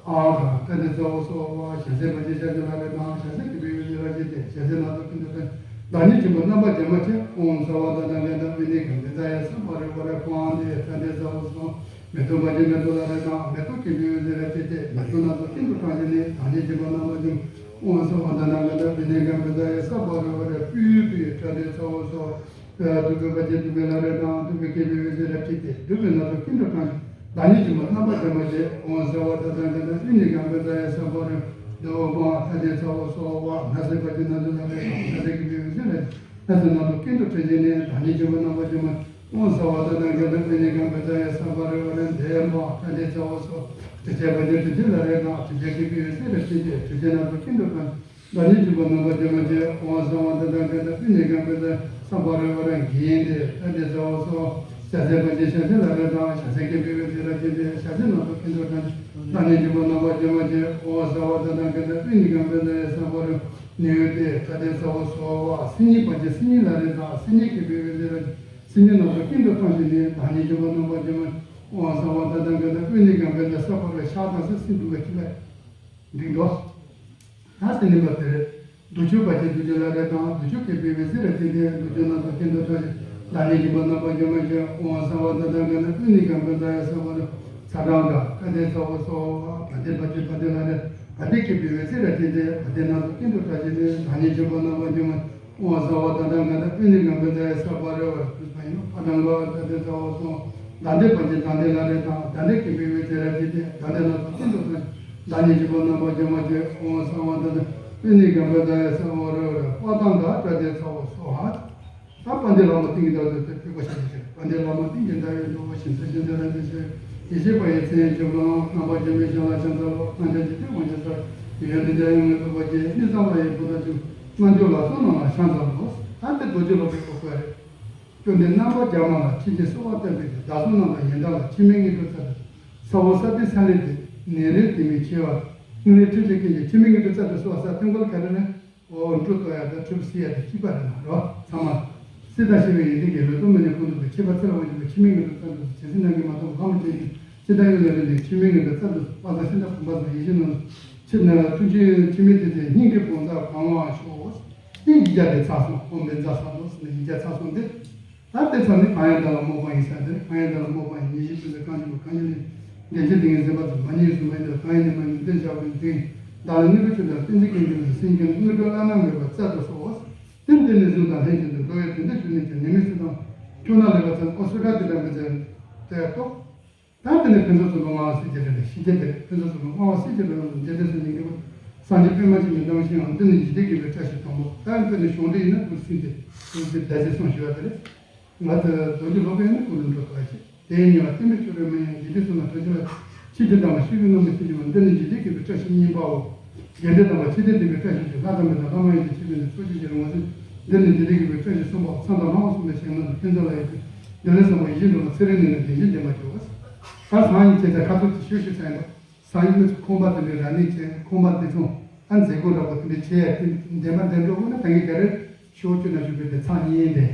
ཨ་ག་ཏ་ཏེ་ཚ་བོ་སོ་བ་ཞལ་ཟས་པ་ཅན་ཤ་ཅན་ལ་རེ་དང་ཞལ་ཟས་ཀྱི་བུ་ཡོད་ཅེས་ར་ཅེས་ཏེ་ཞལ་ཟས་ན་ཚོ་ཀུན་ཏུ་ཏེ་བདག་ཉིད་ཆེན་པོ་རྣམ་པར་འབྱེད་མ་ཆེ། ཨོཾ་སརྦ་ཏ་ཏ་ག་ཏ་པི་ནི་ག་མི་ཛ་ཡ་སམ་བ་རི་བ་ར་ཀོ་ཨ་ཏེ་ཏ་ཏེ་ཚ་བོ་སོ་མེ་ཏོག་པ་ཅན་མེ་ཏོག་ལ་རེ་དང་མེ་ཏོག་གི་བུ་ཡོད་ཅེས་ར་ཅེས་ཏེ་མེ་ཏོག་ན་ཚོ་ཀུན་ཏུ་ཀྲང་ཅེས་ནི་བདག་ཉིད་ཆེན་པོ་རྣམ་པར་འབྱེད། ཨོཾ་སརྦ་ཏ་ཏ་ག་ཏ་པི་ནི་ག་མི་ཛ་ཡ་སམ་བ་རི་བ་ར་པུས་པུས་ཏ་ཏེ་ཚ་བོ་སོ། བདུག་པའི་བ་ཅན་བདུག་པའི་ལ་རེ་དང་བདུག་པའི་སྐད་པའི་འོད་ཟེར་རབ་ཀྱིས་ཏེ་བདུག་པའི་ན་ཚོ་ཀུན་ཏུ་ཀྲང་བདག་ཉིད་ཆེན་པོ་རྣམ་པར་འབྱེད་མ་ཆེ། ཨོཾ་སརྦ་ཏ་ཏ་ག་ཏ་པི་ནི་ག་མི་ཛ་ཡ་སམ་བ་རི་བ་ར་ཏ་ཏེ་ཚ་བོ་སོ་བ་ན་ཚོ་བ་ཅན་ན་ཚོ་ལ་རེ་དང་ན་ཚོ་སྐད་པའི་འོད་ཟེར་རབ་ཀྱིས་ན་ཚོ་ན་ཚོ་ཀུན་ཏུ་ཀྲང་ཅེས་ནི་བདག་ཉིད་ཆེན་པོ་རྣམ་པར་འབྱེད་མ་ཆེ། ཨོཾ་སརྦ་ཏ་ཏ་ག་ཏ་པི་ནི་ག་མི་ཛ་ཡ་སམ་བ་རི་བ་ར་དྷེ་མ་ཏ་ཏེ་ཚ་བོ་སོ། དྲི་ཆབ་བ་ཅན་དྲི་ཆབ་ལ་རེ་དང་དྲི་ཆབ་སྐད་པའི་འོད་ཟེར་རབ་ཀྱིས་ཏེ་དྲི་ཆབ་ན་ཚོ་ཀུན་ཏུ་ཀྲང་བདག་ཉིད་ཆེན་པོ་རྣམ་པར་འབྱེད་མ་ཆེ། ཨོཾ་སརྦ་ཏ་ཏ་ག་ཏ་པི་ནི་ག་མི་ཛ་ཡ་སམ་བ་རི་བ་ར་གིན་ཏེ་ཏ་ཏེ་ཚ་བོ་སོ། ཞལ་ཟས་པ་ཅན་ཤ་ཅན་ལ་རེ་དང་ཞལ་ཟས་སྐད་པའི་འོད་ཟེར་རབ་ཀྱིས་ཏེ་ཞལ་ཟས་ན་ཚོ་ཀུན་ཏུ་ཀྲང་བདག་ཉིད་ཆེན་པོ་རྣམ་པར་འབྱེད་མ་ཆེ། ཨོཾ་སརྦ་ཏ་ཏ་ག་ཏ་པི་ནི་ག་མི་ཛ་ཡ་སམ་བ་རི་ནི་ཡོ་ཏེ་ཏ་ཏེ་ཚ་བོ་སོ་བ་སིལ་སྙན་པ་ཅན་སིལ་སྙན་ལ་རེ་དང་སིལ་སྙན་སྐད་པའི་འོད་ཟེར་རབ་ཀྱིས་སིལ་སྙན་ན་ཚོ་ཀུན་ཏུ་ཀྲང་ཅེས་ནི་བདག་ཉིད་ཆེན་པོ་རྣམ་པར་འབྱེད་མ་ཆེ། ཨོཾ་སརྦ་ཏ་ཏ་ག་ཏ་པི་ནི་ག་མི་ཛ་ཡ་སམ་བ་རི་བ་ར་ཤ་དང་ས་སིལ་བདུག་པ་ཅན་ལ་འགྲིག་འགྲོ། ད་དེ་ནི་མ་དེ་རེད། བདུད་ཆོས་པ་ཅན་བདུད་ཆོས་ལ་རེ་དང་བདུད་ཆོས་སྐད་པའི་འོད་ཟེར་རབ་ཀྱིས་ཏེ་བདུད་ཆོས་ན་ཚོ་ཀུན་ཏུ་ཀྲང་ཅེས་བདག་ཉིད་ཆེན་པོ་རྣམ་པར་འབྱེད་མ་ཆེ། ཨོཾ་སརྦ་ཏ་ཏ་ག་ཏ་པི་ནི་ག་མི་ཛ་ཡ་སམ་བ་རི་བ་ཚ་གྲང་ག་ཏ་ཏེ་ཚ་བོ་སོ་བ་བ་ཏེ་བ་ཅན་བ་ཏེ་ལ་རེ་བ་ཏེ་སྐད་པའི་འོད་ཟེར་རབ་ཀྱིས་ཏེ་བ་ཏེ་ན་ཚོ་ཀུན་ཏུ་ཀྲང་ཅེས་ནི་བདག་ཉིད་ཆེན་པོ་རྣམ་པར་འབྱེད་མ་ཆེ། ཨོཾ་སརྦ་ཏ་ཏ་ག་ཏ་པི་ནི་ག་མི་ཛ་ཡ་སམ་བ་རི་བ་ར་ཕ་ཏ་གྲང་ག་ཏ་ཏེ་ཚ་བོ་སོ། ཏ་ཏེ་བ་ཅན་ཏ་ཏེ་ལ་རེ་དང་ཏ་ཏེ་སྐད་པའི་འོད་ཟེར་རབ་ཀྱིས་ཏེ་ཏ་ཏེ་ན་ཚོ་ཀུན་ཏུ་ཀྲང་བདག་ཉིད་ཆེན་པོ་རྣམ་པར་འབྱེད་མ་ཆེ། ཨོཾ་སརྦ་ཏ་ཏ་པི་ནི་ག་མི་ཛ་ཡ་སམ་བ་རི་བ་ར་པ་ཏང་ག་ཏ་ཏེ་ཚ་བོ་སོ་ཧ། ད་དཔལ་ལྡན་ལྷ་མོ་ཏིང་གི་བདག་ཏུ་ཏེ་ཕུལ་བ་ཞིག་ཏུ་ཟེར། དཔལ་ལྡན་ལྷ་མོ་ཏིང་གི་བདག་ཡོད་འགྲོ་བ་ཞིང་ས་ཞིང་དུ་ར་ཏེ་ཟེར། ཡེ་ཤེས་དཔལ་གྱི་མཚན་ཡང་བཅུ་དྲུག་ལའང་། རྣམ་པར་འབྱེད་མའི་ཞལ་ལ་ཕྱག་འཚལ་ལོ། སངས་རྒྱས་འཇིག་རྟེན་དབང་ཕྱུག་ས། ཡོན་ཏན་འཇམ་དབྱངས་མངོན་སུམ་དཔལ་གྱིས། དམིགས་བརྩེ་ལྷ་ཡི་བུ་དང་བཅས། རྣལ་འབྱོར་ལ་སོགས་རྣམས་ལ་ཕྱག་འཚལ་ལོ། ད་དེ་རྡོ་རྗེ་སློབ་དཔོན་གོ་དགོས་རེད། སྐྱོན་ལྡན་རྣམ་པར་སྦྱར་མ་ལ། ཕྱིན་ཆད་གསོལ་བ་བཏབ་པའི་ཚེ། བདག་སོགས་རྣམས་ལ་ཡོན་བདག་ལ། འཆི་མེད་དངོས་གྲུབ་སྩལ་དུ་གསོལ། ས་འོག་ས་སྟེང་ས་ལེ་སྟེ། ནད་རིམས་དྲི་མའི་མཆེ་བ། སྔོན་ལས་འཁྲིད་བྱེད་མཁན་གྱི་འཆི་མེད་དངོས་གྲུབ་སྩལ་དུ་གསོལ། ས་སྟེང་གོལ་ག་རེ་ལས། འོ་འབྲུ་གཏོར་ཡ་དང་ཁྲུས་བསིལ་ཡ་དེ་གཅིག་པ་རེད་མ་རེད་བ། ཚང་མ། སྲིད་དང་ཞི་བའི་ཡོན་ཏན་གྱིས། ལུས་སྟོབས་མི་ཉམས་གོང་དུ་འཕེལ། ཁྱད་པར་ཚེ་ལ་དབང་བྱེད་པའི། འཆི་མེད་དངོས་གྲུབ་སྩལ་དུ་གསོལ། ཇི་སྲིད་ནམ་མཁའི་མ་ཐོབ་གོ་འཕང་མི་མཆོག་ཡིན། ཇི་ལྟར་ཡོད་ལ་རེ་ནས། འཆི་མེད་དངོས་གྲུབ་སྩལ་དུ་གསོལ། དཔག་བསམ་ཤིང་རྟ་བུམ་པ་བཟང་། ཡིད་བཞིན་ནོར། ཆེ་ན་ཐུགས་རྗེ་འཆི་མེད་དེ་ཚེ། སྙིང་གི་བུམ་ཚ་གང་བ་ཤོག་དེ་ཡིག་བརྒྱ་དེ་ཚར་སོང་། ཨོཾ་བཛྲ་ས་ཏྭ་ཟེར་ནས་ཡིག་བརྒྱ་ཚར་སོང་སྟེ། ད་དེ་ཚར་ནས་གང་ཡང་བདག་ལ་མ་དགོས་པ་ཡིན་ཟེར་ཏེ། གང་ཡང་བདག་ལ་མ་དགོས་པ་ཡིན། ཉེར་ཞི་ཆོས་ཀྱི་གང་བྱེད་པ། གང་བྱེད་ལས་འགལ་བྱེད་དེ་ངས་འཛིན་པ་དང་། མ་ཉེས་སུ་མ་ཡིན་པ། གང་ཡིན་ནས་མ་ཡིན་དེ་བཞག་པའི་འཛིན། བདག་ལ་གནོད་པའི་ཆོས་དང་། བསྟན་འཛིན་གྱི་འགྱུར་ལ་སེམས་ཀྱི་དངོས་གྲུབ་བླ་ན་མེད་པ་སྩལ་དུ་གསོལ། དེ་འདི་ནས་བཟུང་དང་ལྷན་ཅིག་ཏུ། འགྲོ་བའི་དོན་དུ་བཞུགས་ནས་ཀྱང་། ནད་མེད་ཚེ་དང་སྐྱོ་ན་ལེགས་པར་སྩལ། ཨོ་སོ་ཀ་དེ་འདྲ་མི་མཛད་དེ་ཏོ། ད་དེ་ནས་ཕུན་ཚོགས་རྫོགས་པའི་བསྔོ་བ་སེར་སྐྱའི་རི་ལ་ཞི་བྱེད་དེ་རེད། ཕུན་ཚོགས་རྫོགས་པའི་བསྔོ་བ་སེར་སྐྱའི་རི་ལ་རྗེ་བཙུན་སངས་རྒྱས་ཀྱི་སངས་རྒྱས་པད་མ་འཆི་མེད་གདམས་ཤིང་ངམ། འདི་ནི་འཇིག་རྟེན་གྱི་བཀྲ་ཤིས་དང་པོ། ད་འདི་ནི་གཞུང་འདི་ཡིན་ན་འདུག་ཟིན་ཏེ་འདུག་ཟིན་བདག་ཅེས་གསུངས་ཞུ་བ་དེ་རེད། ང་ཚོ་རྡོ་རྗེ་སློབ་དཔོན་ནི་ཀུན་ལས་འགྲོ་ལྟ་བ་ཞིག་དེའི་ཉེ་བ་བསྟན་པའི་ཆོས་རིན་མི་ཉམས། འཇིག་རྟེན་གསུམ་ལ་གྲོལ་ཕྱིར་ལ། ཆོས་ཀྱི་དམ་པ་ཆོས་ཀྱི་རྣམ་པར་ཤེས་བྱ་བ། འདི་ནི་འཇིག་རྟེན་གྱི་བཀྲ་ཤིས་སྙིང་པོའོ། དགེ་འདུན་དམ་པ་ཆོས་སྡེ་འདུས་པའི་བཀྲ་ཤིས་ཀྱི། ལྷ་དམ་པའི་དང་ལྷ་མ་ཡིན་གྱི་ཆོས་སྡེ་ནི་ཚོགས་ཀྱི་རྗེ་རིན་པོ་ཆེ། འདི་ནི་འཇིག་རྟེན་གྱི་བཀྲ་ཤིས་གསུམ་པའོ། མཚན་དང་ལྷ་མོ་གསུམ་ལ་ཞེན་ནོ། ཕན་ཚུན་ལ་ཡི་དེ་འདོད་ལས་བསམ་པ་ཡིད་བཞིན་འགྲོ་ལ། ཚེ་རིང་ནས་ནི་བདེ་ཞིང་ལྡན་པར་གྱུར། ད་སང་ཉིན་བྱས་ཙང་ཁ་ཐུག་ཅིག་ཞུ་ཞུ་ཚར་ཡིན་པ། སང་ཉིན་མི་ཚོ་ཁང་པ་དེ་འདྲའི་ར་ནི་བྱས། ཁང་པ་དེ་ཚོ་ཨ་མཛེས་སྒོ་འདྲ་པོ་དེ་འདྲ་བྱས་ཡ་དེ་འདེམས་པ་འདེམས་འགྲོ་དགོས་ན། ད་ངས་ག་རེ་ཤོག་བཅུ་ན་ཞུ་བའི་དེ་ཚང་ཉིན་དེ་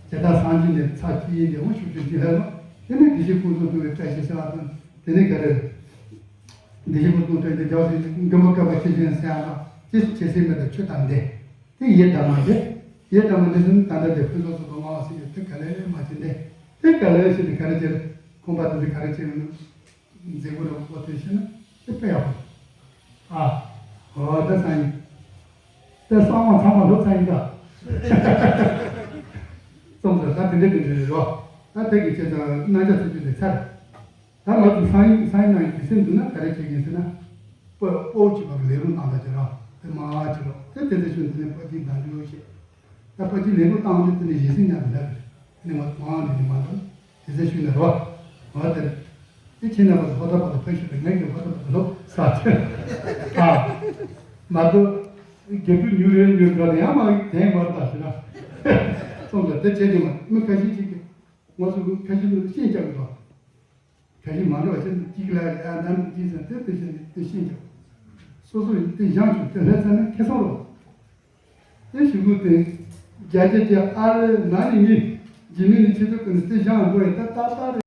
ཇི་ལྟར་སང་ཉིན་དེ་ཚར་གཅིག་ཡིན་དེ་འོ་ཤོག་བཅུ་གཅིག་ལྷག་ལ། དེ་ནས་དགེ་བཤེས་ཀུན་བཟང་ཐུབ་པའི་བཀྲ་ཤིས་ཟེར་བ་དང་། དེ་ནས་ག་རེ། དགེ་བཤེས་ཀུན་བཟང་བཀྲ་ཤིས་རྒྱལ་བ་སྲས་མགོན་པོ་བསྐལ་པ་ཆེ་ཆེན་ཟེར་བ་དང་། ཅི་ཞིག་བྱེད་སྲིད་མེད་དང་ཆོས་དང་ལྡན། དེ་ཡི་དམ་མ་འདི། ཡི་དམ་མ་འདི་ཚོ་ནི་ད་ལྟ་དེ་ཕུན་ཚོགས་སུ་གཏོང་བ་ཟེར་ཡོད་དེ། ག་ལེར་མ་བྱེད་འདི། དེ་ག་ལེར་ཞིག་ནི་ག་རེ་བྱེད། ཁང་པ་དེ་ཚོ་ག་རེ་བྱེད་ནི། མཛེས་སྒོ་འདྲ་པོ་དེ་བྱས་ན་དེ་དཔེ་ཡག་པོ། ཨ། འོ་ད་སང་ཉིན། དེ་གསང་བ་ཚང་མ་ལྷུག་ཚར་ཡིན་ད། རྩོམ་ཟེར་ད་དེ་འདྲ་དེ་འདྲ་རེད་རོ། ད་དེ་གི་ཆེད་དུ་རྣམ་གཞག་ཚིག་བརྗོད་དེ་ཚར། ད་ང་ཚོ་སང་ཉིན་སང་ཉིན་ནང་དུས་སེམས་འདུག་ན་ག་རེ་བྱེད་ཀྱི་ཡིན་ཟེར་ན། སྤོ་སྤོ་བོ་བྱེད་པ་གི་ལས་རོགས་གནང་ད་ཅེས་ར། དེ་མ་བྱེད་རོགས། དེ་དེ་ཚེ་ཤུལ་འདི་ནས་པ་ཅིག་འདང་རྒྱུ་ཞེས། ད་པ་ཅིག་ལས་རོགས་བཏང་དུས་དེ་ནས་ཞེ་སེམས་ཉམས་པ་འདྲ་རེད། དེ་ནས་ང་ཚོ་མང་འདི་ནས་མ་འདང་། དེ་ཚེ་ཤུལ་ནས་རོ། ང་དེར། དེ་ཁྱེད་རྣམ་པ་ཚོ་ཧོ་ད་པ་ད་ཕེབས་ཤིག་དང་། ངས་ཀྱང་ཧོ་ད་པ་ད་ལོ་ས་ཆེ། ཨ། མ་གཏོགས། རྒྱབ་ཏུ་ཉུལ་རེ་ཉུལ་འགྲོ་ནས་ཡང་མ་དེང་བར་ད་ཞུ་ན། སོང་ཙང་དེ་བྱས་དེ་མ་མི་ཁ་ཤས་ཅིག་གིས། ང་ཚོ་ཁ་ཤས་ནི་ཤིན་སྐྱབས་འགྲོ། གལ་སྲིད་མ་འགྲོ་བ་ཅན་གཅིག་ལ་ཡ་ནམ་གཅིག་ཟེར་དེ་དེ་བཞིན་དེ་ཤེས་ཀྱང་། སོ་སོ་ཡི་དེ་བཞེངས་བྱུང་དེ་ལྷ་ཚ་ནི་ཁེ་སང་རོ། དེ་ཞུ་དགོས་དེ། རྒྱ་རྒྱ་རྒྱ་ཨ་ལེ་ན་ནི་ངི་རྗེ་མི་ནི་ཆེ་ཐུབ་ཀྱི་ནི་དེ་བཞེངས་འགྲོ་ཡི་ད་ཏག་ཏག་རེད།